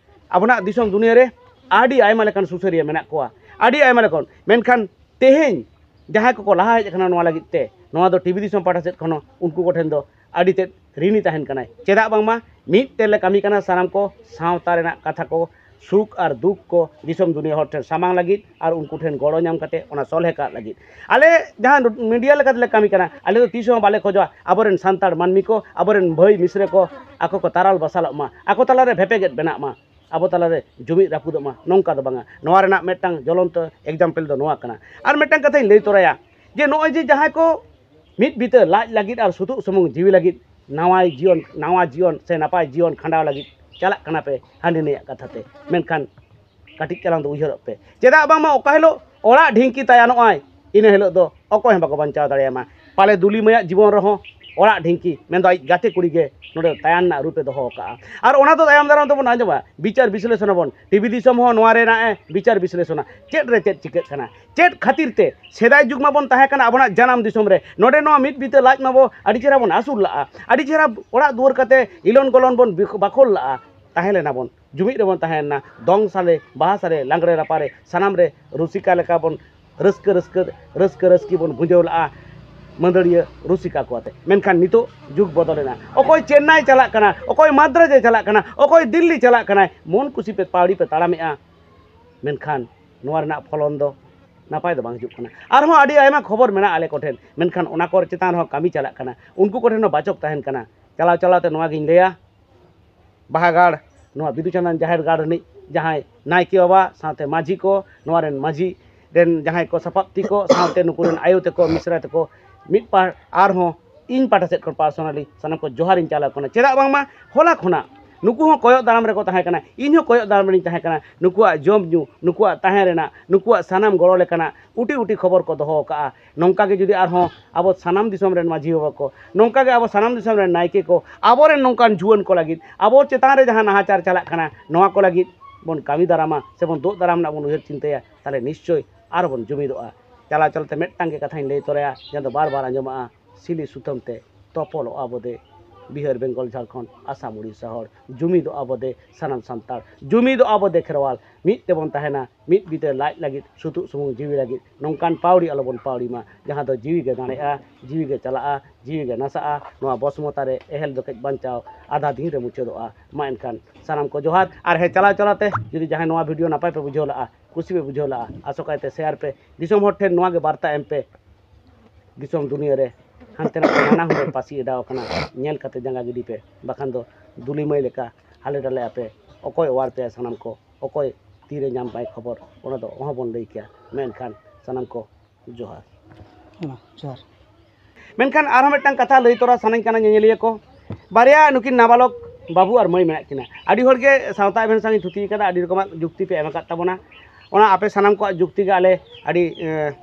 ᱟᱵᱚᱱᱟᱜ ᱫᱤᱥᱚᱢ ᱫᱩᱱᱤᱭᱟᱹ ᱨᱮ ᱟᱹᱰᱤ ᱟᱭᱢᱟ ᱞᱮᱠᱟᱱ ᱥᱩᱥᱟᱹᱨᱤᱭᱟᱹ ᱢᱮᱱᱟᱜ ᱠᱚᱣᱟ, ᱟᱹᱰᱤ ᱟᱭᱢᱟ ᱞᱮᱠᱟᱱ, ᱢᱮᱱᱠᱷᱟᱱ ᱛᱮᱦᱮᱧ ᱡᱟᱦᱟᱸᱭ ᱠᱚᱠᱚ ᱞᱟᱦᱟ ᱦᱮᱡ ᱟᱠᱟᱱᱟ ᱱᱚᱣᱟ ᱞᱟᱹᱜᱤᱫ ᱛᱮ, ᱱᱚᱣᱟ ᱫᱚ ᱴᱤᱵᱷᱤ ᱫᱤᱥᱚᱢ ᱯᱟᱦᱴᱟ ᱥᱮᱫ ᱠᱷᱚᱱ ᱦᱚᱸ ᱩᱱᱠᱩ ᱠᱚᱴᱷᱮᱱ ᱫᱚ ᱟᱹᱰᱤ ᱛᱮᱫ ᱨᱤᱱᱤ ᱛᱟᱦᱮᱱ ᱠᱟᱱᱟᱭ᱾ ᱪᱮᱫᱟᱜ ᱵᱟᱝᱢᱟ ᱢᱤᱫ ᱛᱮᱞᱮ ᱠᱟᱹᱢᱤ ᱠᱟᱱᱟ ᱥᱟᱱᱟᱢ ᱠᱚ, ᱥᱟᱶᱛᱟ ᱨᱮᱱᱟᱜ ᱠᱟᱛᱷᱟ ᱠᱚ, ᱥᱩᱠ ᱟᱨ ᱫᱩᱠ ᱠᱚ ᱫᱤᱥᱚᱢ ᱫᱩᱱᱤᱭᱟᱹ ᱦᱚᱲ ᱴᱷᱮᱱ ᱥᱟᱢᱟᱝ ᱞᱟᱹᱜᱤᱫ ᱟᱨ ᱩᱱᱠᱩ ᱴᱷᱮᱱ ᱜᱚᱲᱚ ᱧᱟᱢ ᱠᱟᱛᱮ ᱚᱱᱟ ᱥᱚᱞᱦᱮ ᱠᱟᱜ ᱞᱟᱹᱜᱤᱫ᱾ ᱟᱞᱮ ᱡᱟᱦᱟᱸ ᱢᱤᱰᱤᱭᱟ ᱞᱮᱠᱟ ᱛᱮᱞᱮ ᱠᱟᱹᱢᱤ ᱠᱟᱱᱟ, ᱟᱞᱮ ᱫᱚ ᱛᱤᱥ ᱦᱚᱸ ᱵᱟᱞᱮ ᱠᱷᱚᱡᱚᱜᱼᱟ ᱟᱵᱚᱨᱮᱱ ᱥᱟᱱᱛᱟᱲ ᱢᱟᱹᱱᱢᱤ ᱠᱚ, ᱟᱵᱚᱨᱮᱱ ᱵᱷᱟᱹᱭ ᱢᱤᱥᱨᱟ ᱠᱚ ᱟᱠᱚ ᱠᱚ ᱛᱟᱨᱟᱞ ᱵᱟᱥᱟᱞᱚᱜ ᱢᱟ, ᱟᱠᱚ ᱛᱟᱞᱟᱨᱮ ᱵᱷᱮᱯᱮᱜᱮᱫ ᱵᱮᱱᱟᱜ ᱢᱟ, ᱟᱵᱚ ᱛᱟᱞᱟᱨᱮ ᱡᱩᱢᱤᱫ ᱨᱟᱹᱯᱩᱫᱚᱜ ᱢᱟ, ᱱᱚᱝᱠᱟ ᱫᱚ ᱵᱟᱝᱟ᱾ ᱱᱚᱣᱟ ᱨᱮᱱᱟᱜ ᱢᱤᱫᱴᱟᱝ ᱡᱚᱞᱚᱱᱛᱚ example ᱫᱚ ᱱᱚᱣᱟ ᱠᱟᱱᱟ᱾ ᱟᱨ ᱢᱤᱫᱴᱟᱝ ᱠᱟᱛᱷᱟᱧ ᱞᱟᱹᱭ ᱛᱚᱨᱟᱭᱟ ᱡᱮ ᱱᱚᱜᱼᱚᱭ ᱡᱮ ᱡᱟᱦᱟᱸᱭ ᱠᱚ ᱢᱤᱫ ᱵᱤᱛᱟᱹ ᱞᱟᱡ ᱞᱟᱹᱜᱤᱫ ᱟᱨ ᱥᱩᱛᱩᱜ ᱥᱩᱢᱩᱝ ᱡᱤᱣᱤ ᱞᱟᱹᱜᱤᱫ ᱱᱟᱣᱟᱭ ᱡᱤᱭᱚᱱ, ᱱᱟᱣᱟ ᱡᱤᱭᱚᱱ ᱥᱮ ᱱᱟᱯᱟᱭ ᱡᱤᱭᱚᱱ ᱠᱷᱟᱸᱰᱟᱣ ᱞᱟᱹᱜᱤᱫ ᱪᱟᱞᱟᱜ ᱠᱟᱱᱟ ᱯᱮ ᱦᱟᱹᱱᱤ ᱱᱟᱹᱭᱟᱜ ᱠᱟᱛᱷᱟ ᱛᱮ, ᱢᱮᱱᱠᱷᱟᱱ ᱠᱟᱹᱴᱤᱡ ᱪᱟᱞᱟᱝ ᱫᱚ ᱩᱭᱦᱟᱹᱨᱚᱜ ᱯᱮ᱾ ᱪᱮᱫᱟᱜ ᱵᱟᱝᱢᱟ ᱚᱠᱟ ᱦᱤᱞᱳᱜ ᱚᱲᱟᱜ ᱰᱷᱤᱝᱠᱤ ᱛᱟᱭᱟᱱᱚᱜᱼᱟᱭ, ᱤᱱᱟᱹ ᱦᱤᱞᱳᱜ ᱫᱚ ᱚᱠᱚᱭ ᱦᱚᱸ ᱵᱟᱠᱚ ᱵᱟᱧᱪᱟᱣ ᱫᱟᱲᱮᱭᱟᱢᱟ᱾ ᱯᱟᱞᱮ ᱫᱩᱞᱤ ᱢᱟᱹᱭᱟᱜ ᱡᱤᱵᱚᱱ ᱨᱮᱦᱚᱸ ᱚᱲᱟᱜ ᱰᱷᱤᱝᱠᱤ, ᱢᱮᱱᱫᱚ ᱟᱡ ᱜᱟᱛᱮ ᱠᱩᱲᱤ ᱜᱮ ᱱᱚᱰᱮ ᱛᱟᱭᱟᱱ ᱨᱮᱱᱟᱜ ᱨᱩᱯᱮ ᱫᱚᱦᱚ ᱟᱠᱟᱫᱼᱟ᱾ ᱟᱨ ᱚᱱᱟ ᱫᱚ ᱛᱟᱭᱚᱢ ᱫᱟᱨᱟᱢ ᱛᱮᱵᱚᱱ ᱟᱸᱡᱚᱢᱟ, ᱵᱤᱪᱟᱨ ᱵᱤᱥᱞᱮᱥᱚᱱ ᱟᱵᱚᱱ, ᱴᱤᱵᱷᱤ ᱫᱤᱥᱚᱢ ᱦᱚᱸ ᱱᱚᱣᱟ ᱨᱮᱱᱟᱜ ᱮ ᱵᱤᱪᱟᱨ ᱵᱤᱥᱞᱮᱥᱚᱱᱟ᱾ ᱪᱮᱫ ᱨᱮ ᱪᱮᱫ ᱪᱤᱠᱟᱹᱜ ᱠᱟᱱᱟ, ᱪᱮᱫ ᱠᱷᱟᱹᱛᱤᱨ ᱛᱮ ᱥᱮᱫᱟᱭ ᱡᱩᱜᱽ ᱢᱟᱵᱚᱱ ᱛᱟᱦᱮᱸ ᱠᱟᱱᱟ ᱟᱵᱚᱱᱟᱜ ᱡᱟᱱᱟᱢ ᱫᱤᱥᱚᱢ ᱨᱮ, ᱱᱚᱰᱮ ᱱᱚᱣᱟ ᱢᱤᱫ ᱵᱤᱛᱟᱹ ᱞᱟᱡ ᱢᱟᱵᱚ ᱟᱹᱰᱤ ᱪᱮᱦᱨᱟ ᱵᱚᱱ ᱟᱹᱥᱩᱞ ᱞᱟᱜᱼᱟ, ᱟᱹᱰᱤ ᱪᱮᱦᱨᱟ ᱚᱲᱟᱜ ᱫᱩᱣᱟᱹᱨ ᱠᱟᱛᱮ ᱤᱞᱚᱱ ᱜᱚᱞᱚᱱ ᱵᱚᱱ ᱵᱤᱠ-, ᱵᱟᱠᱷᱳᱞ ᱞᱟᱜᱼᱟ, ᱛᱟᱦᱮᱸ ᱞᱮᱱᱟ ᱵᱚᱱ, ᱡᱩᱢᱤᱫ ᱨᱮᱵᱚᱱ ᱛᱟᱦᱮᱸ ᱞᱮᱱᱟ, ᱫᱚᱝ ᱥᱟᱞᱮ, ᱵᱟᱦᱟ ᱥᱟᱞᱮ, ᱞᱟᱜᱽᱲᱮ ᱨᱟᱯᱟᱨᱮ ᱥᱟᱱᱟᱢ ᱨᱮ ᱨᱩᱥᱤᱠᱟ ᱞᱮᱠᱟ ᱵᱚᱱ ᱨᱟᱹᱥᱠᱟᱹ, ᱨᱟᱹᱥᱠᱟᱹ, ᱨᱟᱹᱥᱠᱟᱹ ᱨᱟᱹᱥᱠᱤ ᱵᱚᱱ ᱜᱩᱸᱡᱟᱹᱣ ᱞᱟᱜᱼᱟ ᱢᱟᱹᱫᱟᱹᱲᱤᱭᱟᱹ ᱨᱩᱥᱤᱠᱟ ᱠᱚ ᱟᱛᱮ᱾ ᱢᱮᱱᱠᱷᱟᱱ ᱱᱤᱛᱚᱜ ᱡᱩᱜᱽ ᱵᱚᱫᱚᱞᱮᱱᱟ᱾ ᱚᱠᱚᱭ ᱪᱮᱱᱱᱟᱭ ᱪᱟᱞᱟᱜ ᱠᱟᱱᱟ, ᱚᱠᱚᱭ ᱢᱟᱫᱽᱨᱟᱡᱮ ᱪᱟᱞᱟᱜ ᱠᱟᱱᱟ, ᱚᱠᱚᱭ ᱫᱤᱞᱞᱤ ᱪᱟᱞᱟᱜ ᱠᱟᱱᱟᱭ, ᱢᱚᱱ ᱠᱩᱥᱤ ᱯᱮ ᱯᱟᱹᱣᱲᱤ ᱯᱮ ᱛᱟᱲᱟᱢᱮᱜᱼᱟ, ᱢᱮᱱᱠᱷᱟᱱ ᱱᱚᱣᱟ ᱨᱮᱱᱟᱜ ᱯᱷᱚᱞᱚᱱ ᱫᱚ ᱱᱟᱯᱟᱭ ᱫᱚ ᱵᱟᱝ ᱦᱤᱡᱩᱜ ᱠᱟᱱᱟ᱾ ᱟᱨᱦᱚᱸ ᱟᱹᱰᱤ ᱟᱭᱢᱟ ᱠᱷᱚᱵᱚᱨ ᱢᱮᱱᱟᱜᱼᱟ ᱟᱞᱮ ᱠᱚᱴᱷᱮᱱ, ᱢᱮᱱᱠᱷᱟᱱ ᱚᱱᱟ ᱠᱚᱨᱮ ᱪᱮᱛᱟᱱ ᱨᱮᱦᱚᱸ ᱠᱟᱹᱢᱤ ᱪᱟᱞᱟᱜ ᱠᱟᱱᱟ, ᱩᱱᱠᱩ ᱠᱚᱴᱷᱮᱱ ᱦᱚᱸ ᱵᱟᱪᱚᱠ ᱛᱟᱦᱮᱱ ᱠᱟᱱᱟ᱾ ᱪᱟᱞᱟᱣ ᱪᱟᱞᱟᱣ ᱛᱮ ᱱᱚᱣᱟ ᱜᱤᱧ ᱞᱟᱹᱭᱟ, ᱵᱟᱦᱟᱜᱟᱲ, ᱱᱚᱣᱟ ᱵᱤᱫᱩ ᱪᱟᱸᱫᱟᱱ ᱡᱟᱦᱮᱨ ᱜᱟᱲ ᱨᱤᱱᱤᱡ ᱡᱟᱦᱟᱸᱭ ᱱᱟᱭᱠᱮ ᱵᱟᱵᱟ ᱥᱟᱶᱛᱮ ᱢᱟᱹᱡᱷᱤ ᱠᱚ, ᱱᱚᱣᱟ ᱨᱮᱱ ᱢᱟᱹᱡᱷᱤ ᱨᱮᱱ ᱡᱟᱦᱟᱸᱭ ᱠᱚ ᱥᱟᱯᱟᱵᱛᱤ ᱠᱚ ᱥᱟᱶᱛᱮ ᱱᱩᱠᱩ ᱨᱮᱱ ᱟᱭᱳ ᱛᱟᱠᱚ, ᱢᱤᱥᱨᱟ ᱛᱟᱠᱚ, ᱢᱤᱫ ᱯᱟᱦ-, ᱟᱨᱦᱚᱸ ᱤᱧ ᱯᱟᱦᱴᱟ ᱥᱮᱫ ᱠᱷᱚᱱ personally ᱥᱟᱱᱟᱢ ᱠᱚ ᱡᱚᱦᱟᱨᱤᱧ ᱪᱟᱞ ᱟᱠᱚ ᱠᱟᱱᱟ᱾ ᱪᱮᱫᱟᱜ ᱵᱟᱝᱢᱟ ᱦᱚᱞᱟ ᱠᱷᱚᱱᱟᱜ ᱱᱩᱠᱩ ᱦᱚᱸ ᱠᱚᱭᱚᱜ ᱫᱟᱨᱟᱢ ᱨᱮᱠᱚ ᱛᱟᱦᱮᱸ ᱠᱟᱱᱟ, ᱤᱧ ᱦᱚᱸ ᱠᱚᱭᱚᱜ ᱫᱟᱨᱟᱢ ᱨᱤᱧ ᱛᱟᱦᱮᱸ ᱠᱟᱱᱟ᱾ ᱱᱩᱠᱩᱣᱟᱜ ᱡᱚᱢ ᱧᱩ, ᱱᱩᱠᱩᱣᱟᱜ ᱛᱟᱦᱮᱸ ᱨᱮᱱᱟᱜ, ᱱᱩᱠᱩᱣᱟᱜ ᱥᱟᱱᱟᱢ ᱜᱚᱲᱚ ᱞᱮᱠᱟᱱᱟᱜ ᱩᱴᱤ ᱩᱴᱤ ᱠᱷᱚᱵᱚᱨ ᱠᱚ ᱫᱚᱦᱚ ᱟᱠᱟᱫᱼᱟ᱾ ᱱᱚᱝᱠᱟ ᱜᱮ ᱡᱩᱫᱤ ᱟᱨᱦᱚᱸ ᱟᱵᱚ ᱥᱟᱱᱟᱢ ᱫᱤᱥᱚᱢ ᱨᱮᱱ ᱢᱟᱹᱡᱷᱤ ᱵᱟᱵᱟ ᱠᱚ, ᱱᱚᱝᱠᱟ ᱜᱮ ᱟᱵᱚ ᱥᱟᱱᱟᱢ ᱫᱤᱥᱚᱢ ᱨᱮᱱ ᱱᱟᱭᱠᱮ ᱠᱚ, ᱟᱵᱚᱨᱮᱱ ᱱᱚᱝᱠᱟᱱ ᱡᱩᱣᱟᱹᱱ ᱠᱚ ᱞᱟᱹᱜᱤᱫ, ᱟᱵᱚ ᱪᱮᱛᱟᱱ ᱨᱮ ᱡᱟᱦᱟᱸ ᱱᱟᱦᱟᱪᱟᱨ ᱪᱟᱞᱟᱜ ᱠᱟᱱᱟ, ᱱᱚᱣᱟ ᱠᱚ ᱞᱟᱹᱜᱤᱫ ᱵᱚᱱ ᱠᱟᱹᱢᱤ ᱫᱟᱨᱟᱢᱟ ᱥᱮᱵᱚᱱ ᱫᱩᱜ ᱫᱟᱨᱟᱢ ᱨᱮᱱᱟᱜ ᱵᱚᱱ ᱩᱭᱦᱟᱹᱨ ᱪᱤᱱᱛᱟᱹᱭᱟ, ᱛᱟᱦᱚᱞᱮ ᱱᱤᱥᱪᱳᱭ ᱟᱨᱚ ᱵᱚᱱ ᱡᱩᱢᱤᱫᱚᱜᱼᱟ᱾ ᱪᱟᱞᱟᱣ ᱪᱟᱞᱟᱣ ᱛᱮ ᱢᱤᱫᱴᱟᱝ ᱜᱮ ᱠᱟᱛᱷᱟᱧ ᱞᱟᱹᱭ ᱛᱚᱨᱟᱭᱟ, ᱡᱟᱦᱟᱸ ᱫᱚ ᱵᱟᱨ ᱵᱟᱨ ᱟᱸᱡᱚᱢᱚᱜᱼᱟ, ᱥᱤᱞᱤ ᱥᱩᱛᱟᱹᱢ ᱛᱮ ᱛᱚᱯᱚᱞᱚᱜᱼᱟ ᱵᱚ ᱫᱮ᱾ ᱵᱤᱦᱟᱨ, ᱵᱮᱝᱜᱚᱞ, ᱡᱷᱟᱲᱠᱷᱚᱸᱰ, ᱟᱥᱟᱢ, ᱩᱲᱤᱥᱥᱟ ᱦᱚᱲ, ᱡᱩᱢᱤᱫᱚᱜᱼᱟ ᱵᱚ ᱫᱮ ᱥᱟᱱᱟᱢ ᱥᱟᱱᱛᱟᱲ, ᱡᱩᱢᱤᱫᱚᱜᱼᱟ ᱵᱚ ᱫᱮ ᱠᱷᱮᱨᱣᱟᱞ, ᱢᱤᱫ ᱛᱮᱵᱚᱱ ᱛᱟᱦᱮᱱᱟ, ᱢᱤᱫ ᱵᱤᱛᱟᱹ ᱞᱟᱡ ᱞᱟᱹᱜᱤᱫ, ᱥᱩᱛᱩᱜ ᱥᱩᱢᱩᱝ ᱡᱤᱣᱤ ᱞᱟᱹᱜᱤᱫ ᱱᱚᱝᱠᱟᱱ ᱯᱟᱹᱣᱲᱤ ᱟᱞᱚᱵᱚᱱ ᱯᱟᱹᱣᱲᱤ ᱢᱟ, ᱡᱟᱦᱟᱸ ᱫᱚ ᱡᱤᱣᱤ ᱜᱮ ᱫᱟᱲᱮᱜᱼᱟ, ᱡᱤᱣᱤ ᱜᱮ ᱪᱟᱞᱟᱜᱼᱟ, ᱡᱤᱣᱤ ᱜᱮ ᱱᱟᱥᱟᱜᱼᱟ᱾ ᱱᱚᱣᱟ ᱵᱚᱥᱢᱚᱛᱟ ᱨᱮ ᱮᱦᱮᱞ ᱫᱚ ᱠᱟᱹᱡ ᱵᱟᱧᱪᱟᱣ ᱟᱫᱷᱟ ᱫᱤᱱ ᱨᱮ ᱢᱩᱪᱟᱹᱫᱚᱜᱼᱟ᱾ ᱢᱟ ᱮᱱᱠᱷᱟᱱ ᱥᱟᱱᱟᱢ ᱠᱚ ᱡᱚᱦᱟᱨ᱾ ᱟᱨ ᱦᱮᱸ, ᱪᱟᱞᱟᱣ ᱪᱟᱞᱟᱣ ᱛᱮ ᱡᱩᱫᱤ ᱡᱟᱦᱟᱸᱭ ᱱᱚᱣᱟ ᱵᱷᱤᱰᱤᱭᱳ ᱱᱟᱯᱟᱭ ᱯᱮ ᱵᱩᱡᱷᱟᱹᱣ ᱞᱟᱜᱼᱟ, ᱠᱩᱥᱤ ᱯᱮ ᱵᱩᱡᱷᱟᱹᱣ ᱞᱟᱜᱼᱟ, ᱟᱥᱚᱠᱟᱭ ᱛᱮ ᱥᱮᱭᱟᱨ ᱯᱮ, ᱫᱤᱥᱚᱢ ᱦᱚᱲ ᱴᱷᱮᱱ ᱱᱚᱣᱟ ᱜᱮ ᱵᱟᱨᱛᱟ ᱮᱢ ᱯᱮ᱾ ᱫᱤᱥᱚᱢ ᱫᱩᱱᱤᱭᱟᱹ ᱨᱮ ᱦᱟᱱᱛᱮ ᱱᱟᱛᱮ ᱱᱟᱱᱟ ᱦᱩᱱᱟᱹᱨ ᱯᱟᱹᱥᱤ ᱮᱰᱟᱣ ᱟᱠᱟᱱᱟ, ᱧᱮᱞ ᱠᱟᱛᱮ ᱡᱟᱸᱜᱟ ᱜᱤᱰᱤ ᱯᱮ, ᱵᱟᱠᱷᱟᱱ ᱫᱚ ᱫᱩᱞᱤ ᱢᱟᱹᱭ ᱞᱮᱠᱟ ᱦᱟᱞᱮ ᱰᱟᱞᱮ ᱟᱯᱮ᱾ ᱚᱠᱚᱭ ᱚᱣᱟᱨ ᱯᱮᱭᱟ ᱥᱟᱱᱟᱢ ᱠᱚ, ᱚᱠᱚᱭ ᱛᱤᱨᱮ ᱧᱟᱢ ᱯᱟᱭ ᱠᱷᱚᱵᱚᱨ, ᱚᱱᱟ ᱫᱚ ᱚᱦᱚᱸ ᱵᱚᱱ ᱞᱟᱹᱭ ᱠᱮᱭᱟ᱾ ᱢᱮᱱᱠᱷᱟᱱ ᱥᱟᱱᱟᱢ ᱠᱚ ᱡᱚᱦᱟᱨ᱾ ᱦᱮᱸ ᱢᱟ, ᱡᱚᱦᱟᱨ᱾ ᱢᱮᱱᱠᱷᱟᱱ ᱟᱨᱦᱚᱸ ᱢᱤᱫᱴᱟᱝ ᱠᱟᱛᱷᱟ ᱞᱟᱹᱭ ᱛᱚᱨᱟ ᱥᱟᱱᱟᱧ ᱠᱟᱱᱟ ᱧᱮᱧᱮᱞᱤᱭᱟᱹ ᱠᱚ, ᱵᱟᱨᱭᱟ ᱱᱩᱠᱤᱱ ᱱᱟᱵᱟᱞᱚᱠ ᱵᱟᱹᱵᱩ ᱟᱨ ᱢᱟᱹᱭ ᱢᱮᱱᱟᱜ ᱠᱤᱱᱟ᱾ ᱟᱹᱰᱤ ᱦᱚᱲ ᱜᱮ ᱥᱟᱶᱛᱟ ᱮᱵᱷᱮᱱ ᱥᱟᱶ ᱤᱧ ᱛᱷᱩᱛᱤ ᱟᱠᱟᱫᱟ, ᱟᱹᱰᱤ ᱨᱚᱠᱚᱢᱟᱜ ᱡᱩᱠᱛᱤ ᱯᱮ ᱮᱢ ᱟᱠᱟᱫ ᱛᱟᱵᱚᱱᱟ᱾ ᱚᱱᱟ ᱟᱯᱮ ᱥᱟᱱᱟᱢ ᱠᱚᱣᱟᱜ ᱡᱩᱠᱛᱤ ᱜᱮ ᱟᱞᱮ ᱟᱹᱰᱤ, ᱮᱸ,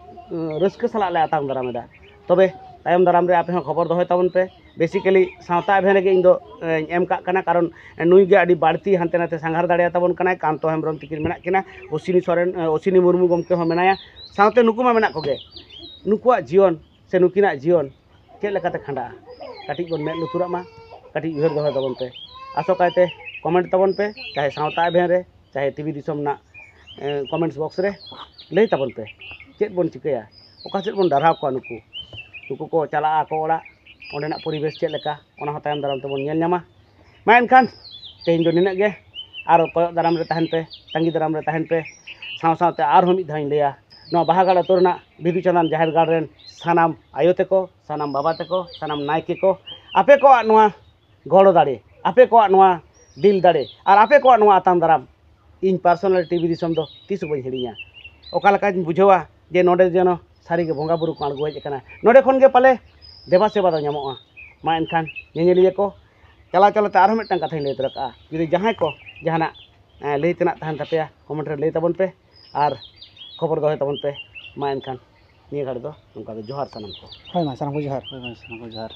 ᱨᱟᱹᱥᱠᱟᱹ ᱥᱟᱞᱟᱜ ᱞᱮ ᱟᱛᱟᱝ ᱫᱟᱨᱟᱢ ᱮᱫᱟ᱾ ᱛᱚᱵᱮ ᱛᱟᱭᱚᱢ ᱫᱟᱨᱟᱢ ᱨᱮ ᱟᱯᱮ ᱦᱚᱸ ᱠᱷᱚᱵᱚᱨ ᱫᱚᱦᱚᱭ ᱛᱟᱵᱚᱱ ᱯᱮ᱾ ᱵᱮᱥᱤᱠᱮᱞᱤ ᱥᱟᱶᱛᱟ ᱮᱵᱷᱮᱱ ᱨᱮᱜᱮ ᱤᱧ ᱫᱚ, ᱮᱸ, ᱮᱢ ᱠᱟᱜ ᱠᱟᱱᱟ, ᱠᱟᱨᱚᱱ ᱱᱩᱭ ᱜᱮ ᱟᱹᱰᱤ ᱵᱟᱹᱲᱛᱤ ᱦᱟᱱᱛᱮ ᱱᱟᱛᱮ ᱥᱟᱸᱜᱷᱟᱨ ᱫᱟᱲᱮᱭᱟᱛᱟᱵᱚᱱ ᱠᱟᱱᱟᱭ᱾ ᱠᱟᱱᱛᱚ ᱦᱮᱢᱵᱨᱚᱢ ᱛᱤᱠᱤᱱ ᱢᱮᱱᱟᱜ ᱠᱤᱱᱟ, ᱚᱥᱤᱱᱤ ᱥᱚᱨᱮᱱ, ᱮᱸ, ᱚᱥᱤᱱᱤ ᱢᱩᱨᱢᱩ ᱜᱚᱢᱠᱮ ᱦᱚᱸ ᱢᱮᱱᱟᱭᱟ, ᱥᱟᱶᱛᱮ ᱱᱩᱠᱩ ᱢᱟ ᱢᱮᱱᱟᱜ ᱠᱚᱜᱮ᱾ ᱱᱩᱠᱩᱣᱟᱜ ᱡᱤᱭᱚᱱ ᱥᱮ ᱱᱩᱠᱤᱱᱟᱜ ᱡᱤᱭᱚᱱ ᱪᱮᱫ ᱞᱮᱠᱟᱛᱮ ᱠᱷᱟᱸᱰᱟᱜᱼᱟ, ᱠᱟᱹᱴᱤᱡ ᱵᱚᱱ ᱢᱮᱫ ᱞᱩᱛᱩᱨᱟᱜ ᱢᱟ, ᱠᱟᱹᱴᱤᱡ ᱩᱭᱦᱟᱹᱨ ᱫᱚᱦᱚᱭ ᱛᱟᱵᱚᱱ ᱯᱮ᱾ ᱟᱥᱚᱠᱟᱭᱛᱮ ᱠᱚᱢᱮᱱᱴ ᱛᱟᱵᱚᱱ ᱯᱮ, ᱪᱟᱦᱮ ᱥᱟᱶᱛᱟ ᱮᱵᱷᱮᱱ ᱨᱮ, ᱪᱟᱦᱮ ᱴᱤᱵᱷᱤ ᱫᱤᱥᱚᱢ ᱨᱮᱱᱟᱜ, ᱮᱸ, ᱠᱚᱢᱮᱱᱴᱥ ᱵᱚᱠᱥ ᱨᱮ ᱞᱟᱹᱭ ᱛᱟᱵᱚᱱ ᱯᱮ, ᱪᱮᱫ ᱵᱚᱱ ᱪᱤᱠᱟᱹᱭᱟ, ᱚᱠᱟ ᱥᱮᱫ ᱵᱚᱱ ᱰᱟᱨᱦᱟᱣ ᱠᱚᱣᱟ ᱱᱩᱠᱩ᱾ ᱱᱩᱠᱩ ᱠᱚ ᱪᱟᱞᱟᱜᱼᱟ ᱟᱠᱚ ᱚᱲᱟᱜ, ᱚᱸᱰᱮᱱᱟᱜ ᱯᱚᱨᱤᱵᱮᱥ ᱪᱮᱫ ᱞᱮᱠᱟ, ᱚᱱᱟ ᱦᱚᱸ ᱛᱟᱭᱚᱢ ᱫᱟᱨᱟᱢ ᱛᱮᱵᱚᱱ ᱧᱮᱞ ᱧᱟᱢᱟ᱾ ᱢᱟ ᱮᱱᱠᱷᱟᱱ ᱛᱮᱦᱮᱧ ᱫᱚ ᱱᱤᱱᱟᱹᱜ ᱜᱮ, ᱟᱨ ᱠᱚᱭᱚᱜ ᱫᱟᱨᱟᱢ ᱨᱮ ᱛᱟᱦᱮᱱ ᱯᱮ, ᱛᱟᱺᱜᱤ ᱫᱟᱨᱟᱢ ᱨᱮ ᱛᱟᱦᱮᱱ ᱯᱮ᱾ ᱥᱟᱶ ᱥᱟᱶᱛᱮ ᱟᱨᱦᱚᱸ ᱢᱤᱫ ᱫᱷᱟᱣ ᱤᱧ ᱞᱟᱹᱭᱟ, ᱱᱚᱣᱟ ᱵᱟᱦᱟᱜᱟᱲ ᱟᱹᱛᱩ ᱨᱮᱱᱟᱜ ᱵᱤᱫᱩ ᱪᱟᱸᱫᱟᱱ ᱡᱟᱦᱮᱨ ᱜᱟᱲ ᱨᱮᱱ ᱥᱟᱱᱟᱢ ᱟᱭᱳ ᱛᱮᱠᱚ, ᱥᱟᱱᱟᱢ ᱵᱟᱵᱟ ᱛᱮᱠᱚ, ᱥᱟᱱᱟᱢ ᱱᱟᱭᱠᱮ ᱠᱚ, ᱟᱯᱮ ᱠᱚᱣᱟᱜ ᱱᱚᱣᱟ ᱜᱚᱲᱚ ᱫᱟᱲᱮ, ᱟᱯᱮ ᱠᱚᱣᱟᱜ ᱱᱚᱣᱟ ᱫᱤᱞ ᱫᱟᱲᱮ ᱟᱨ ᱟᱯᱮ ᱠᱚᱣᱟᱜ ᱱᱚᱣᱟ ᱟᱛᱟᱝ ᱫᱟᱨᱟᱢ ᱤᱧ ᱯᱟᱨᱥᱚᱱᱟᱞ ᱴᱤᱵᱷᱤ ᱫᱤᱥᱚᱢ ᱫᱚ ᱛᱤᱥ ᱦᱚᱸ ᱵᱟᱹᱧ ᱦᱤᱲᱤᱧᱟ᱾ ᱚᱠᱟ ᱞᱮᱠᱟᱧ ᱵᱩᱡᱷᱟᱹᱣᱟ ᱡᱮ ᱱᱚᱰᱮ ᱡᱮᱱᱚ ᱥᱟᱹᱨᱤᱜᱮ ᱵᱚᱸᱜᱟ ᱵᱩᱨᱩ ᱠᱚ ᱟᱬᱜᱚ ᱦᱮᱡ ᱟᱠᱟᱱᱟ, ᱱᱚᱰᱮ ᱠᱷᱚᱱ ᱜᱮ ᱯᱟᱞᱮ ᱫᱮᱵᱟ ᱥᱮᱵᱟ ᱫᱚ ᱧᱟᱢᱚᱜᱼᱟ᱾ ᱢᱟ ᱮᱱᱠᱷᱟᱱ ᱧᱮᱧᱮᱞᱤᱭᱟᱹ ᱠᱚ, ᱪᱟᱞᱟᱣ ᱪᱟᱞᱟᱣ ᱛᱮ ᱟᱨᱦᱚᱸ ᱢᱤᱫᱴᱟᱝ ᱠᱟᱛᱷᱟᱧ ᱞᱟᱹᱭ ᱛᱚᱨᱟ ᱠᱟᱜᱼᱟ, ᱡᱩᱫᱤ ᱡᱟᱦᱟᱸᱭ ᱠᱚ ᱡᱟᱦᱟᱱᱟᱜ, ᱮᱸ, ᱞᱟᱹᱭ ᱛᱮᱱᱟᱜ ᱛᱟᱦᱮᱱ ᱛᱟᱯᱮᱭᱟ, ᱠᱚᱢᱮᱱᱴ ᱨᱮ ᱞᱟᱹᱭ ᱛᱟᱵᱚᱱ ᱯᱮ ᱟᱨ ᱠᱷᱚᱵᱚᱨ ᱫᱚᱦᱚᱭ ᱛᱟᱵᱚᱱ ᱯᱮ᱾ ᱢᱟ ᱮᱱᱠᱷᱟᱱ ᱱᱤᱭᱟᱹ ᱜᱷᱟᱹᱲᱤ ᱫᱚ ᱱᱚᱝᱠᱟ ᱜᱮ, ᱡᱚᱦᱟᱨ ᱥᱟᱱᱟᱢ ᱠᱚ᱾ ᱦᱳᱭ ᱢᱟ, ᱥᱟᱱᱟᱢ ᱠᱚ ᱡᱚᱦᱟᱨ᱾ ᱦᱳᱭ ᱢᱟ, ᱥᱟᱱᱟᱢ ᱠᱚ ᱡᱚᱦᱟᱨ᱾